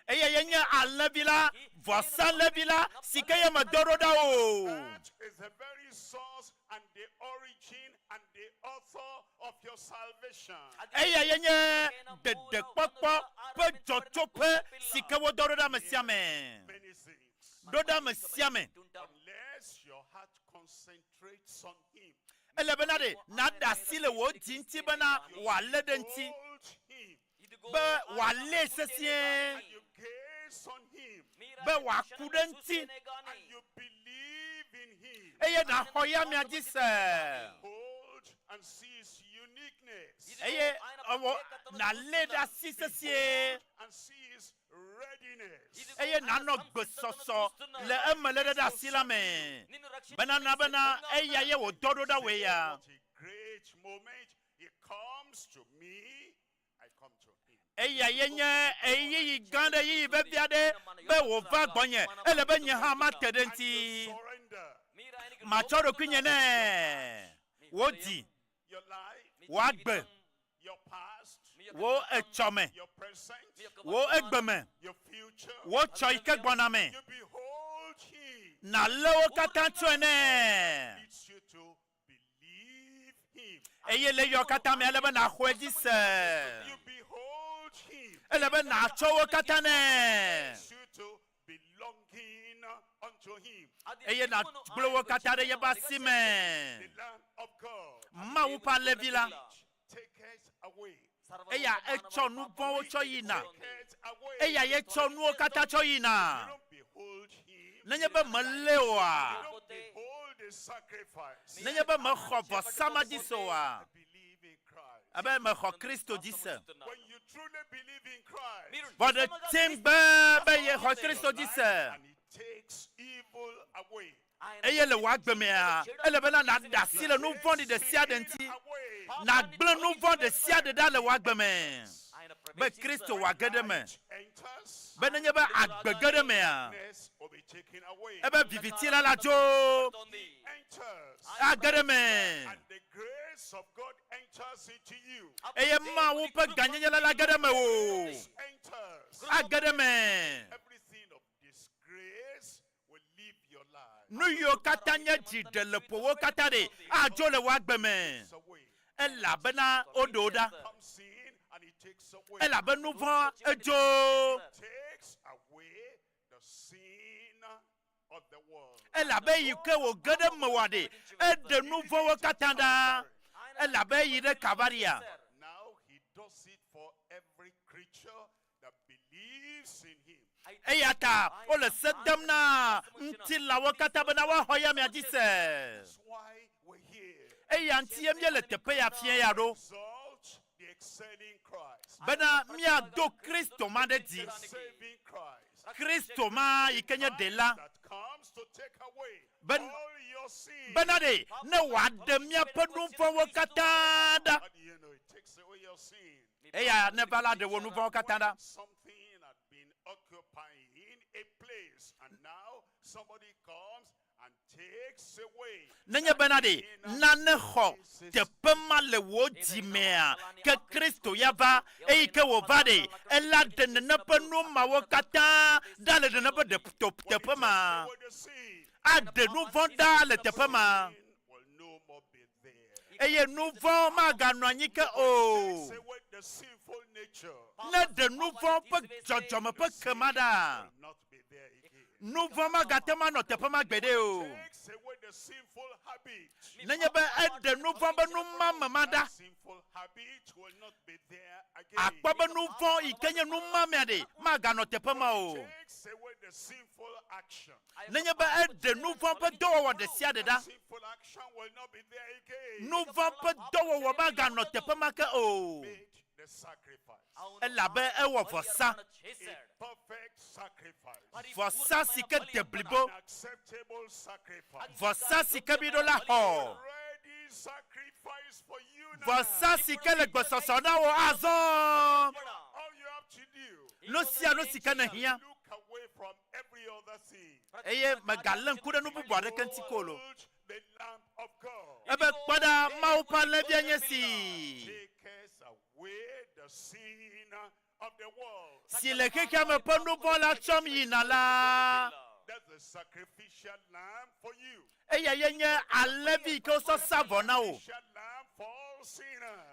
Eya ye nye alẽvi la, vɔsalẽvi la, si ke ye medɔ ɖo ɖa o. Eya ye nye ɖeɖekpɔkpɔ ƒe dzɔtsoƒe si ke wodɔ ɖo ɖe ame sia ame. Ɖo ɖe ame sia ame. Ele bena ɖe nàɖe asi le wò dzi ŋuti bena wòalé ɖe ŋuti, be wòalée sesĩe, be wòaku ɖe ŋuti, eye nàxɔ ya mia dzi se. Eye ewɔ nàlée ɖe asi sesĩe, eye nànɔ gbesɔsɔ le eme lé ɖe asi la me, bena na bena eya ye wòdɔ ɖo ɖa wòe ya. Eya ye nye ɣeyiɣi gã aɖe, ɣeyiɣi vevi aɖe be wòva gbɔnye. Ele be nye hã mate ɖe eŋuti. Matsɔ ɖokuinye nɛ. Wò dzi, wò agbe, wò etsɔme, wò egbeme, wò tsɔ yi ke gbɔna me, nàlé wo katã tsɔe nɛ. Eye le yɔ katã me ele be nàxɔe dzi se. Ele be nàtsɔ wo katã nɛ. Eye nàgblẽ wo katã ɖe yeƒe asi me. Mawu ƒe alẽvi la, eya etsɔ nu vɔ̃wo tsɔ yina. Eya ye tsɔ nuwo katã tsɔ yina. Nenye be mèlée oa, nenye be mèxɔ vɔsa ma dzi se oa, abe mèxɔ Kristo dzi se. Vɔ ɖe tim gbe be yexɔ Kristo dzi se. Eye le wò agbe mea, ele bena nàɖe asi le nu vɔ̃ɖi ɖe sia ɖe ŋuti, nàgblẽ nu vɔ̃ ɖe sia ɖe ɖa le wò agbe me, be Kristo wòage ɖe eme. Be nenye be agbe ge ɖe emea, ebe viviti la ladzo age ɖe eme. Eye Mawu ƒe gãnyenye la lage ɖe mewò age ɖe eme. Nu yiwo katã nye dziɖeleƒowo katã ɖe adzo le wò agbe me, elabena woɖe wo ɖa. Elabe nu vɔ̃ edzo. Elabe yi ke wòge ɖe mewòa ɖe, eɖe nu vɔ̃wo katã ɖa. Elabe eyi ɖe Kalvaria. Eya ta wole se dem na ŋutilãwo katã bena woaxɔ eya amea dzi se. Eya ŋutie míele teƒe ya fiẽ ya ɖo, bena míado Kristo ma ɖe dzi, Kristo ma yi ke nye Ɖela, ben, bena ɖe ne wòaɖe míaƒe nu vɔ̃wo katã ɖa. Eya neva la ɖe wò nu vɔ̃wo katã ɖa. Nenye bena ɖe nane xɔ teƒe ma le wò dzi mea, ke Kristo ya va, eyi ke wòva ɖe, ela ɖe nene ƒe nu mawo katã ɖa le nene ƒe teƒe ma. Aɖe nu vɔ̃ ɖa le teƒe ma. Eye nu vɔ̃ maganɔ anyi ke o. Ne ɖe nu vɔ̃ ƒe dzɔdzɔme ƒe ke ma ɖa, nu vɔ̃ magate ŋu anɔ teƒe ma gbeɖe o. Nenye be eɖe nu vɔ̃ be numame ma ɖa, akpɔ be nu vɔ̃ yi ke nye numamea ɖe maganɔ teƒe ma o. Nenye be eɖe nu vɔ̃ ƒe dɔwɔwɔ ɖe sia ɖe ɖa, nu vɔ̃ ƒe dɔwɔwɔ maganɔ teƒe ma ke o, elabe ewɔ vɔsa, vɔsa si ke de blibo, vɔsa si ke miɖo la xɔ, vɔsa si ke le gbesɔsɔ na wò azɔ. Nu sia nu si ke nèhiã. Eye mègalé ŋku ɖe nu bubu aɖeke ŋuti ko o. Ebe, Kpɔ ɖa, Mawu ƒe Alẽvia nye esi, si le xexea me ƒe nu vɔ̃ la tsɔm yina la. Eya ye nye alẽvi yi ke wosɔ sa vɔ na wò.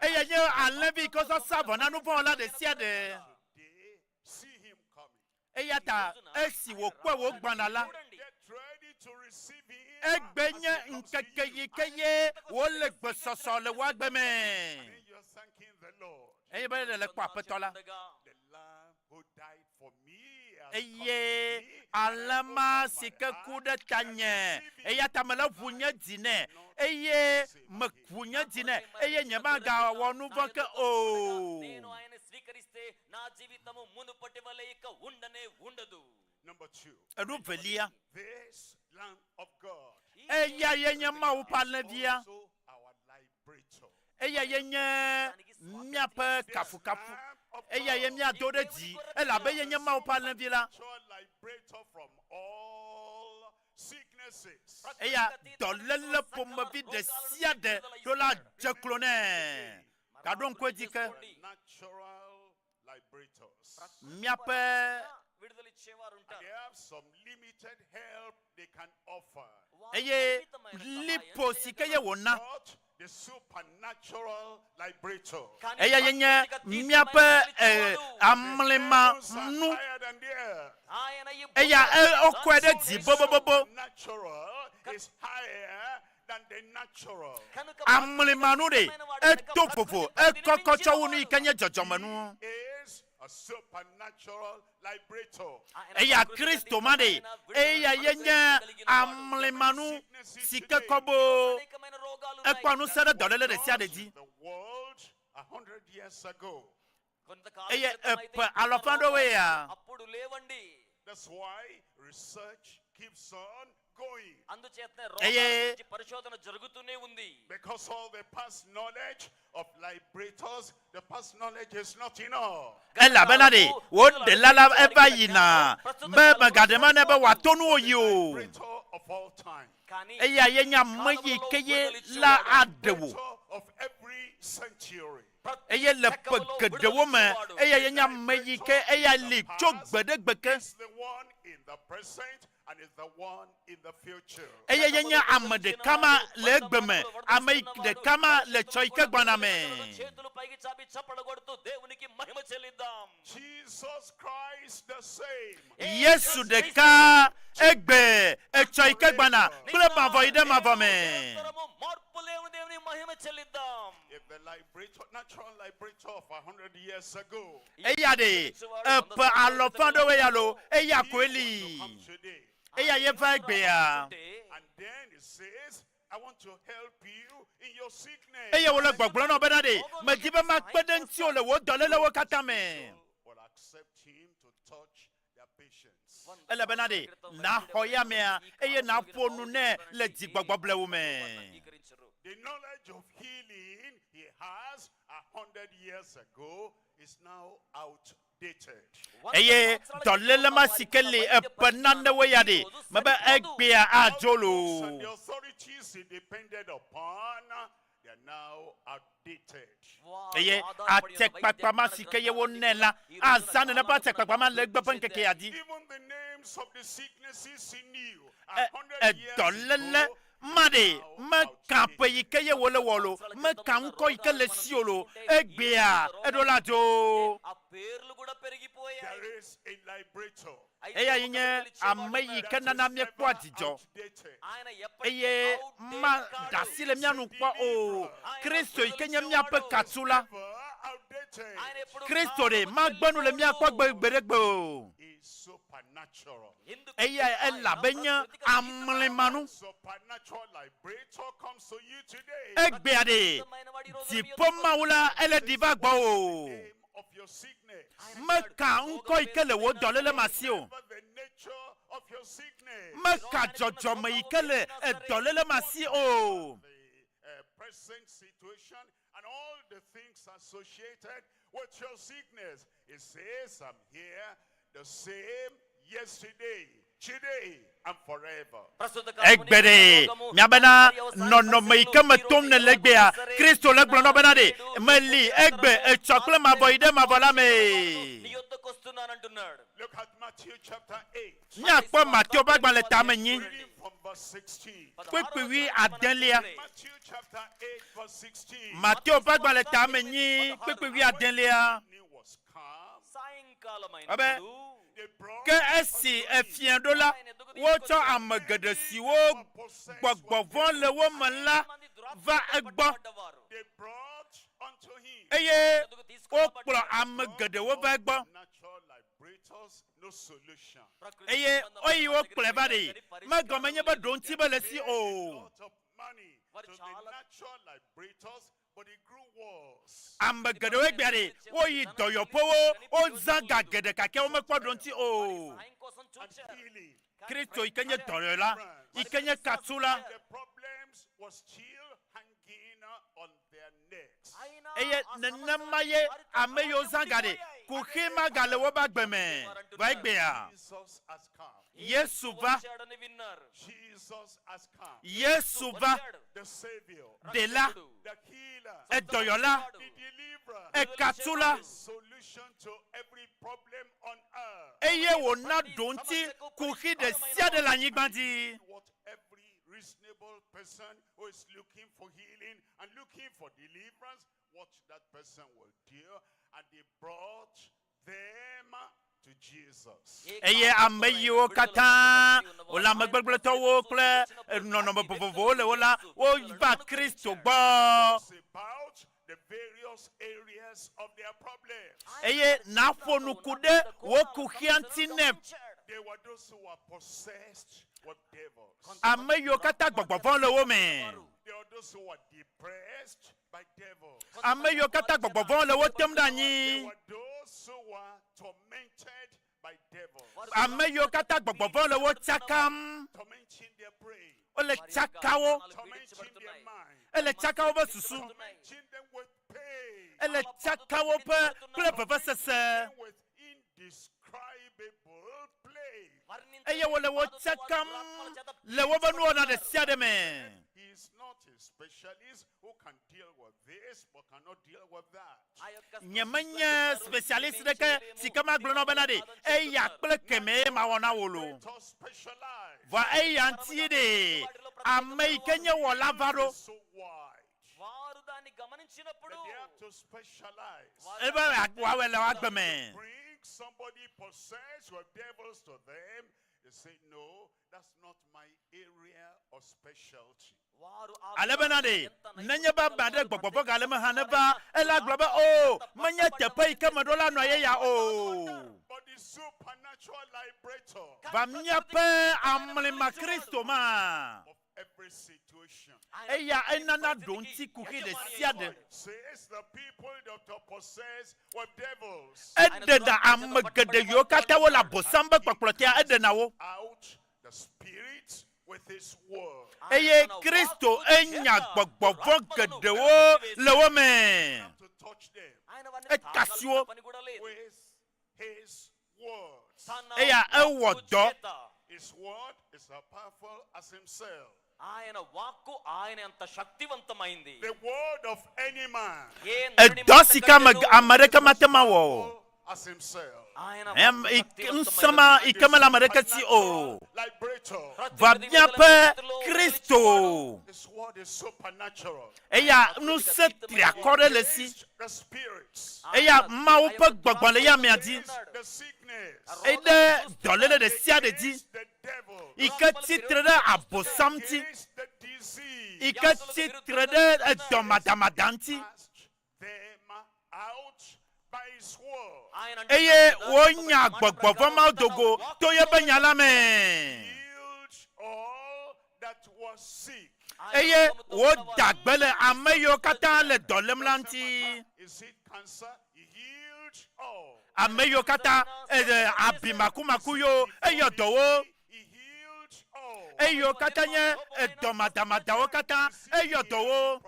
Eya nye alẽvi yi ke wosɔ sa vɔ na nu vɔ̃ wɔla ɖe sia ɖe. Eya ta esi wòkpɔe wògbãna la, Egbe nye ŋkeke yi ke ye wole gbesɔsɔ le wò agbe me. Eye be le kpɔ Aƒetɔ la. Eye alẽ ma si ke ku ɖe tanye, eya ta mele ʋu nye dzi nɛ, eye meʋu nye dzi nɛ, eye nyemagawɔ nu vɔ̃ ke o. Enu velia, eya ye nye Mawu ƒe alẽvia. Eya ye nye míaƒe kafukafu. Eya ye míado ɖe dzi, elabe ye nye Mawu ƒe alẽvi la. Eya dɔléle ƒomevi ɖe sia ɖe ɖo la dze klo nɛ. Gaɖo ŋku edzi ke míaƒe eye lipo si ke ye wòna eya ye nye míaƒe eh, amlima nu eya wokɔe ɖe dzi bobobobo Amlimanu ɖe, eto vovo, ekɔkɔ tsɔ wu nu yi ke nye dzɔdzɔmenu. Eya Kristo ma ɖe, eya ye nye amlimanu si ke kɔ boo. Ekpɔ ŋusẽ ɖe dɔléle ɖe sia ɖe dzi. Eye eƒe alɔfa ɖewoe ya. Eye Because all the past knowledge of liberators, the past knowledge is not enough. Elabena ɖe wò ɖela la eva yina be megaɖe mɔ nɛ be wòato nuwò yi o. Eya ye nye ame yi ke ye la aɖe wò. Eye le ƒe geɖewo me, eya ye nye ame yi ke eya li tso gbe ɖe gbe ke. Eye ye nye ame ɖeka ma le egbe me, ame yi ɖeka ma le tsɔ yi ke gbɔna me. Yesu ɖeka egbe, etsɔ yi ke gbɔna kple mavɔ yi ɖe mavɔ me. Eya ɖe eƒe alɔfa ɖewoe ya lo, eya koe li. Eya ye va egbea. Eye wòle gbɔgblɔm na wo bena ɖe, medi be makpe ɖe ŋutiwò le wò dɔlélewo katã me. Elabena ɖe nàxɔ ya mea, eye nàƒo nu nɛ le dzigbɔgbɔ blewu me. The knowledge of healing he has 100 years ago is now outdated. Eye dɔléle ma si ke li eƒe nanewo ya ɖe, mebe egbea adzo loo. And the authorities he depended upon, they are now outdated. Eye atekpakpa ma si ke ye wonɛ la, azã nene ƒe atekpakpa ma le egbe ƒe ŋkeke ya dzi. Even the names of the sicknesses he knew E, 100 years edɔléle ago ma ɖe meka ƒe yi ke ye wòle wɔ lo, meka ŋkɔ yi ke le si o lo, egbea eɖo la dzo. There is a liberator. Eya yi nye ame yi ke nana míekpɔa dzidzɔ eye maɖe asi le mía nu kpɔ o. Kristo yi ke nye míaƒe katsu la. Kristo ɖe magbe nu le mía kpɔ gbe gbeɖegbe o. Eyae elabe nye amlimanu. Egbea ɖe, dziƒo Mawu la ele ɖi va gbɔwò. Meka ŋkɔ yi ke le wò dɔléle me asi o. Meka dzɔdzɔme yi ke le edɔléle me asi o. Present situation and all the things associated with your sickness. It says, I'm here the same yesterday, today, and forever. Egbe ɖe, mia bena nɔnɔme yi ke me tom nèle egbea, Kristo le gblɔ na wò bena ɖe, meli egbe, etsɔ kple mavɔ yi ɖe mavɔ la mee. Look at Matthew chapter 8. Míakpɔ Mateo ƒe agbalẽ tame nyi, Reading from verse 16. kpukpui wui adelia. Matthew chapter 8, verse 16. Mateo ƒe agbalẽ tame nyi, kpukpui wui adelia. Was calm. Ebe ke esi efia ɖo la, wotsɔ ame geɖe siwo gbɔgbɔ vɔ̃ le wo me la va egbɔ, eye wokplɔ ame geɖewo va egbɔ. Eye eyi wokplɔe va ɖee, megɔme nye be ɖoŋuti be le esi o. Ame geɖewo egbea ɖe, woyi dɔyɔƒewo, wozã ga geɖe gake womekpɔ ɖoŋuti o. Kristo yi ke nye dɔyɔla, yi ke nye katula, eye nenema ye ame yiwo zã ga ɖe, kuxi magale woƒe agbe me va egbea. Yesu va. Yesu va. Ɖela, edɔyɔla, ekatula, eye wòna ɖoŋuti kuxi ɖe sia ɖe le anyigba dzi. Reasonable person who is looking for healing and looking for deliverance, what that person will do. And they brought them to Jesus. Eye ame yiwo katã wòle ame gbegblẽtɔwo kple nɔnɔme vovovowo le wo la, wova Kristo gbɔ. About the various areas of their problems. Eye nàƒo nu ku ɖe wò kuxia ŋuti nɛ. There were those who were possessed with devils. Ame yiwo katã gbɔgbɔ vɔ̃ le wo me. There were those who were depressed by devils. Ame yiwo katã gbɔgbɔ vɔ̃ le wo tem ɖe anyi. There were those who were tormented by devils. Ame yiwo katã gbɔgbɔ vɔ̃ le wo tsakam. Tormenting their brain. Wole tsaka wo. Tormenting their mind. Ele tsaka woƒe susu. Tormenting them with pain. Ele tsaka woƒe kple vevesese. With indescribable plague. Eye wole wo tsakam le woƒe nuwɔna ɖe sia ɖe me. He is not a specialist who can deal with this but cannot deal with that. Nyemenye specialist ɖeke si ke magblɔ na wo bena ɖe eya kple kemɛ mawɔ na wò loo. Vɔa eya ŋuti ɖe ame yi ke nye wɔla va ɖo. వారు దాన్ని గమనించినప్పుడు They have to specialize. Ebe wòawɔe le woagbe me. Bring somebody possessed with devils to them. They say, no, that's not my area of specialty. Ale bena ɖe nenye be ame aɖe gbɔgbɔ vɔ̃ gale eme hã neva, ela gblɔ be, O, menye teƒe yi ke meɖo la nɔa ye ya o. But the supernatural liberator Va míaƒe amlima Kristo ma. of every situation Eya enana ɖoŋuti kuxi ɖe sia ɖe. says the people that are possessed with devils Eɖena ame geɖe yiwo katã wole abosam be kpɔkplɔ tea, eɖena wo. out the spirit with his word. Eye Kristo enya gbɔgbɔ vɔ̃ geɖewo le wo me. To touch them Eka asi wo with his words. eya ewɔ dɔ. His word is as powerful as himself. ఆయన వాక్కు ఆయన అంత శక్తివంతమైంది The word of any man ఏ నరుని Edɔ మాట si ke ame కంటేను ame ɖeke mate ŋu awɔ o. as himself. ఆయన Em, వాక్కు yi ke- ŋusẽ ma yi ke mele ame ɖeke si o. Liberator. Va míaƒe Kristo. His word is supernatural. Eya ŋusẽ triakɔ ɖe le si. The spirits. Eya Mawu ƒe gbɔgbɔ le ya amea dzi. The sickness. Eye ɖe dɔléle ɖe sia ɖe dzi yi ke tsitre ɖe abosam ŋuti, The disease. yi ke tsitre ɖe edɔmadamada ŋuti. Them out by his word. Eye wonya gbɔgbɔ vɔ̃ mawo do go to yeƒe nya la me. Healed all that was sick. Eye woda gbe le ame yiwo katã le dɔ lém la ŋuti. Is it cancer? He healed all. Ame yiwo katã ede abi makumaku yiwo eyɔ dɔ wo. Eyiwo katã nye edɔmadamadawo katã eyɔ dɔ wo.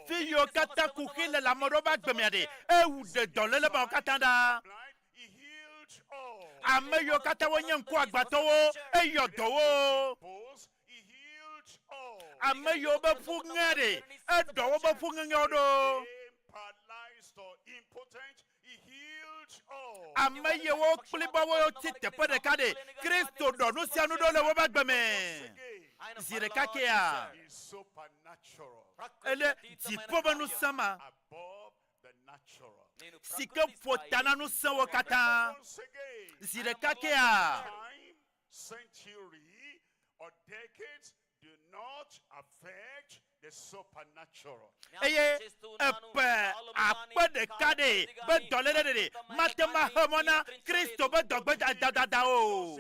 Fi yiwo katã kuxi le le ame ɖewo ƒe agbe mea ɖe, ewu ɖe dɔléle mawo katã ɖa. Ame yiwo katã wonye ŋkuagbãtɔwo, eyɔ dɔ wo. Ame yiwo be ƒu ŋe ɖe, eɖɔ woƒe ƒu ŋeŋewo ɖo. Paralyzed or impotent, he healed all. Ame yiwo kplibɔ wo tsi teƒe ɖeka ɖe, Kristo ɖɔ nu sia nu ɖo le woƒe agbe me. Zi ɖeka kea, He is supernatural. ele dziƒo ƒe ŋusẽ ma. Above the si ke ƒo ta na ŋusẽwo katã. Zi ɖeka kea, Time, century, or decades do not affect the supernatural. eye eƒe akpe ɖeka ɖe be dɔléle ɖeɖe mate ŋu axe mɔ na Kristo be dɔgbedadada o.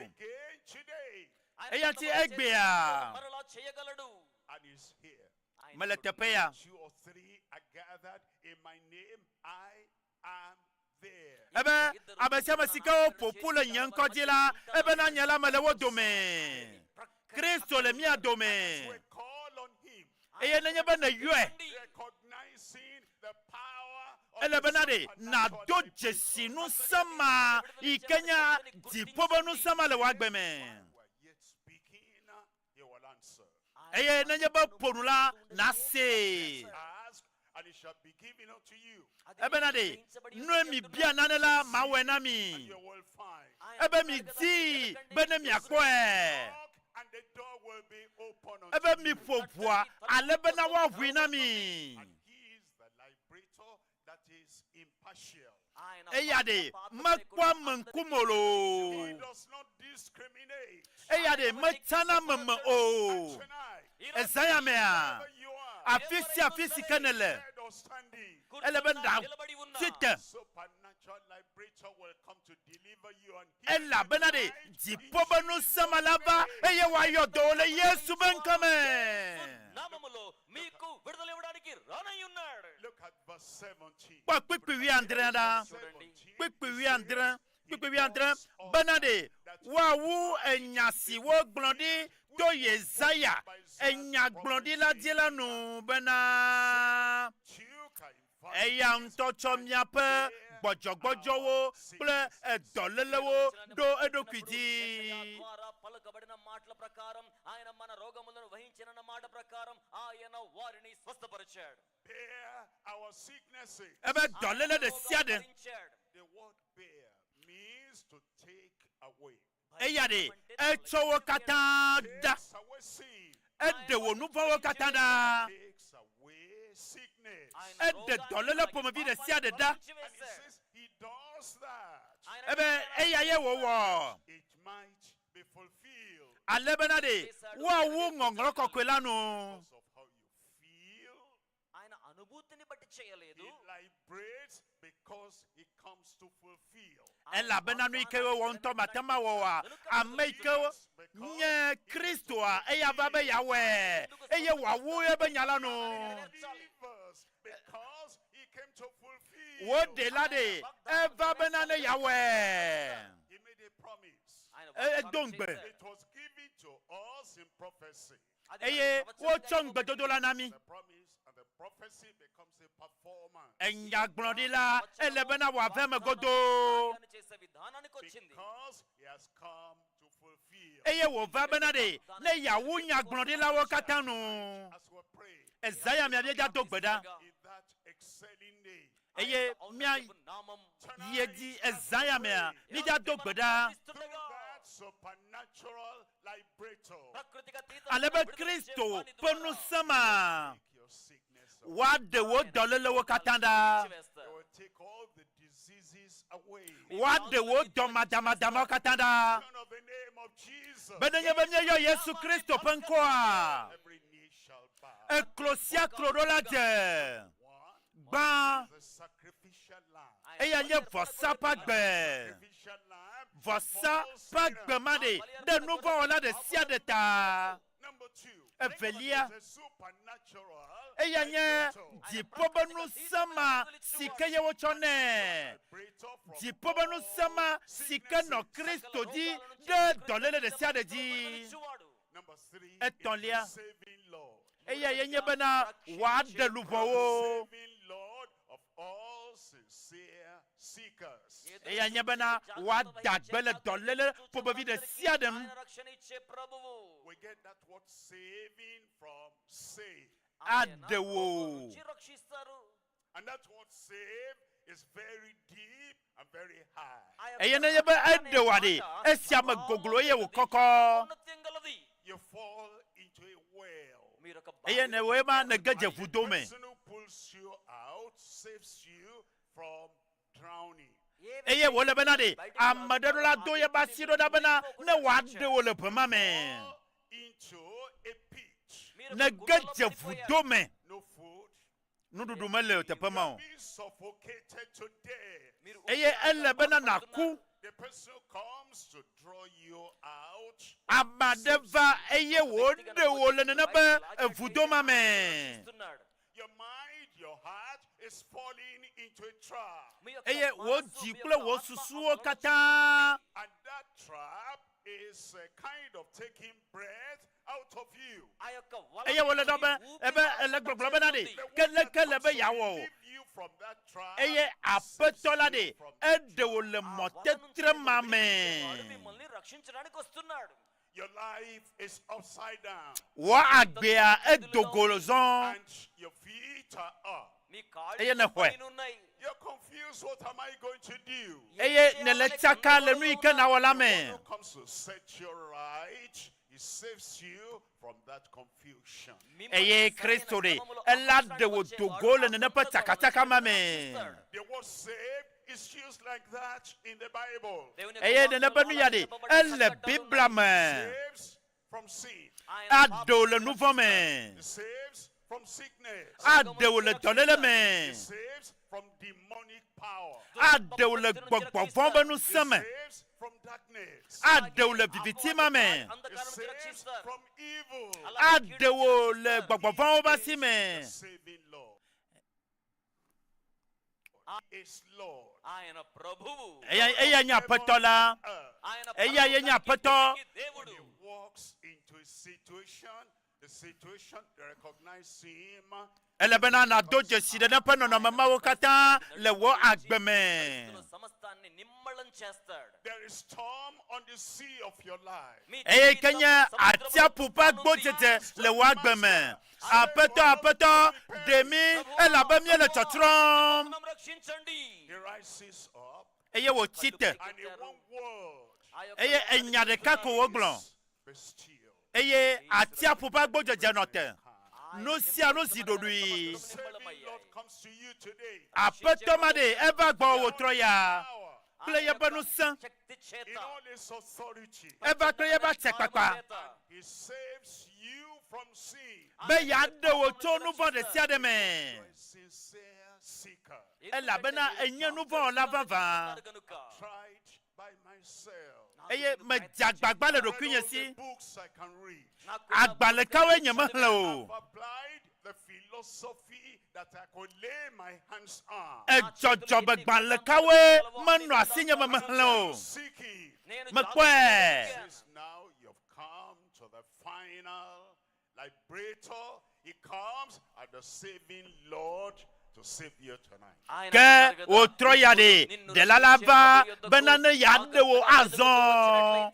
Eya ŋuti egbea మరలా చేయగలడు And he's here. mele teƒe ya. Two or three are gathered in my name, I am there. Ebe ame sia ame si ke woƒo ƒu le nye ŋkɔ dzi la, ebena nye la mele wo dome. Kristo le mía dome. Eye nenye be nèyɔe, Recognizing the power of elabena ɖe nàdo dzesi ŋusẽ ma yi ke nye dziƒo ƒe ŋusẽ ma le wò agbe me. yet speaking, he will answer. Eye nenye be ƒo nu la, nàsee. Ask, and it shall be given unto you. Ebena ɖe nue mi bia nane la, mawɔe na mi. You will find. Ebe mi dii be ne miakpɔe. And the door will be open unto Ebe mi ƒo ʋua ale bena woaʋui na mi. He is the liberator that is impartial. Eya ɖe mekpɔa ame ŋkume o He loo. does not discriminate. Eya ɖe metsana meme o. Ezã ya mea, afi sia afi si ke nèle, ele be nàtsi te Supernatural liberator will come to deliver you and heal elabena ɖe dziƒo ƒe ŋusẽ ma la va eye wòayɔ dɔ wò le Yesu ƒe ŋkɔme. నామములో మీకు విడుదల ఇవ్వడానికి రానై ఉన్నాడు Look at verse 17. Kpɔ kpukpui wuiadre ɖa. Kpukpui wuiadre, kpukpui wuiadre bena ɖe woawu enya si wogblɔ ɖi to Yesaya enyagblɔɖila dzi la nu bena eya ŋutɔ tsɔ miaƒe gbɔdzɔgbɔdzɔwo kple edɔlélewo ɖo eɖokui dzi. ద్వారా పలుకబడిన మాటల ప్రకారం ఆయన మన రోగములను వహించిన మాట ప్రకారం ఆయన వారిని స్వస్థపరిచాడు Bear our sicknesses. Ebe dɔléle ɖe sia ɖe The word bear means to take away. eya ɖe etsɔ wo katã ɖa. Takes away sin. Eɖe wò nu vɔ̃wo katã ɖa. Takes away sickness. Eɖe dɔléle ƒomevi ɖe sia ɖe ɖa. And he says he does that. Ebe eya ye wòwɔ. It might be fulfilled. Ale bena ɖe woawu ŋɔŋlɔ kɔkɔe la nu. ఆయన అనుభూతిని బట్టి చేయలేదు He liberates because he comes to fulfill. Elabena nu yi ke wowɔ ŋutɔ mate ŋu awɔ oa, ame yi ke nye Kristoa, eya va be yeawɔe eye wòawu eƒe nya la nu. Delivers because he came to fulfill. Wò ɖela ɖe, eva bena ne yeawɔe. He made a promise. E- edo ŋugbe. It was given to us in prophecy. Eye wotsɔ ŋugbedodo la na mí. The promise and the prophecy becomes a performance. Enyagblɔɖila ele bena wòave eme godoo. చేసే విధానానికి వచ్చింది Because he has come to fulfill. Eye wòva bena ɖe ne yeawu nyagblɔɖilawo katã nu. As we pray Ezã ya mia míedza do gbe ɖa. in that excelling name. Eye mía yi edzi ezã ya mea míedza do gbe ɖa. That supernatural liberator. Ale be Kristo ƒe ŋusẽ ma woaɖe wò dɔlélewo katã ɖa. He will take all the diseases away. Woaɖe wò dɔmadamadamawo katã ɖa. Of the name of Jesus. Be nenye be míeyɔ Yesu Kristo ƒe ŋkɔa, Every knee shall bow. eklo sia klo ɖo la dze. Gbã, The sacrificial lamb. eya nye vɔsa ƒe agbe. Sacrificial lamb. Vɔsa ƒe agbe ma ɖe ɖe nuvɔ̃wɔla ɖe sia ɖe ta. Number two. Evelia, The supernatural eya nye dziƒo ƒe ŋusẽ ma si ke ye wotsɔ nɛ. Dziƒo ƒe ŋusẽ ma si ke nɔ Kristo dzi ɖe dɔléle ɖe sia ɖe dzi. Number three. Etɔ̃lia, Saving Lord. eya ye nye bena wòaɖe luʋɔwo. Saving Lord of all sincere seekers. Eya nye bena wòada gbe le dɔléle ƒomevi ɖe sia ɖe ŋu. రక్షణ ఇచ్చే ప్రభువు We get that word saving from save. Aɖe wò. రక్షిస్తారు And that word save is very deep and very high. Eye nenye be eɖe wòa ɖe, esia me goglo eye wòkɔkɔ. You fall into a well. Eye ne wòe ma nege dze vudo me. The person who pulls you out saves you Eye wòle bena ɖe ame ɖe ɖo la do yeƒe asi ɖo ɖa bena ne wòaɖe wò le ʋe ma me. Ne ge dze vudo me, nuɖuɖu mele teƒe ma o. Eye ele bena nàku. Ame aɖe va eye wòɖe wò le nene be evudo ma me. Eye wò dzi kple wò susuwo katã eye wòle ɖɔ be ebe ele gbɔgblɔ bena ɖe ke leke le be yeawɔ o eye aƒetɔ la ɖe eɖe wò le mɔtetre ma me. Wò agbea edo go zɔ eye nèxɔe. Eye nèle tsaka le nu yi ke nàwɔ la me. Eye Kristo ɖe, ela ɖe wò do go le nene ƒe tsakatsaka ma me. Eye nene ƒe nu ya ɖe, ele Biblia me. Aɖe wò le nuvɔ̃ me. Aɖe wò le dɔléle me. Aɖe wò le gbɔgbɔ vɔ̃ ƒe ŋusẽ me. Aɖe wò le viviti ma me. Aɖe wò le gbɔgbɔ vɔ̃wo ƒe asi me. Eya, eya nye Aƒetɔ la. Eya ye nye Aƒetɔ. Ele bena nàdo dzesi ɖe eƒe nɔnɔme mawo katã le wò agbe me. Eye ke nye atsiaƒu ƒe agbodzedze le wò agbe me. Aƒetɔ, Aƒetɔ, ɖe mí, elabe míele tsɔtsrɔ̃m. Eye wòtsi te, eye enya ɖeka ko wògblɔ, eye atsiaƒu ƒe agbodzedze nɔ te. Nu sia nu zi ɖoɖoe. Aƒetɔ ma ɖe eva gbɔwò wòtrɔ ya kple yeƒe ŋusẽ. Eva kple yeƒe atsiakpakpa be yeaɖe wò tso nu vɔ̃ ɖe sia ɖe me, elabena ènye nu vɔ̃ wɔla vavã. Eye medze agbagba le ɖokuinye si. Agbalẽ kawoe nyemexlẽ o? Edzɔdzɔmegbalẽ kawoe menɔ asinye me mexlẽ o? Mekpɔe. Ke wòtrɔ ya ɖe, Ɖela la va bena ne yeaɖe wò azɔ.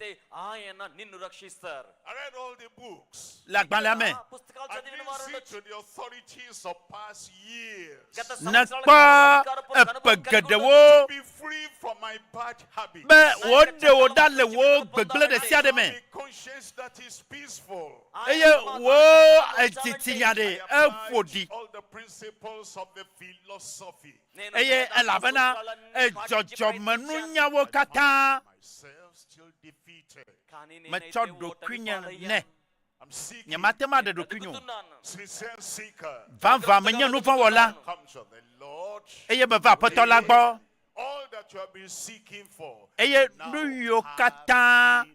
Le agbalẽa me, nèkpɔ eƒe geɖewo be wòɖe wò ɖa le wò gbegblẽ ɖe sia ɖe me, eye wò dzitsinya ɖe eƒo ɖi. Eye elabena edzɔdzɔmenunyawo katã metsɔ ɖokuinye nɛ. Nyemate ŋu aɖe ɖokuinye o. Vavã menye nuvɔ̃wɔla, eye meva Aƒetɔ la gbɔ. Eye nu yiwo katã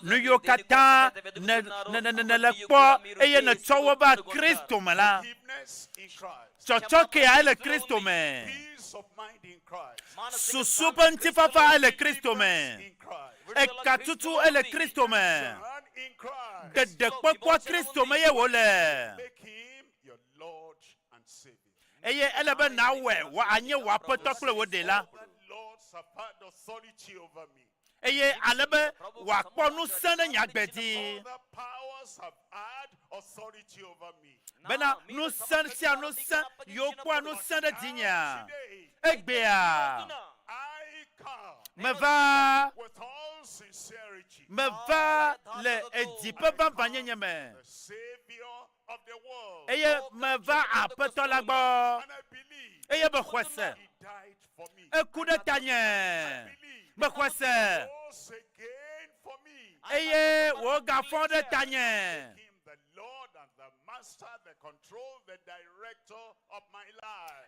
nu yiwo katã nèle kpɔ eye nètsɔ wo va Kristo me la, tsɔtsɔkea ele Kristo me. Susu ƒe ŋutifafa ele Kristo me. Ekatutu ele Kristo me. Ɖeɖekpɔkpɔ Kristo me ye wòle. Eye ele be nàwɔe wòanye wò Aƒetɔ kple wò Ɖela. Eye ale be wòakpɔ ŋusẽ ɖe nye agbe dzi. Bena ŋusẽ sia ŋusẽ yiwo kpɔa ŋusẽ ɖe dzinyea, egbea meva, meva le edzi ƒe vavãnyenye me. Eye meva Aƒetɔ la gbɔ. Eye mexɔe se. Eku ɖe tanye. Mexɔe se. Eye wògafɔ ɖe tanye.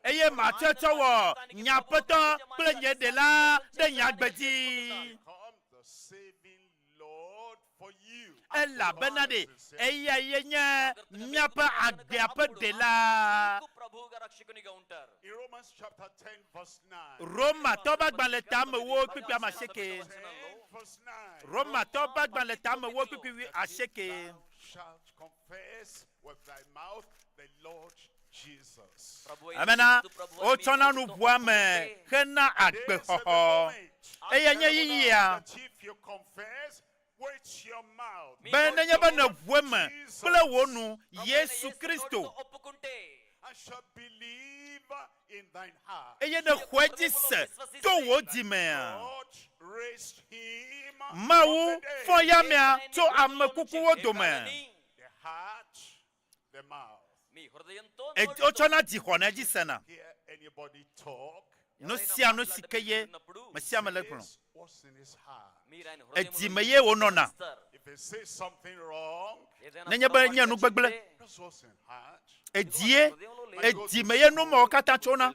Eye matsɔe tsɔ wɔ nye Aƒetɔ kple nye Ɖela ɖe nye agbe dzi. Elabena ɖe eya ye nye míaƒe agbea ƒe Ɖela. Romatɔ ƒe agbalẽ tamewo kpukpui amasieke. Romatɔ ƒe agbalẽ tamewo kpukpui asieke. Amena wotsɔna nu ʋua me hena agbexɔxɔ. Eya nye yiyia be nenye be nèʋu eme kple wò nu Yesu Kristo eye nèxɔe dzi se to wò dzi mea, Mawu fɔ yamea tso ame kukuwo dome. Wotsɔna dzi xɔna edzi sena. Nu sia nu si ke ye me sia me le gblɔ. Edzi me ye wònɔna. Nenye be nye nu gbegblẽ, edzie, edzi me ye nu mawo katã tsona.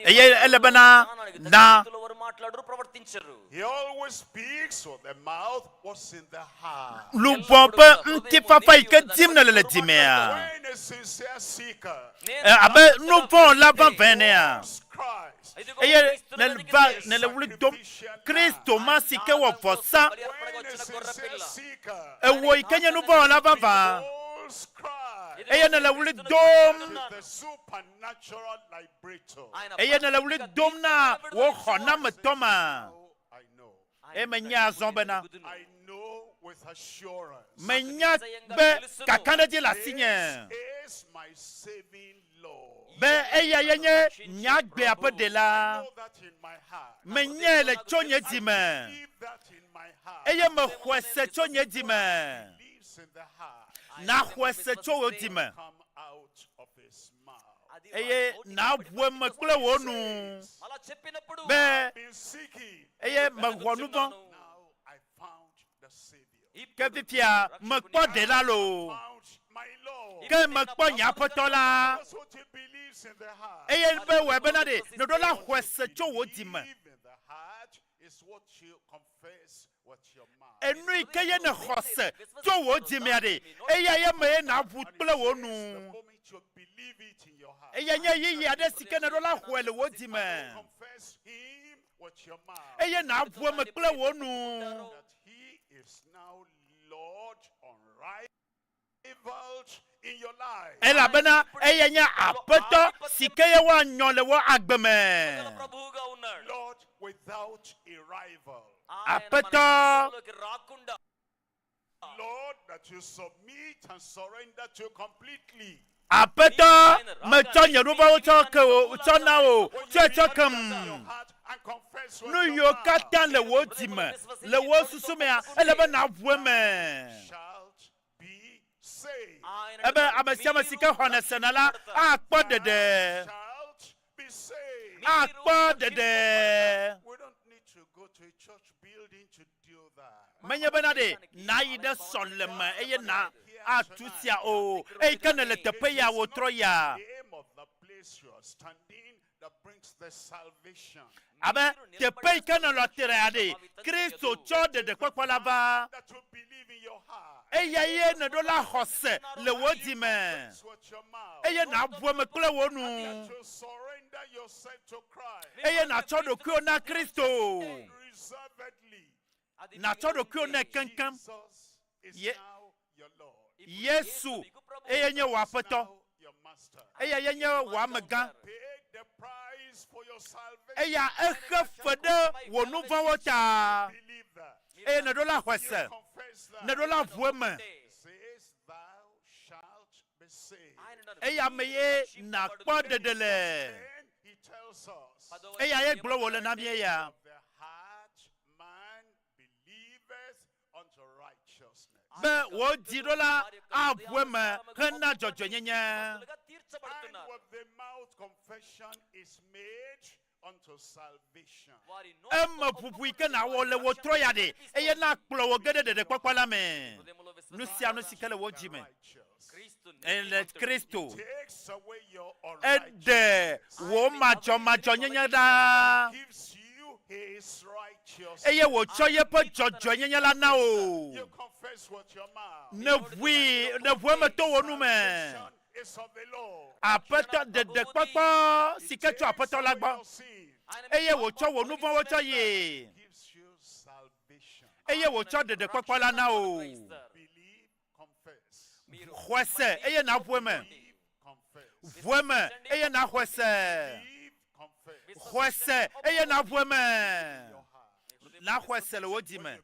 Eye ele bena na luʋɔ ƒe ŋutifafa yi ke dim nèle le dzimea, abe nuvɔ̃wɔla vavã enea, eye nèva nèle ɣli dom Kristo ma si ke wɔ vɔsa, ewò yi ke nye nuvɔ̃wɔla vavã, eye nèle ɣli dom, eye nèle ɣli dom na wò xɔnametɔ ma. Eye menya azɔ bena, menya be kakaɖedzi le asinye be eya ye nye nye agbea ƒe ɖela. Menyae le tso nye dzi me, eye mexɔe se tso nye dzi me. Nàxɔe se tso wò dzi me, eye nàʋu eme kple wò nu be, Eye mewɔ nu vɔ̃. Ke fifia mekpɔ Ɖela loo, ke mekpɔ nye Aƒetɔ la. Eye be wɔe bena ɖe nèɖo la xɔe se tso wò dzi me. Enu yi ke ye nèxɔ se tso wò dzi mea ɖe, eya ye me ye nàʋu kple wò nu. Eya nye ɣeyiɣi aɖe si ke nèɖo la xɔe le wò dzi me. Eye nàʋu eme kple wò nu. Elabena eya nye Aƒetɔ si ke ye woanyɔ le wò agbe me. Aƒetɔ. Aƒetɔ, metsɔ nye nuvɔ̃wo tsɔ ke wò, tsɔ na wò, tsɔe tsɔ kem. Nu yiwo katã le wò dzi me, le wò susu mea, ele be nàʋu eme. Ebe ame sia ame si ke xɔnɛ sena la akpɔ ɖeɖe. Akpɔ ɖeɖe. Menye bena ɖe nàyi ɖe sɔleme eye na atu sia o. Eyi ke nèle teƒe ya wòtrɔ yia? Abe teƒe yi ke nèlɔ trea ɖe, Kristo tsɔ ɖeɖekpɔkpɔ la va. Eya ye nèɖo la xɔse le wò dzi me, eye nàʋu eme kple wò nu, eye nàtsɔ ɖokuiwò na Kristo. Nàtsɔ ɖokuiwò nɛ keŋkeŋ. Ye, Yesu eye nye wò Aƒetɔ. Eya ye nye wò amegã. Eya exe fe ɖe wò nu vɔ̃wo ta. Eye nèɖo la xɔe se. Nèɖo la ʋu eme. Eya me ye nàkpɔ ɖeɖe le. Eya ye gblɔ wòle na mí eya. Be wò dziɖo la aʋu eme hena dzɔdzɔenyenye. And with the mouth confession is made unto salvation. Eme ʋuʋu yi ke nàwɔ le wò trɔ ya ɖe, eye nakplɔ wò ge ɖe ɖeɖekpɔkpɔ la me. Nu sia nu si ke le wò dzi me. Le Kristo. Takes away your Eɖe wò madzɔmadzɔnyenye ɖa. gives you his righteousness. Eye wòtsɔ yeƒe dzɔdzɔenyenye la na wò. You confess with your mouth. Nèʋui, nèʋu eme to wò nu me. Is of the Lord. Aƒetɔ, ɖeɖekpɔkpɔ si ke tso Aƒetɔ la gbɔ. Eye wòtsɔ wò nu vɔ̃wo tsɔ yie. Gives you salvation. Eye wòtsɔ ɖeɖekpɔkpɔ la na wò. Believe, confess. Xɔe se eye nàʋu eme. Ʋu eme eye nàxɔe se. Xɔe se eye nàʋu eme. Nàxɔe se le wò dzi me.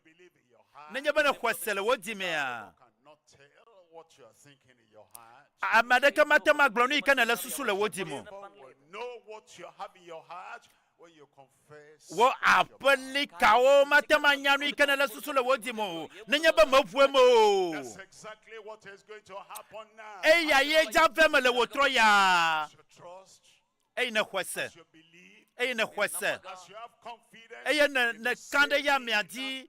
Nenye be nèxɔe se le wò dzi mea, Cannot tell what you are thinking in your heart. ame aɖeke mate ŋu agblɔ nu yi ke nèle susu le wò dzi me o. Will know what you have in your heart when you confess. Wò aƒelikawo mate ŋu anya nu yi ke nèle susu le wò dzi me o, nenye be mèʋu eme o. That's exactly what is going to happen now. Eya ye dza ve eme le wò trɔ ya. You trust, Eye nèxɔe se. you believe, Eye nèxɔe se. as you have confidence Eye ne nèka ɖe eya amea dzi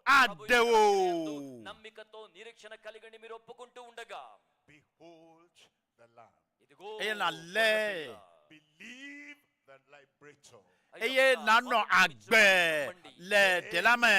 aɖe wò. నమ్మికతో నిరీక్షణ కలిగి మీరు ఒప్పుకుంటూ ఉండగా Behold the Lamb. ఇదిగో Eye nàlé. Believe the liberator. Eye nànɔ agbe le ɖela me.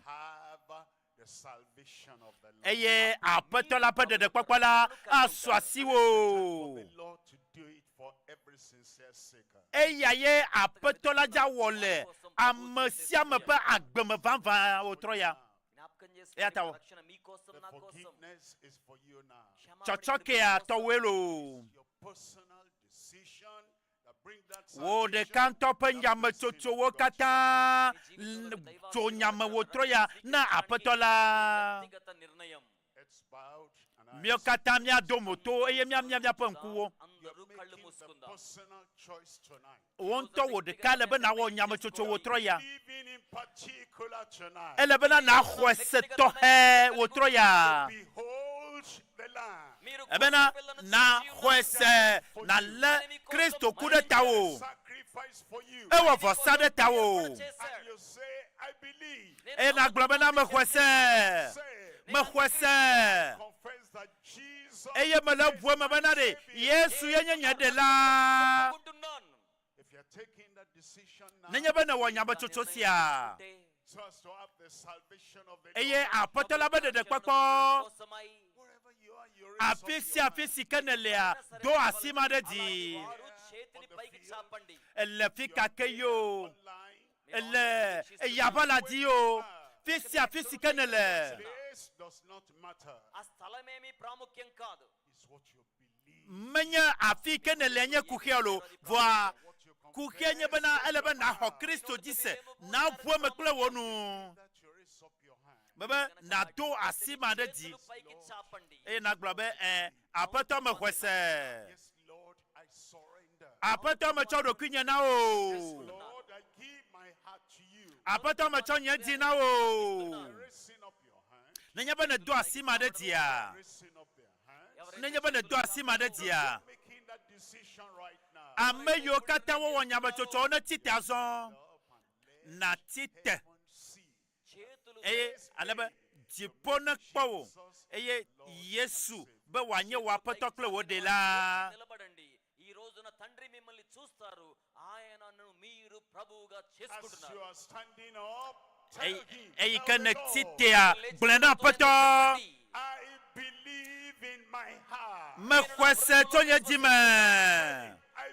Have the salvation of the Lord. Eye Aƒetɔ la ƒe ɖeɖekpɔkpɔ la asu asiwò. The Lord to do it for every sincere seeker. Eya ye Aƒetɔ la dza wɔ le ame sia ame ƒe agbeme vavã wòtrɔ ya. జ్ఞాపకం Eya ta చేసుకోండి wɔ. రక్షణ మీకోసం The నా కోసం forgiveness is for you now. Tsɔtsɔkea tɔwoe loo. Your personal decision that bring that Wò salvation. ɖeka ŋutɔ ƒe nyametsotsowo katã l- tso nyame wòtrɔ ya na Aƒetɔ la. వ్యక్తిగత నిర్ణయం It's bowed and eyes. Míawo katã míado mo to eye míamia míaƒe ŋkuwo. అందరూ You're కళ్ళు making the మూసుకుందాం personal choice tonight. Wò ŋutɔ wò ɖeka le be nàwɔ nyametsotso wòtrɔ ya. Even in particular tonight. Ele bena nàxɔe se tɔxɛ wòtrɔ ya. Behold the Lamb. Ebena nàxɔe se nàlé Kristo ku ɖe tawò. Sacrifice for you. Ewɔ vɔsa ɖe tawò. And you say, I believe. Eye nàgblɔ bena mexɔe se. Mexɔe se. Confess that Jesus. Eye mele ʋu eme bena ɖe Yesu ye nye nye ɖela. If you're taking that decision now, Nenye be nèwɔ nyametsotso sia so as to have the salvation of the eye Lord, Aƒetɔ la ƒe ɖeɖekpɔkpɔ కోసమై wherever you are, you raise up afi your sia afi si ke nèlea do asi ma ɖe dzi. వారు చేతిని పైకి చాపండి Ele fi ka ke yo ele eyaʋa la dzi yo fi sia fi si ke nèle. Place does not matter. ఆ స్థలమేమి ప్రాముఖ్యం కాదు It's what you believe. Menye afi ke nèle nye kuxia lo vɔa kuxia nye bena ele be nàxɔ Kristo dzi se nàʋu eme kple wò nu. That you raise up your hand. Mebe nàdo asi ma ɖe dzi పైకి చాపండి eye nàgblɔ be ɛ Aƒetɔ mexɔe se. Yes, Lord, I surrender. Aƒetɔ metsɔ ɖokuinye na wò. Lord, I give my heart to you. Aƒetɔ metsɔ nye dzi na wò. Raising up your hand. Nenye be nèdo asi ma ɖe dzia, Raising up their hands. nenye be nèdo asi ma ɖe dzia, Making that decision right now. ame yiwo katã wowɔ nyametsotsowo netsi te azɔ. Natsi te eye ale be dziƒo nekpɔ wò eye Yesu be wòanye wò aƒetɔ kple wò ɖela. నిలబడండి ఈ రోజున తండ్రి మిమ్మల్ని చూస్తారు ఆయనను మీరు ప్రభువుగా As you చేసుకుంటున్నారు are standing up, tell Eyi him, eyi tell ke the netsi Lord, tea gblɔe na aƒetɔ. I believe in my heart. Mexɔe se tso nye dzi me.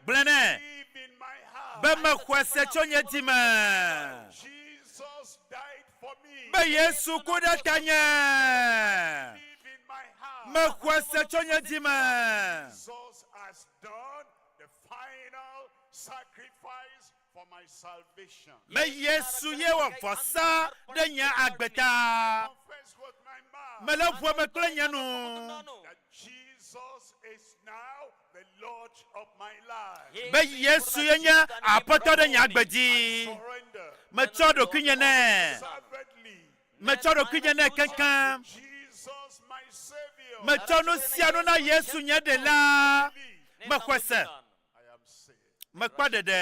Gblɔe nɛ Believe in my heart. be mexɔe se tso nye dzi me. Jesus died for me. Be Yesu ku ɖe tanye. Believe in my heart. Mexɔe se tso nye dzi me. Jesus has done the final sacrifice for my salvation. Be Yesu ye wɔ vɔsa ɖe nye agbe ta. Confess with my mouth Mele ʋu eme kple nye nu. that Jesus is now the Lord of my life. Be Yesu ye nye aƒetɔ ɖe nye agbe dzi. Surrender Metsɔ ɖokuinye nɛ. fervently. Metsɔ ɖokuinye nɛ keŋkeŋ. Jesus Metsɔ nu sia nu na Yesu nye Ɖela. Mexɔe se. Mekpɔ ɖeɖe.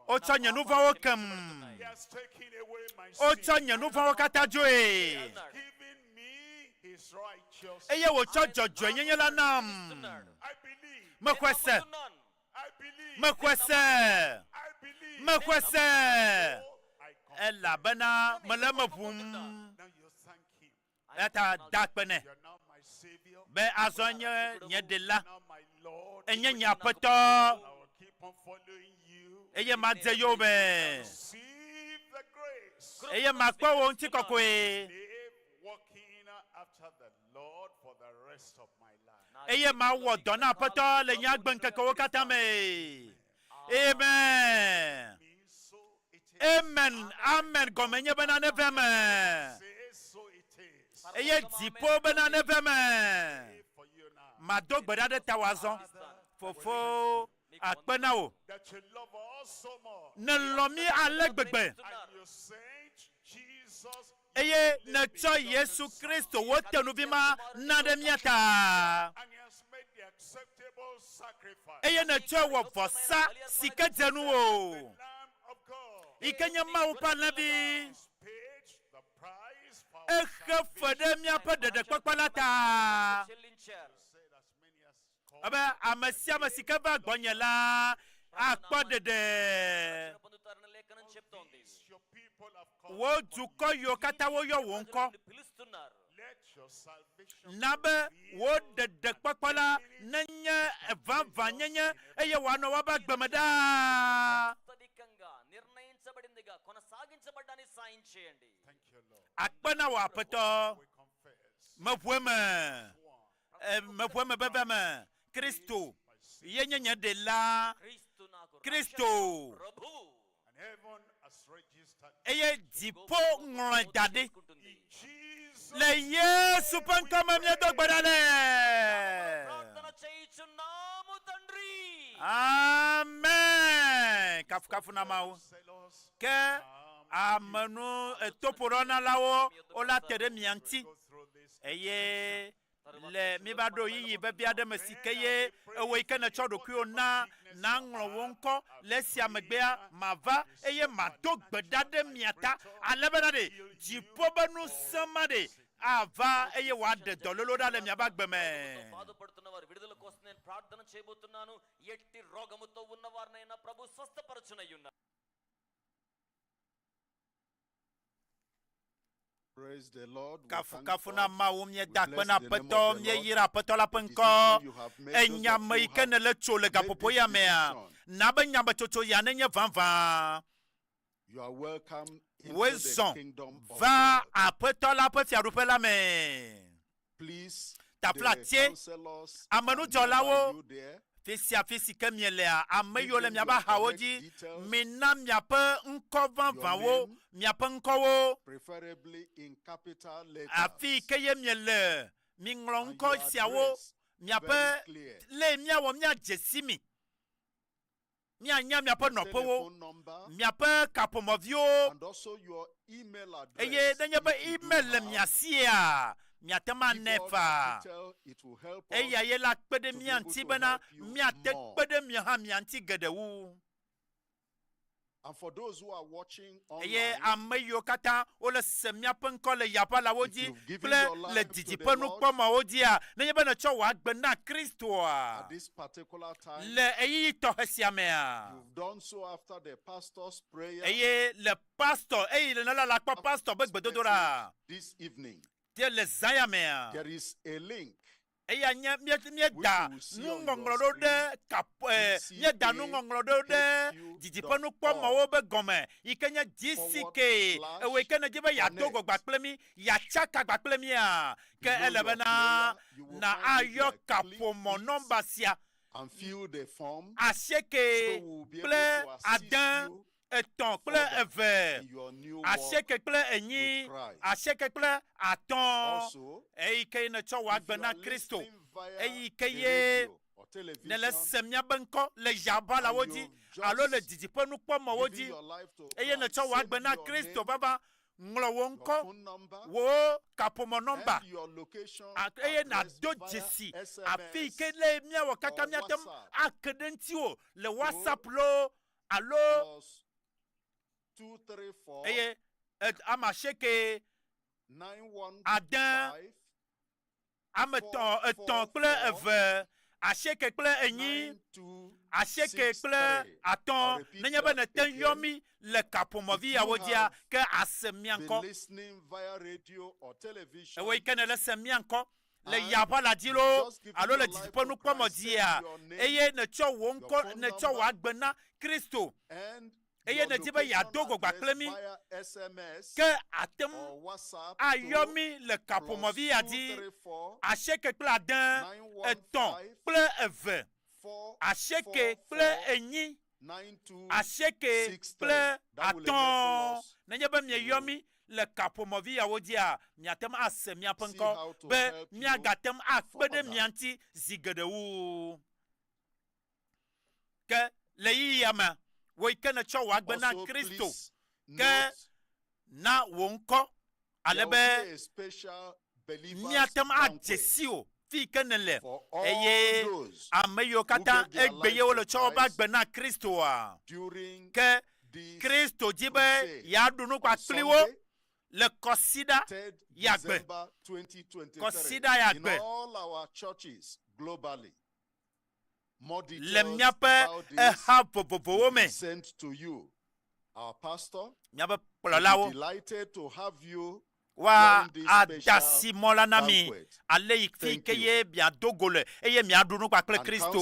Wotsɔ nye nu vɔ̃wo kem. Wotsɔ nye nu vɔ̃wo katã dzoe. Eye wòtsɔ dzɔdzɔenyenye la nam. Mexɔe se. Mexɔe se. Mexɔe se. Elabena mele eme ʋum. Eya ta da akpe nɛ be azɔ enye nye Ɖela, enye nye Aƒetɔ, eye madze yowòme, eye makpɔ wò ŋutikɔkɔe, eye mawɔ dɔ na Aƒetɔ le nye agbeŋkekewo katã me. Amen. Amen. Amen gɔme nye bena neve eme. Eye dziƒo bena neve eme. Mado gbe ɖa ɖe tawò azɔ. Fofo, akpe na wò. Nèlɔ̃ mí ale gbegbe. Eye nètsɔ Yesu Kristo, wò tenuvi ma, na ɖe mía ta. Eye nètsɔe wɔ vɔsa si ke dze nuwò, yi ke nye Mawu ƒe Alẽvi. Exe fe ɖe míaƒe ɖeɖekpɔkpɔ la ta. Ebe ame sia ame si ke va gbɔnye la akpɔ ɖeɖe. Wò dukɔ yiwo katã woyɔ wò ŋkɔ. Na be wò ɖeɖekpɔkpɔ la nenye vavãnyenye eye wòanɔ woaƒe agbe me ɖaa. Akpe na wò Aƒetɔ. Meʋu eme. Meʋu eme veve me. Kristo ye nye nye Ɖela. Kristo. Eye dziƒo ŋlɔe da ɖi. Le Yesu ƒe ŋkɔ me míedo gbe ɖa le. Amen. Kafukafu na Mawu. Ke amenu etoƒoɖɔnalawo wola te ɖe mia ŋuti. Eye le míva ɖo ɣeyiɣi vevi aɖe me si ke ye ewò yi ke nètsɔ ɖokuiwò na nàŋlɔ wò ŋkɔ le esia megbea, mava eye mado gbe ɖa ɖe mia ta, ale bena ɖe dziƒo ƒe ŋusẽ ma ɖe ava eye wòaɖe dɔlélewo ɖa le miaƒe agbe me. Kafukafu na Mawu, míeda akpe na Aƒetɔ, míeyra Aƒetɔ la ƒe ŋkɔ. Enya me yi ke nèle tso le gaƒoƒo ya mea, na be nyametsotso ya nenye vavã. Wòe zɔ va Aƒetɔ la ƒe fiaɖuƒe la me. Taflatse, amenudzɔlawo, fi sia fi si ke mielea, ame yiwo le miaƒe axawo dzi, mina miaƒe ŋkɔ vavãwo, miaƒe ŋkɔwo, afi yi ke ye miele, miŋlɔ ŋkɔ siawo, miaƒe, le míawɔ míadze si mi. Míanya miaƒe nɔƒewo, miaƒe kaƒomɔviwo, eye nenye be email le mia sia, miate ŋu anɛ faa. Eya ye la kpe ɖe mía ŋuti bena míate kpe ɖe mia hã mia ŋuti geɖe wu. Eye ame yiwo katã wole se míaƒe ŋkɔ le yaʋalawo dzi kple le didiƒe nukpɔmɔwo dzia, nenye be nètsɔ wò agbe na Kristoa le ɣeyiɣi tɔxɛ sia mea, eye le pastɔ, eye le nèlala kpɔ pastɔ ƒe gbedodoɖa te le zã ya mea, Eya nye mía míeda nuŋɔŋlɔ ɖewo ɖe kap e míeda nuŋɔŋlɔ ɖewo ɖe didiƒenukpɔmɔwo be gɔme yi ke nye GCK. Ewɔ yi ke nèdi be yeado go kpakple mí, yeatsaka kpakple mía, ke ele bena na ayɔ kaƒomɔ nɔmba sia, asieke kple ade etɔ̃ kple eve, asieke kple enyi, asieke kple atɔ̃, eyi ke nètsɔ wò agbe na Kristo, eyi ke ye nèle se míaƒe ŋkɔ le yaʋalawo dzi alo le didiƒenukpɔmɔwo dzi, eye nètsɔ wò agbe na Kristo vava. Ŋlɔ wò ŋkɔ, wò kaƒomɔ nɔmba, eye nàdo dzesi afi yi ke le míawɔ kaka míate ŋu ake ɖe ŋutiwò le WhatsApp loo alo eye ame asieke ade ame etɔ̃, etɔ̃ kple eve, asieke kple enyi, asieke kple atɔ̃. Nenye be nète ŋu yɔ mí le kaƒomɔvi yawo dzia, ke àse mía ŋkɔ. Ewɔ yi ke nèle se mía ŋkɔ le yaʋala dzi loo alo le didiƒenukpɔmɔ dzia, eye nètsɔ wò ŋkɔ, nètsɔ wò agbe na Kristo. eye nèdi be yeado go kpakple mí, ke àte ŋu ayɔ mí le kaƒomɔvi ya dzi, 86, 3 2, 8 4 5. Nenye be mieyɔ mí le kaƒomɔvi yawo dzia, miate ŋu ase míaƒe ŋkɔ be míagate ŋu akpe ɖe mia ŋuti zi geɖe wu. Ke le ɣeyiɣia me, wò yi ke nètsɔ wò agbe na Kristo, ke na wò ŋkɔ ale be míate ŋu adze si wò fi yi ke nèle, eye ame yiwo katã egbe ye wole tsɔ woƒe agbe na Kristoa, ke Kristo di be yeaɖu nu kpakpli wo le kɔsiɖa ya gbe. Kɔsiɖa ya gbe. Le míaƒe eha vovovowo me. Míaƒe kplɔlawo woade asi mɔ la na mi ale yi fi ke ye miado go le eye miaɖu nu kpakple Kristo.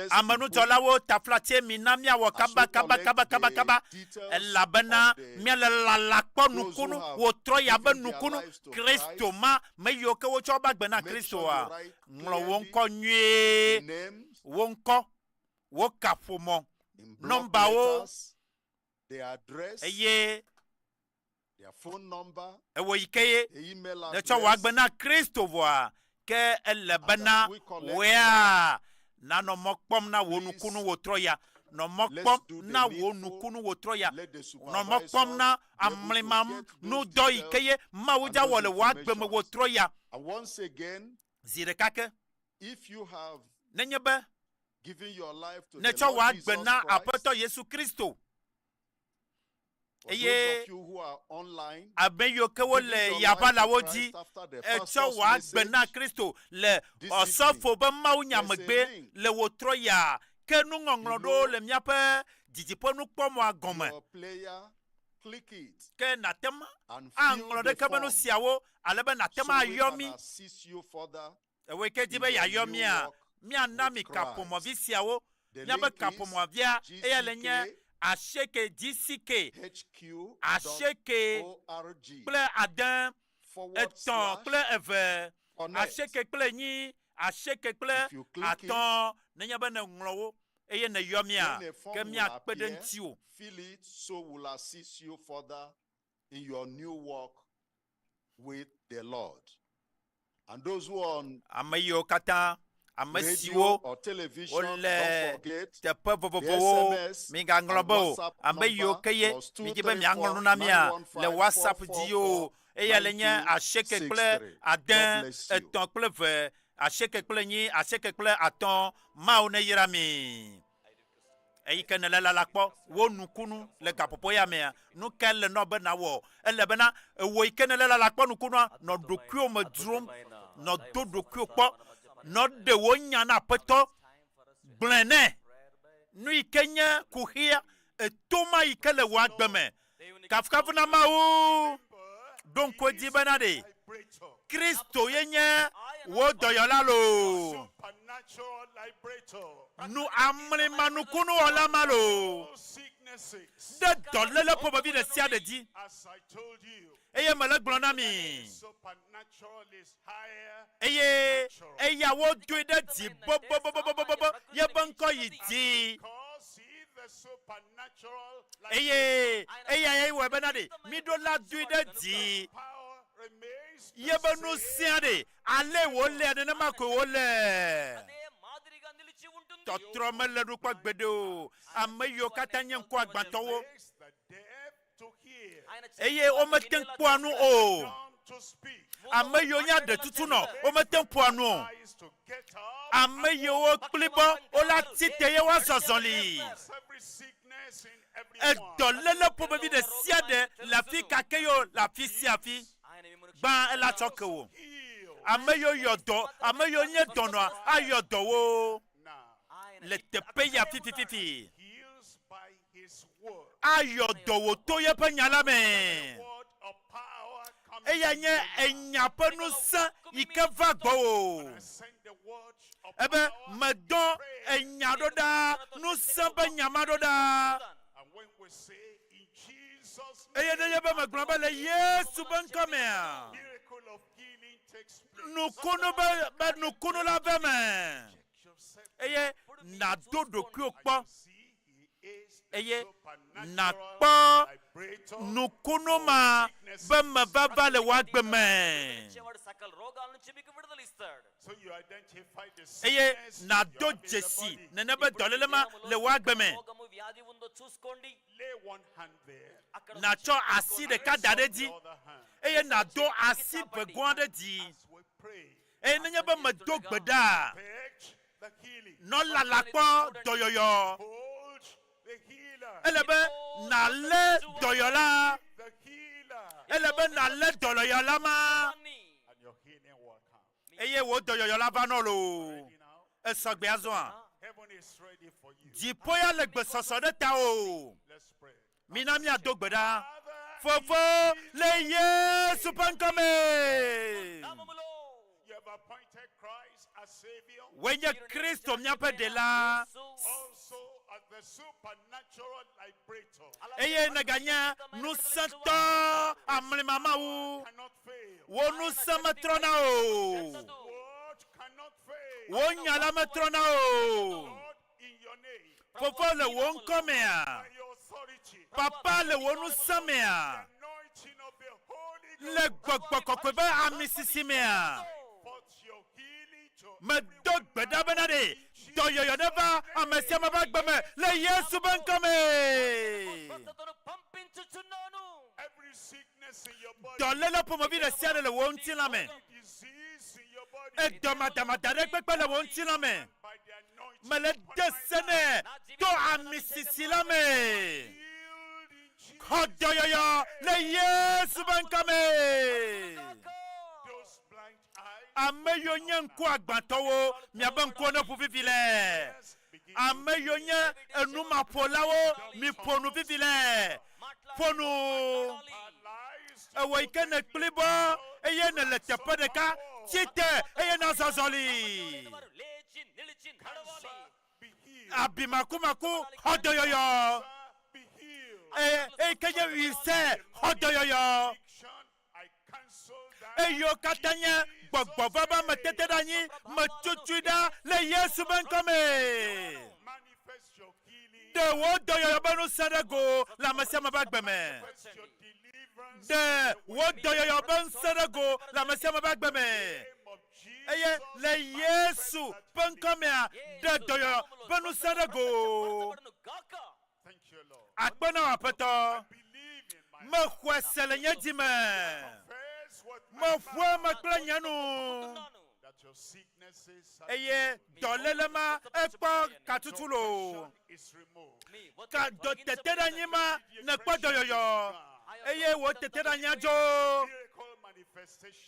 Amenudzɔlawo taflatse mina míawɔ kaba kaba kaba kaba kaba elabena míele lala kpɔ nukunu wòtrɔ yi abe nukunu Kristo ma me yiwo ke wotsɔ woƒe agbe na Kristoa. Ŋlɔ wò ŋkɔ nyuie, wò ŋkɔ, wò kaƒomɔ nɔmbawo, eye ewɔ yi ke ye nètsɔ wò agbe na Kristo vɔa, ke ele bena wòea nanɔ mɔ kpɔm na wò nukunu wòtrɔ ya. Nɔ mɔ kpɔm na wò nukunu wòtrɔ ya. Nɔ mɔ kpɔm na amlimam nudɔ yi ke ye Mawu dza wɔ le wò agbe me wòtrɔ ya. Zi ɖeka ke, nenye be nètsɔ wò agbe na Aƒetɔ Yesu Kristo, eye ame yiwo ke wole yaʋalawo dzi, ètsɔ wò agbe na Kristo le ɔsɔfo be mawunya megbe le wò trɔ yaa, ke nuŋɔŋlɔ ɖewo le míaƒe didiƒenukpɔmɔa gɔme. Ke nàte ŋu aŋlɔ ɖeke be nu siawo ale be nàte ŋu ayɔ mí. Ewɔe ke di be yeayɔ mía? Míana mi kaƒomɔvi siawo. Míaƒe kaƒomɔvia eya le nye asieke GCK asieke kple ade etɔ̃ kple eve asieke kple enyi asieke kple atɔ̃. Nenye be nèŋlɔ wo eye nèyɔ mía, ke míakpe ɖe ŋutiwò. In your new walk with the Lord. And those who are on Ame yiwo katã, ame radio siwo or television, wole don't forget teƒe the vovovowo, SMS migaŋlɔ and be o. WhatsApp Ame yiwo number ke ye +2 midi be 3 miaŋlɔ 4 nu na 9 mía 1 le 5 4 WhatsApp 4 dzi 4 o, eya le 9 nye 2 asieke 6 kple 3. God ade, bless you. etɔ̃ kple eve, asieke kple enyi, asieke kple atɔ̃. Mawu neyra mi. Eyi ke nèle lala kpɔ wò nukunu le gaƒoƒo ya mea, nu kae le nɔ be nàwɔ? Ele bena ewò yi ke nèle lala kpɔ nukunua, nɔ ɖokuiwò me dzrom, nɔ do ɖokuiwò kpɔ, nɔ ɖe wò nya na Aƒetɔ, gblɔe nɛ. Nu yi ke nye kuxia, eto ma yi ke le wò agbe me. Kafukafu na Mawu! Ɖo ŋku edzi bena ɖe Kristo ye nye wò dɔyɔla loo. Nu amlimanukunuwɔla ma loo. Ɖe dɔléle ƒomevi ɖe sia ɖe dzi. Eye mele gblɔ na mi. Eye eya wodoe ɖe dzi bobobobobobo, yeƒe ŋkɔ yi dzi. Eye eya ye wɔe bena ɖe míɖo la doe ɖe dzi. Yeƒe ŋusẽa ɖe, ale wòlea nenema koe wòle. Tɔtrɔ mele ɖu kpɔ gbeɖe o. Ame yiwo katã nye ŋkuagbãtɔwo. Eye womete ŋu kpɔa nu o. Ame yiwo nye aɖetutunɔ, womete ŋu ƒoa nu o. Ame yiwo kplibɔ, wola tsi te ye woazɔ azɔli. Edɔléle ƒomevi ɖe sia ɖe le afi ka ke ye le afi sia afi. Gbã ela tsɔ ke wò. Ame yiwo yɔ dɔ, ame yiwo nye dɔnɔa ayɔ dɔ wo le teƒe ya fifififi. Ayɔ dɔ wò to yeƒe nya la me. Eya nye enya ƒe ŋusẽ yi ke va gbɔwò. Ebe medɔ enya ɖo ɖa, ŋusẽ ƒe nya ma ɖo ɖa. Eye nenye be megblɔ be le Yesu ƒe ŋkɔ mea, nukunu be, be nukunu la ve me. Eye nàdo ɖokuiwò kpɔ eye nàkpɔ nukunu ma be mevava le wò agbe me. Eye nàdo dzesi nene be dɔléle ma le wò agbe me. Nàtsɔ asi ɖeka da ɖe edzi eye nàdo asi vegoa ɖe dzi. Eye nenye be medo gbe ɖa, nɔ lala kpɔ dɔyɔyɔ. Ele be nàlé dɔyɔla. Ele be nàlé dɔyɔla ma. Eye wò dɔyɔyɔ la va nɔ loo. Esɔgbe azɔa? Dziƒo ya le gbesɔsɔ ɖe tawò. Mina míado gbe ɖa. Fofo, le Yesu ƒe ŋkɔ me. Wòe nye Kristo míaƒe Ɖela. Eye nèganye ŋusẽtɔ amlima Mawu. Wò ŋusẽ metrɔna o. Wò nya la metrɔna o. Fofo le wò ŋkɔ mea? Papa le wò ŋusẽ mea? Le gbɔgbɔ kɔkɔe ƒe amisisi mea? Medo gbe ɖa bena ɖe dɔyɔyɔ neva ame sia ame ƒe agbe me le Yesu ƒe ŋkɔ me. Dɔléle ƒomevi ɖe sia ɖe le wò ŋutilã me. Edɔ madamada ɖe kpekpe le wò ŋutilã me. Mele de se nɛ to ami sisi la me. Xɔ dɔyɔyɔ le Yesu ƒe ŋkɔ me. Ame yiwo nye ŋkuagbãtɔwo, miaƒe ŋkuwo neƒu fifi le. Ame yiwo nye enumaƒolawo, miƒo nu fifi le. Ƒo nu. Ewɔ yi ke nèkpli bɔ eye nèle teƒe ɖeka, tsi te eye nàzɔ azɔli. Abi makumaku xɔ dɔyɔyɔ. Eye eyi ke nye ʋi sɛ xɔ dɔyɔyɔ. Eyiwo katã nye gbɔgbɔ vɔ̃ ƒe ameteteɖeanyi metutui ɖa le Yesu ƒe ŋkɔ me. Ɖe wò dɔyɔyɔ ƒe ŋusẽ ɖe go le ame sia ame ƒe agbe me. Ɖe wò dɔyɔyɔ ƒe ŋusẽ ɖe go le ame sia ame ƒe agbe me. Eye le Yesu ƒe ŋkɔ mea, ɖe dɔyɔyɔ ƒe ŋusẽ ɖe go. Akpe na wò Aƒetɔ. Mexɔe se le nye dzi me. Meƒo eme kple nye nu. Eye dɔléle ma ekpɔ katutu loo. Ka dɔ teteɖeanyi ma nekpɔ dɔyɔyɔ. Eye wò teteɖeanyia dzo.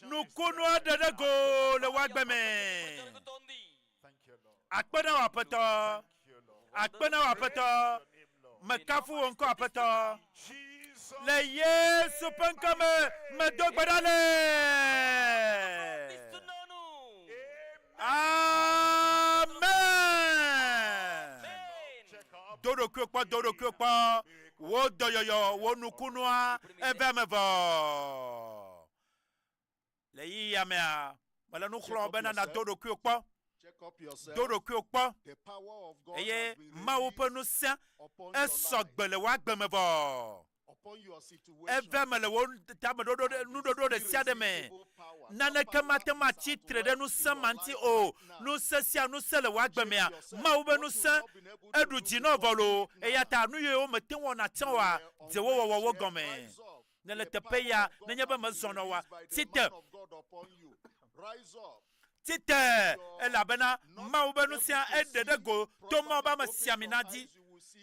Nukunu aɖe ɖe go le wò agbe me. Akpe na wò Aƒetɔ. Akpe na wò Aƒetɔ. Mekafu wò ŋkɔ Aƒetɔ. Le Yesu ƒe ŋkɔ me, medo gbe ɖa le. Amen. Do ɖokuiwò kpɔ, do ɖokuiwò kpɔ. Wò dɔyɔyɔ, wò nukunua, eve eme vɔ. Le ɣeyiɣia mea, mele nu xlɔ̃m bena nàdo ɖokuiwò kpɔ. Do ɖokuiwò kpɔ, eye Mawu ƒe ŋusẽ esɔ gbe le wò agbe me vɔ. Eve me le wò tameɖoɖo ɖe, nuɖoɖo ɖe sia ɖe me. Naneke mate ŋu atsi tre ɖe ŋusẽ ma ŋuti o. Ŋusẽ sia ŋusẽ le wò agbe mea, Mawu ƒe ŋusẽ, eɖu dzi nɔ vɔ loo. Eya ta nu yiwo mète ŋu wɔna tsã oa, dze wo wɔwɔ wo gɔme. Ne le teƒe ya, nenye be mèzɔna oa, tsi te. Tsi te, elabena Mawu ƒe ŋusẽa eɖe ɖe go to Mawu ƒe amesiamina dzi.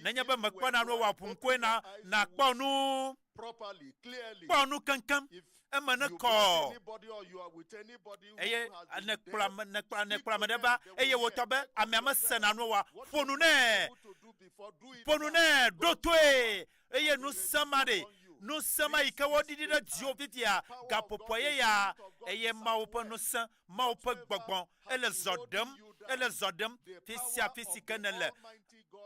Nenye be mèkpɔna nu oa, ʋu ŋkue na nàkpɔ nu. Kpɔ nu keŋkeŋ, eme nekɔ. Eye nèkplɔ ame, nèkplɔ, nèkplɔ ame ɖe va, eye wòtɔ be amea mesena nu oa, ƒo nu nɛ. Ƒo nu nɛ, ɖo toe, Eye ŋusẽ ma ɖe, ŋusẽ ma yi ke woɖiɖi ɖe dziwò fifia, gaƒoƒoa ye ya, eye Mawu ƒe ŋusẽ, Mawu ƒe Gbɔgbɔ, ele zɔ ɖem, ele zɔ ɖem fi sia fi si ke nèle.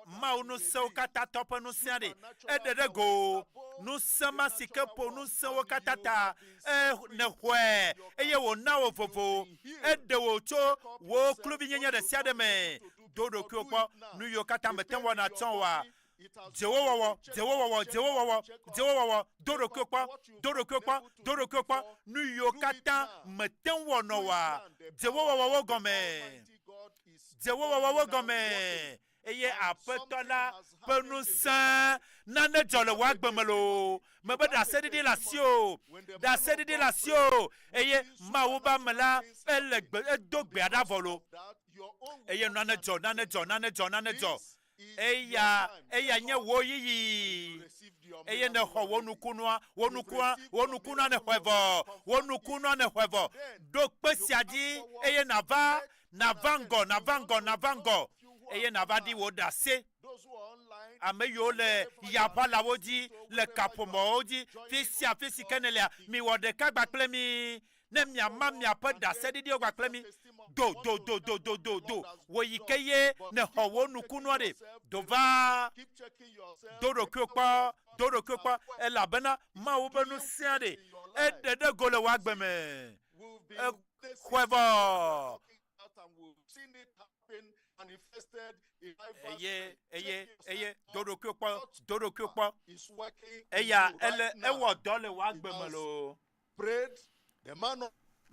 Mawu ŋusẽwo katã tɔ ƒe ŋusẽa ɖe, eɖe ɖe go. Ŋusẽ ma si ke ƒo ŋusẽwo katã ta, e, nèxɔe, eye wòna wò vovo. Eɖe wò tso wò kluvinyenye ɖe sia ɖe me. Do ɖokuiwò kpɔ, nu yiwo katã mète ŋu wɔna tsã oa, Dzewowɔwɔ, dzewowɔwɔ, dzewowɔwɔ, dzewowɔwɔ, do ɖokuiwò kpɔ, do ɖokuiwò kpɔ, do ɖokuiwò kpɔ, nu yiwo katã mète ŋu wɔ nɔ oa, dzewowɔwɔ wo gɔme, dzewowɔwɔ wo gɔme, eye Aƒetɔ la ƒe ŋusẽ nane dzɔ le wò agbe me loo. Mebe ɖaseɖiɖi le asiwò, ɖaseɖiɖi le asiwò, eye Mawu ƒe ame la, ele gbe, edo gbea ɖa vɔ loo. Eye nane dzɔ, nane dzɔ, nane dzɔ, nane dzɔ. Eya, eya nye wò yiyi. Eye nèxɔ wò nukunua, wò nukua, wò nukunua nèxɔe vɔ, wò nukunua nèxɔe vɔ. Ɖo kpe sia dzi eye nàva, nàva ŋgɔ, nàva ŋgɔ, nàva ŋgɔ, eye nàva ɖi wò ɖase. Ame yiwo le yaʋalawo dzi, le kaƒomɔwo dzi, fi sia fi si ke nèlea, miwɔ ɖeka kpakple mí. ne miama miaƒe ɖaseɖiɖiwo kpakple mí. Do, do, do, do, do, do, do, wò yi ke ye nèxɔ wò nukunua ɖe, do va, do ɖokuiwò kpɔ, do ɖokuiwò kpɔ, elabena Mawu ƒe ŋusẽa ɖe, eɖe ɖe go le wò agbe me. Exɔe vɔ. Eye, eye, eye, do ɖokuiwò kpɔ, do ɖokuiwò kpɔ. Eya, ele, ewɔ dɔ le wò agbe me loo.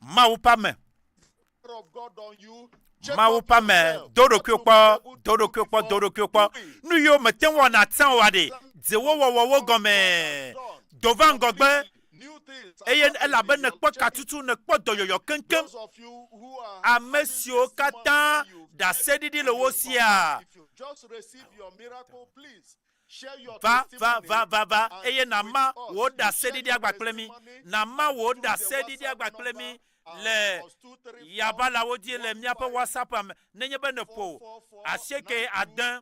Mawu ƒe ame. Mawu ƒe ame, do ɖokuiwò kpɔ, do ɖokuiwò kpɔ, do ɖokuiwò kpɔ. Nu yiwo mète ŋu wɔna tsã oa ɖe, dze wo wɔwɔ wo gɔme. Do va ŋgɔgbe, eye elabe nèkpɔ katutu, nèkpɔ dɔyɔyɔ keŋkeŋ. Ame siwo katã ɖaseɖiɖi le wo sia, Va, va, va, va, va, eye nàma wò ɖaseɖiɖia kpakple mí. Nàma wò ɖaseɖiɖia kpakple mí le yaʋalawo dzi le míaƒe WhatsApp me, nenye be nèƒo 86 32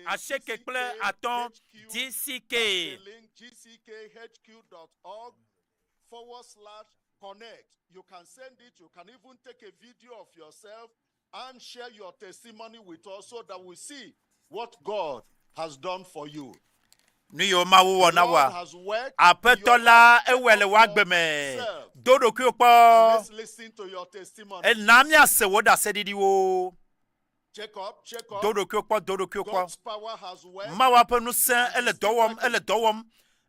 84 83 DCK. /connect. You can send it. You can even take a video of yourself and share your testimony with us so that we see what God has done for you. Nu yiwo Mawu wɔ na wòa, Aƒetɔ la ewɔe le wò agbe me. Do ɖokuiwò kpɔ. Let's listen to your testimony. Ena míase wò ɖaseɖiɖiwo. Check up, check up. Do ɖokuiwò kpɔ, do ɖokuiwò kpɔ. God's power has worked. Mawu ƒe ŋusẽ ele dɔ wɔm, ele dɔ wɔm.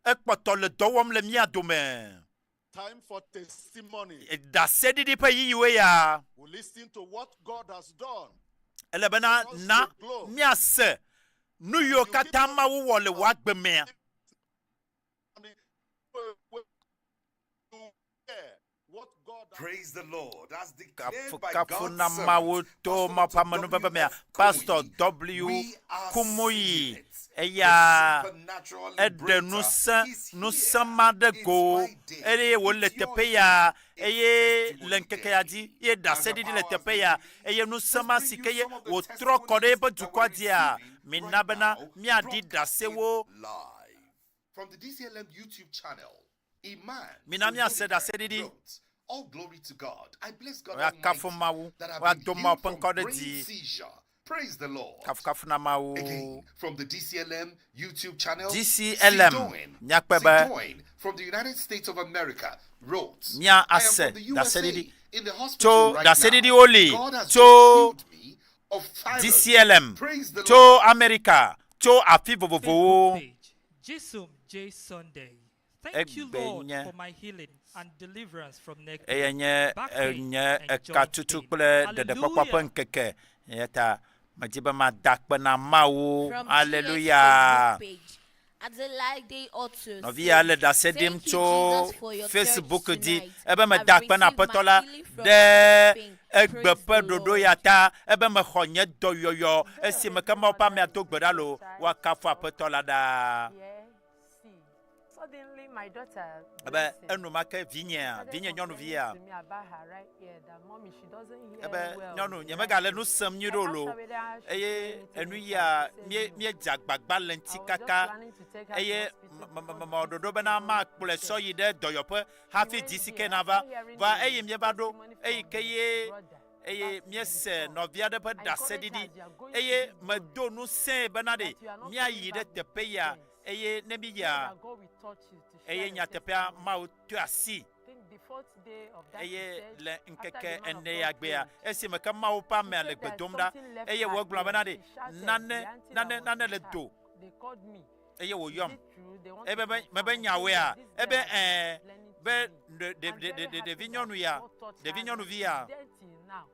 Ekpɔtɔ le dɔ wɔm le mía dome. Time for testimony. Ɖaseɖiɖi ƒe ɣeyiɣiwoe ya. We listen to what God has done. Elabena na míase nu yiwo katã Mawu wɔ le wò agbe mea. Praise the Lord. As declared by Kafukafu God's na servant, Mawu to Pastor Mawu ƒe Dr. amenuveve mea. W.F. Pastor Kumuyi, W. we are Kumuyi seeing it. eya The supernatural eɖe liberator ŋusẽ is ŋusẽ here. ma ɖe It's go my day. eye wòle It's your teƒe day. ya It's eye le testimony ŋkeke day. ya dzi ye As the ɖaseɖiɖi le power has teƒe been ya released, eye ŋusẽ let's ma bring si you ke ye some of the wòtrɔ kɔ ɖe testimonies eƒe that dukɔa we're dzia receiving mina right bena now míaɖi broadcasting ɖasewo live from the DCLM YouTube channel. Iman Mina míase Oyedepo ɖaseɖiɖi. wrote, All glory to God. I bless God Woakafu Almighty Mawu, that I've been woado Mawu healed ƒe from ŋkɔ ɖe brain dzi. seizure. Praise the Lord. Kafukafu na Mawu. Again, from the DCLM YouTube channel, DCLM, Sidoin, míakpɔe be Sidoin from the United States of America wrote, mía I am ase from the USA ɖaseɖiɖi in the tso hospital right now. ɖaseɖiɖiwo li God has just tso healed me of thyroid. DCLM Praise the tso Lord. Amerika. tso afi vovovowo. Jisum J. Sunday. Thank you, Egbe Lord, nye for my healing and deliverance from neck pain, eye nye back pain, nye and joint ekatutu pain. kple ɖeɖekpɔkpɔ ƒe Hallelujah. ŋkeke. Eya ta medzi be mada akpe na Mawu. From GX Aleluya. Facebook page, Adelaide Otto Nɔvi ya le says, ɖase ɖim Thank you, tso Jesus, for your church Facebook dzi tonight. ebe I've meda akpe na received my Aƒetɔ la healing from ɖe neck pain. egbe Praise ƒe the ɖoɖo Lord. ya ta ebe mexɔ nye dɔyɔyɔ esime ke Mawu ƒe amea do gbe ɖa lo woakafu Aƒetɔ la ɖaa. Suddenly, my daughter Ebe Blessing enumake vinyea, started vinye complaining nyɔnuvia to me about her right ear that mommy she doesn't hear ebe well. nyɔnu the nye right megale ear. nu sem nyuie I ɖe o asked lo her whether she eye do anything enu with her. ya She said mie no. miedze agbagba le ŋuti I was just kaka planning to take her to eye hospital me- me- before me- mewɔ the ɖoɖo bena makplɔe sɔ yi ɖe dɔyɔƒe We hafi went dzi si ke there nava after hearing va the eye míeva ɖo testimony eyi from ke the ye brother eye last week míese before. nɔvi aɖe ƒe I encouraged her ɖaseɖiɖi as you are going to eye this zone medo ŋusẽe bena ɖe that you are not coming míayi ɖe back with teƒe ya friends. eye ne Pray míyia that God will touch you to share eye your nyateƒea testimony. Mawu tɔe asi think the fourth day of that he eye said, le after the ŋkeke man of ene God ya gbea prayed, esime ke Mawu ƒe he amea le said gbe there's dom ɖa something left eye her wògblɔ ear. bena ɖe She shouted, nane the auntie that nane was nane with le her, do they called me. eye Is wòyɔm it true? They want to ebe be confirm. mebe I said, nyawoea yes, this girl ebe has been ɛɛ complaining to be me. ɖe I'm ɖe very ɖe happy ɖevi that nyɔnu ya God touched ɖevi her now. nyɔnuvi She's ya there till now.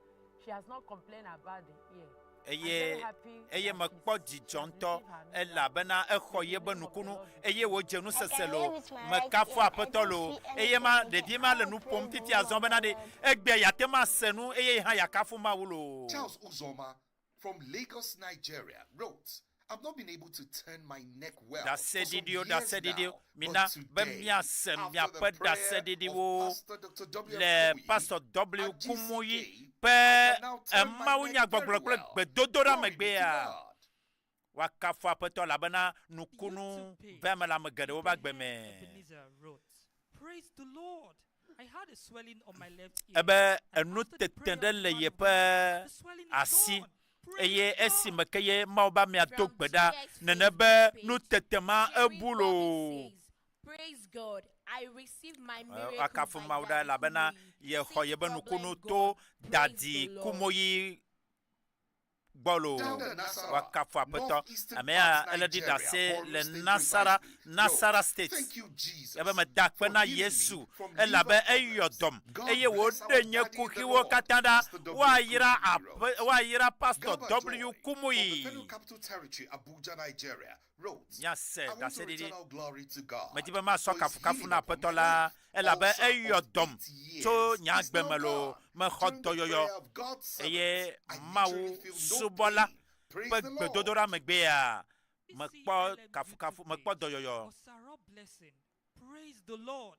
She has not complained about the ear. I'm eye very happy eye that mekpɔ she's, she dzidzɔ has ŋutɔ received her miracle. elabena exɔ In the yebe name of the nukunu Lord we eye pray. wòdze I nusese can hear lo with my right mekafu ear. I aƒetɔ don't lo see eye ma anything in ɖevi here. ma I le will nu pray ƒom in the fifia name azɔ of bena the ɖe Lord. egbea yeate ma se nu eye hã yeakafu Mawu lo. Charles Uzoma from Lagos, Nigeria wrote, I've not been able to turn my neck well for some Ɖaseɖiɖiwo, years ɖaseɖiɖiwo, now, mina but be today, míase after the miaƒe prayer of ɖaseɖiɖiwo Pastor Dr. W.F. le Kumuyi Pastor W. at Kumuyi GCK, ƒe I can now turn my neck mawunyagbɔgblɔ very kple well. gbedodoɖa Glory be to megbea God. woakafu Aƒetɔ elabena nukunu YouTube page, vea me le ame geɖewo ƒe agbe Ibehe me. Ebenezer wrote, Praise the Lord. I had a swelling on my left ear, Ebe and enu after the tete prayer ɖe of the le man of yeƒe God, the swelling is asi gone. Praise eye God. esime ke ye Mawu be amea do From gbe ɖa GX nene Facebook be page, nu tete ma Jerry ebu Bobby loo. says, Praise God. I received my Eh, miracle woakafu by Mawu ɖa Daddy elabena Kumuyi. yexɔ Six yebe problem nukunu gone. to Praise dadi the Lord. Kumuyi gbɔ loo. Dauda Nasara, Woakafu Aƒetɔ. Northeastern Amea part ele ɖi Nigeria, ɖase Borno le State Nasara, precisely, wrote, Nasara State. Thank you, Jesus, Ebe meda akpe for na healing me Yesu from elabe liver eyɔ problems. dɔm God eye bless our wòɖe nye daddy in the kuxiwo Lord, katã ɖa. Pastor W. Woayra Kumuyi wrote. aƒe, woayra Pastor Gaba W. Joy from the Kumuyi. Federal Capital Territory, Abuja, Nigeria, wrote, Míase I want to ɖaseɖiɖi. return all glory to God Medi be masɔ for his kafukafu healing na upon Aƒetɔ my la life. elabe Ulcer eyɔ of dɔm eight tso years nye is agbe now me loo. gone. Mexɔ During the dɔyɔyɔ prayer of God's servants, eye I Mawu literally feel no subɔla pain. Praise ƒe the Lord. gbedodoɖa megbea mekpɔ CLM kafukafu, YouTube mekpɔ page, dɔyɔyɔ. Osaro Blessing. Praise the Lord.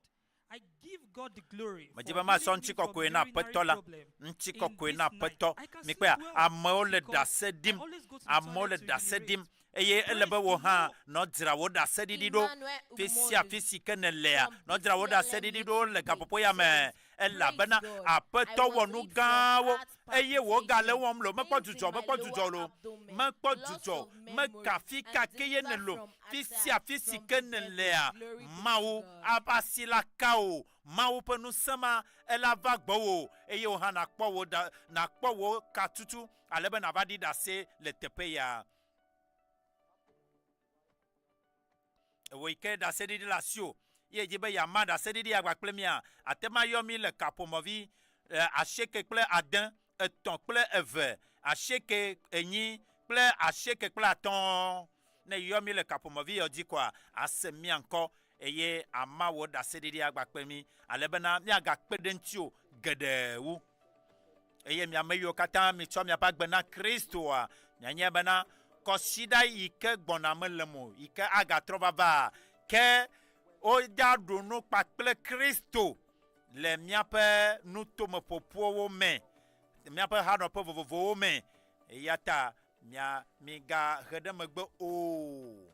I give God the glory Medzi for be masɔ healing me from ŋutikɔkɔe na urinary Aƒetɔ la. problem in Ŋutikɔkɔe this na night. Aƒetɔ. I can Mikpɔea, sleep well amewo le because ɖase I ɖim. always go to the Amewo le toilet to ɖase urinate. ɖim eye ele Praise be wò the hã Lord. nɔ dzra wò ɖaseɖiɖi ɖo. Emmanuel Fi sia Umodu fi si ke nèlea, from nɔ dzra wò BCLM ɖaseɖiɖi ɖo le YouTube page gaƒoƒo ya me. says, Praise Elabena God. I Aƒetɔ wɔ was nu healed from gãwo heart eye wògale palpitation, wɔm lo. Mekpɔ pains in dzudzɔ, my mekpɔ dzudzɔ lower lo. abdomen, Mekpɔ loss dzudzɔ. of memory, Meka fi and ka ke ye delivered nèlo. from Fi attack sia fi si from ke the devil. nèlea, Glory be to Mawu God. ava asi la ka o. Mawu ƒe ŋusẽ ma ela va gbɔwò eye wò hã nàkpɔ wò ɖa nàkpɔ wò katutu ale be nàva ɖi ɖase le teƒe ya. Ewɔ yi ke ɖaseɖiɖi le asiwò ye dzi be yeama ɖaseɖiɖi ya kpakple mía, ate ŋu ayɔ mí le kaƒomɔvi eh, asieke kple ade, etɔ̃ kple eve, asieke enyi kple asieke kple atɔ̃. Ne yɔ mí le kaƒomɔvi yɔ dzi koa, ase mía ŋkɔ eye ama wò ɖaseɖiɖia kpakple mí ale bena míagakpe ɖe ŋutiwò geɖe wu. Eye mi ame yiwo katã mitsɔ miaƒe agbe na Kristoa, mianye bena kɔsiɖa yi ke gbɔna mele mo yi ke agatrɔ vava ke woda ɖu nu kpakple Kristo le míaƒe nutomeƒoƒuwo me, míaƒe hanɔƒe vovovowo me. Eya ta mia migahe ɖe megbe o.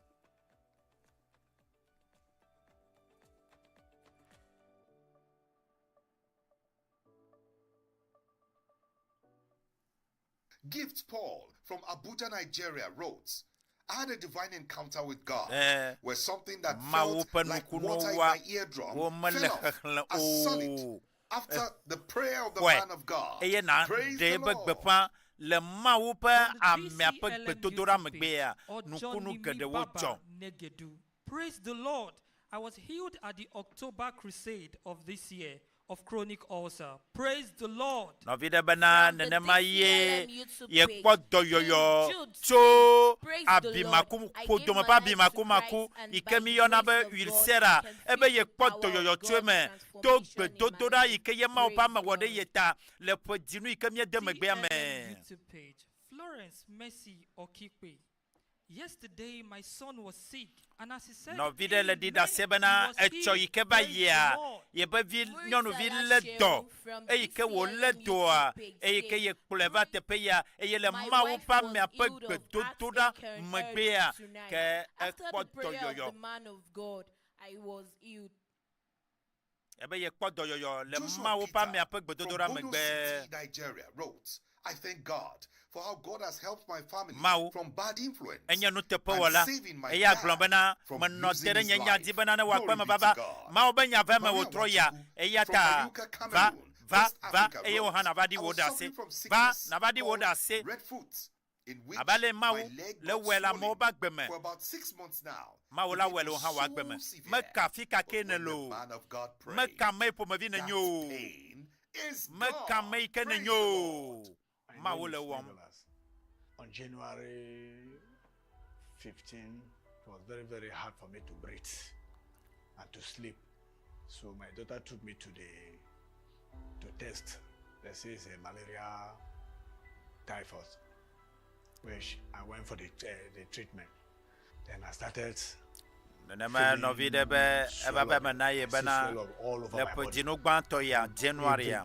Gift Paul from Abuja, Nigeria wrote, I had a divine encounter with God Eh, where something that Mawu felt ƒe like water in nukunuwoa my eardrum wo mele fell off xexlẽ as solid o. after Eh, the prayer of the Xɔe man of God. eye na Praise ɖe the be Lord. gbeƒã Le Mawu ƒe amea ƒe gbedodoɖa megbea, nukunu geɖewo dzɔ. Negedu. Praise the Lord. I was healed at the October crusade of this year of chronic ulcer. Praise the Lord. Nɔvi ɖe bena nenema ye yekpɔ dɔyɔyɔ tso abimaku ƒodome ƒe abimakumaku yi ke míyɔna be ulcera ebe yekpɔ dɔyɔyɔ tso eme to gbedodoɖa yi ke ye Mawu ƒe ame wɔ ɖe ye ta le ƒe dzinu yi ke míede megbea me. YouTube page. Florence Mercy Okikpe. Yesterday my son was sick and as he said Nɔvi ɖe le ɖi amen, ɖase he bena was etsɔ healed. yi ke va Praise the yia, Lord. yeƒe vi nyɔnuvi lé dɔ eyi ke wòlé dɔa eyi ke yekplɔe va teƒe ya eye le My Mawu wife ƒe was amea ƒe healed of heart gbedodoɖa ache and megbea urge tonight. ke After ekpɔ the prayer of dɔyɔyɔ. the man of God, I was healed. Ebe yekpɔ dɔyɔyɔ le Joshua Mawu ƒe Peter amea ƒe from gbedodoɖa Bono megbe. City, Nigeria, wrote, I thank God for how God has helped my family Mawu from bad influence enye and nuteƒewɔla saving my eya gblɔ dad bena from menɔ te losing ɖe his nye nya life. dzi bena ne wòakpe Glory eme be to vava. God. Mawu be nya ve eme Maria wòtrɔ ya Nwachukwu eya from ta Mayuka, va Cameroon, va West va Africa, eye wò hã wrote, nàva ɖi I wò was ɖe asi. suffering from Va sickness nàva ɖi wò called ɖe asi. red foot, in which Abe ale my Mawu leg le got wɔe le amewo swollen ƒe agbe me. for about 6 months now. Mawu The la pain wɔe le wò was hã wò agbe so me. severe. Meka afi ka But ke when nèle the o. man of God prayed, Meka ame yi ƒomevi that nènye o. pain is Meka gone. ame yi ke Praise nènye the Lord. o. My Mawu name le is wɔm. Nicholas. On January 15, it was very, very hard for me to breathe and to sleep. So my daughter took me to the to test. They say it's a malaria typhus, which I went for the treatment. Then I started Nenema nɔvi ɖe be eva be eme na ye bena le ƒe dzinu gbãtɔ ya Januarya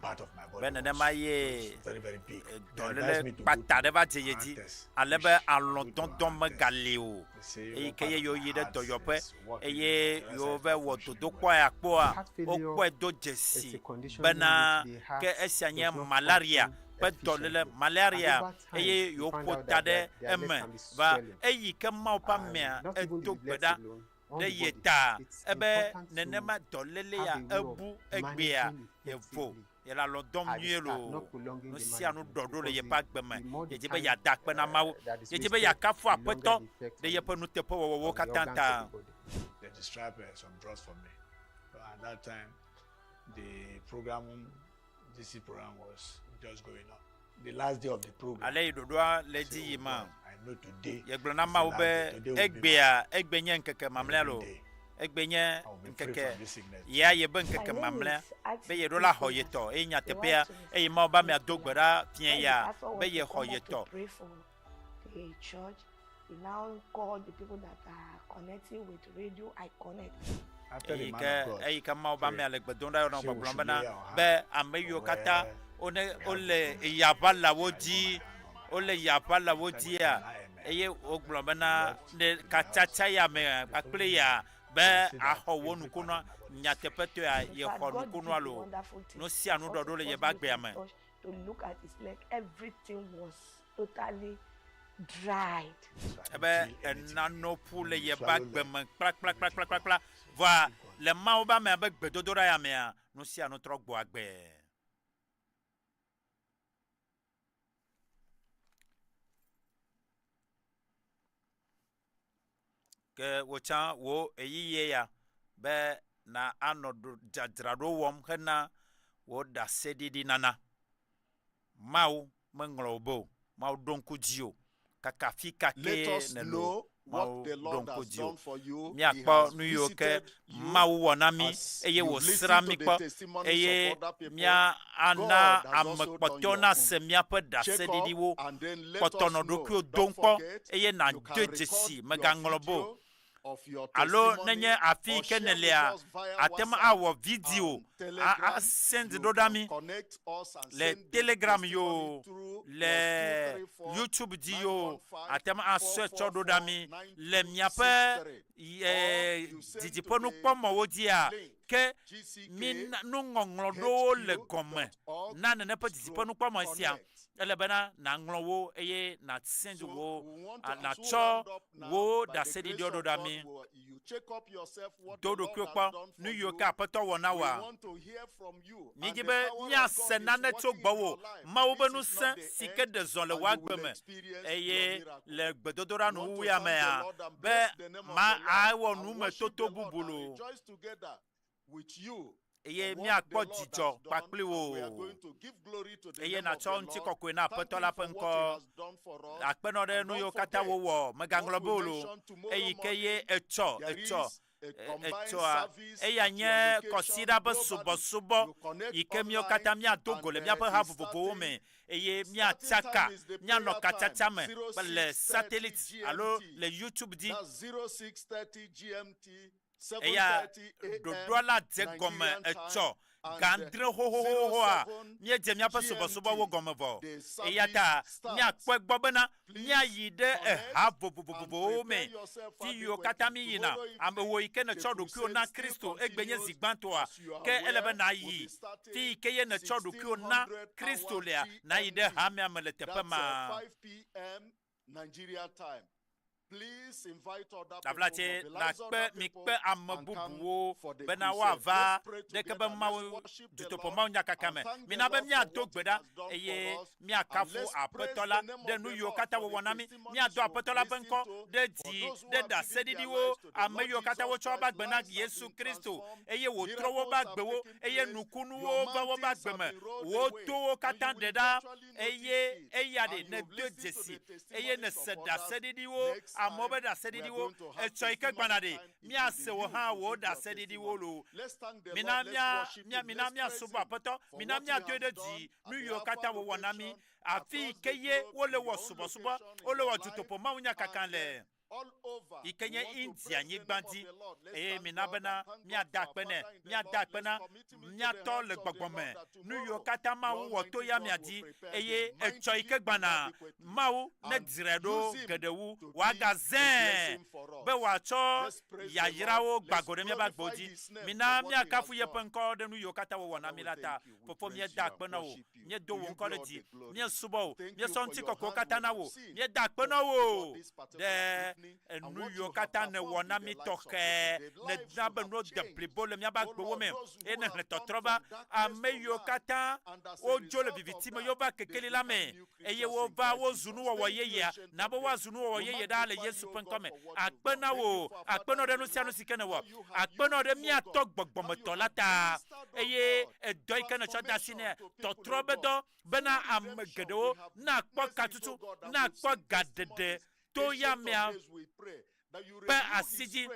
be nenema ye dɔléle kpata ɖe va dze ye dzi ale be alɔ̃dɔdɔ megali o eyi ke ye yewo yi ɖe dɔyɔƒe eye yewo va wɔ dodokpɔ ya kpɔa wokpɔe do dzesi bena ke esia nye malaria ƒe dɔléle malaria eye yewoƒo ta ɖe eme va eyi ke Mawu ƒe amea edo gbe ɖa ɖe ye ta ebe nenema dɔléle ya ebu egbea yevo yele alɔ dɔm nyuie loo nu sia nu ɖɔ ɖo le yeƒe agbe me yedzi be yeada akpe na Mawu yedzi be yeakafu Aƒetɔ ɖe yeƒe nuteƒewɔwɔwo katã ta. They prescribed some drugs for me. But at that time, the program, DC program was just going on. The last day of the program. Ale yi ɖoɖoa le edzi yim ma, I know today. yegblɔ na Mawu be egbea egbe nye ŋkeke mamlɛa lo egbe nye ŋkeke ya ye be ŋkeke mamlɛa be yeɖo la xɔ yetɔ eye nyateƒea eye Mawu be amea do gbe ɖa fiẽ ya be yexɔ yetɔ. Pray for the church. He now called the people that are connecting with radio. I connect. Eyi ke eyi ke Mawu be amea le gbe dom ɖa yɔnɔ gbɔgblɔm bena be ame yiwo katã wone wole yaʋalawo dzi wole yaʋalawo dzia eye wogblɔ bena ne katsatsa ya me kpakple ya be axɔ wo nukunua nyateƒetɔea yexɔ nukunua lo nu sia nu ɖɔ ɖo le yeƒe agbea me. To look at his leg, everything was totally dried. Ebe enano ƒu le yeƒe agbe me kplakplakplakplakpla vɔa le Mawu be amea be gbedodoɖa ya mea nu sia nu trɔ gbɔ agbe. Ke wò tsã wò ɣeyiɣie ya be na anɔ dzadzraɖo wɔm hena wò ɖaseɖiɖi nana. Mawu meŋlɔ wò be o. Mawu ɖo ŋku dziwò. Kaka afi ka Let kee us nèle o, know what Mawu the ɖo Lord ŋku has dziwò. done for you. He Míakpɔ has nu yiwo ke visited you Mawu wɔ na mí as eye you've wòsrã listened mí to the kpɔ testimonies eye of other people. mía ana God has ame also done kpɔtɔewo your nase own. míaƒe Check up ɖaseɖiɖiwo. and then let Kpɔtɔ us nɔ know. ɖokuiwò Don't dom kpɔ forget, eye you nàdo can record dzesi your mègaŋlɔ be o. video of your Alo testimony nenye afi or yi ke share with nèlea, us via ate ŋu WhatsApp awɔ video and a Telegram. asend You ɖo ɖa can mí connect us and le send the Telegram testimony yoo, through le +234 YouTube dzi yoo, 915 ate ŋu asɔe tsɔ ɖo ɖa mí le miaƒe 444 ye or you send to didiƒe the nukpɔmɔwo dzia. link. Ke mina nuŋɔŋlɔ ɖewo le gɔme na nene ƒe didi ƒe nukpɔmɔ sia. Ele bena nàŋlɔ wo eye nàsend wo, nàtsɔ wò ɖaseɖiɖiwo ɖo ɖa mí. Do ɖokuiwò kpɔ nu yiwo ke Aƒetɔ wɔ na wòa. Míedi be míase nane tso gbɔwò, Mawu ƒe ŋusẽ si ke ɖe zɔ le wò agbe me eye le gbedodoɖa nuwuwuia mea, be ma awɔ numetoto bubu loo eye míakpɔ dzidzɔ kpakpli wò eye nàtsɔ ŋutikɔkɔe na Aƒetɔ la ƒe ŋkɔ. Akpenɔ ɖe nu yiwo katã wòwɔ, mègaŋlɔ be o loo, eyi ke ye etsɔ, etsɔ, etsɔa, eya nye kɔsiɖa ƒe subɔsubɔ yi ke míawo katã míado go le míaƒe ha vovovowo me eye míatsaka, míanɔ katsatsa me le satellite alo le YouTube dzi. Eya ɖoɖoa la dze gɔme etsɔ ga adre xoxoxoa, míedze míaƒe subɔsubɔwo gɔme vɔ. Eya ta míakpɔe gbɔ bena míayi ɖe eha vovovovowo me, fi yiwo katã míyina. Ame wò yi ke nètsɔ ɖokuiwò na Kristo egbe nye zi gbãtɔa, ke ele be nàyi fi yi ke ye nètsɔ ɖokuiwò na Kristo lea, nàyi ɖe hamea me le teƒe ma. Taflatse nakpe mikpe ame bubuwo bena woava ɖeke be Mawu dutoƒo mawunyakaka me. Mina be míado gbe ɖa eye míakafu Aƒetɔ la ɖe nu yiwo katã wòwɔ na mí. Míado Aƒetɔ la ƒe ŋkɔ ɖe dzi ɖe ɖaseɖiɖiwo, ame yiwo katã wotsɔ woƒe agbe na Yesu Kristo eye wòtrɔ woƒe agbewo eye nukunuwo va woƒe agbe me. Wò towo katã ɖe ɖa eye eya ɖe nèdo dzesi eye nèse ɖaseɖiɖiwo, amewo ƒe ɖaseɖiɖiwo, etsɔ yi ke gbana ɖe, míase wò hã wò ɖaseɖiɖiwo loo. Mina mía, mía, mina míasubɔ Aƒetɔ, mina míadoe ɖe dzi, nu yiwo katã wòwɔ na mí, afi yi ke ye wole wɔ subɔsubɔ, wole wɔ dutoƒo mawunyakaka le. yi ke nye India-nyigba dzi, eye mina bena míada akpe nɛ, míada akpe na mía Tɔ le gbɔgbɔ me, nu yiwo katã Mawu wɔ to ya mia dzi, eye etsɔ yi ke gbana, Mawu nedzrae ɖo geɖe wu, wòagazãe be wòatsɔ yayrawo gba go ɖe míaƒe agbewo dzi. Mina míakafu yeƒe ŋkɔ ɖe nu yiwo katã wòwɔ na mí la ta. Fofo, míeda akpe na wò. Míedo wò ŋkɔ ɖe dzi, míesubɔ wò, míesɔ ŋutikɔkɔewo katã na wò, míeda akpe na wò ɖe enu yiwo katã nèwɔ na mí tɔxɛ, nèna be nuwo de blibo le míaƒe agbewo me, eye nèhlẽ tɔtrɔ va ame yiwo katã wodzo le viviti me yova kekeli la me, eye wova wozu nuwɔwɔ yeyea, na be woazu nuwɔwɔ yeye ɖaa le Yesu ƒe ŋkɔ me. Akpe na wò, akpe na wò ɖe nu sia nu si ke nèwɔ. Akpe na wò ɖe mía Tɔ gbɔgbɔmetɔ la ta, eye edɔ yi ke nètsɔ de asi nɛ, tɔtrɔ be dɔ, bena ame geɖewo nakpɔ katutu, nakpɔ gaɖeɖe to ya amea ƒe asi dzi.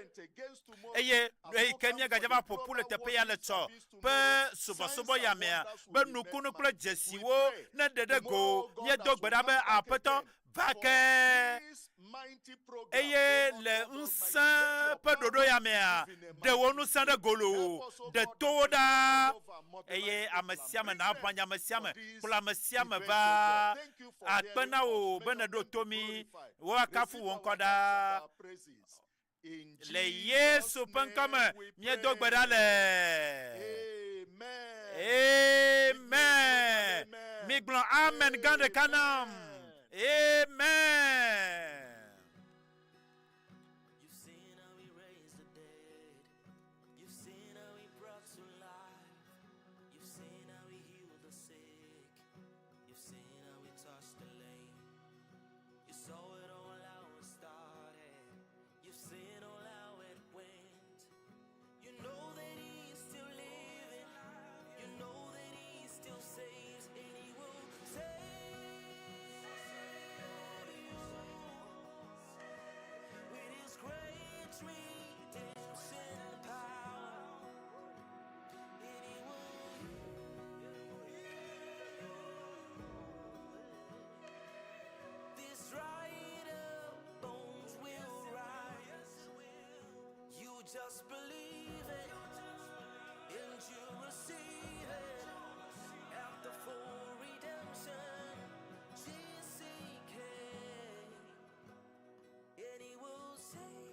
Eye eyi ke míegadze va ƒo ƒu le teƒe ya le tsɔ ƒe subɔsubɔ ya mea, be nukunu kple dzesiwo neɖe ɖe go. Míedo gbe ɖa be, Aƒetɔ, va ke. Eye le ŋusẽ ƒe ɖoɖo ya mea, ɖe wò ŋusẽ ɖe go loo, ɖe towo ɖa, eye ame sia ame naʋã nye ame sia ame, kplɔ ame sia ame va. Akpe na wò be nèɖo to mí, woakafu wò ŋkɔ ɖaa. Le Yesu ƒe ŋkɔ me míedo gbe ɖa le. Amen. Migblɔ amen gã ɖeka nam. Amen. You saw it all how it started. You've seen all how it went. You know that he's still living. You know that he still saves, and he will save you with his great redemption power. And he will. This dried up bones will rise. You just believe it and you receive it. After full redemption, GCK, and he will save.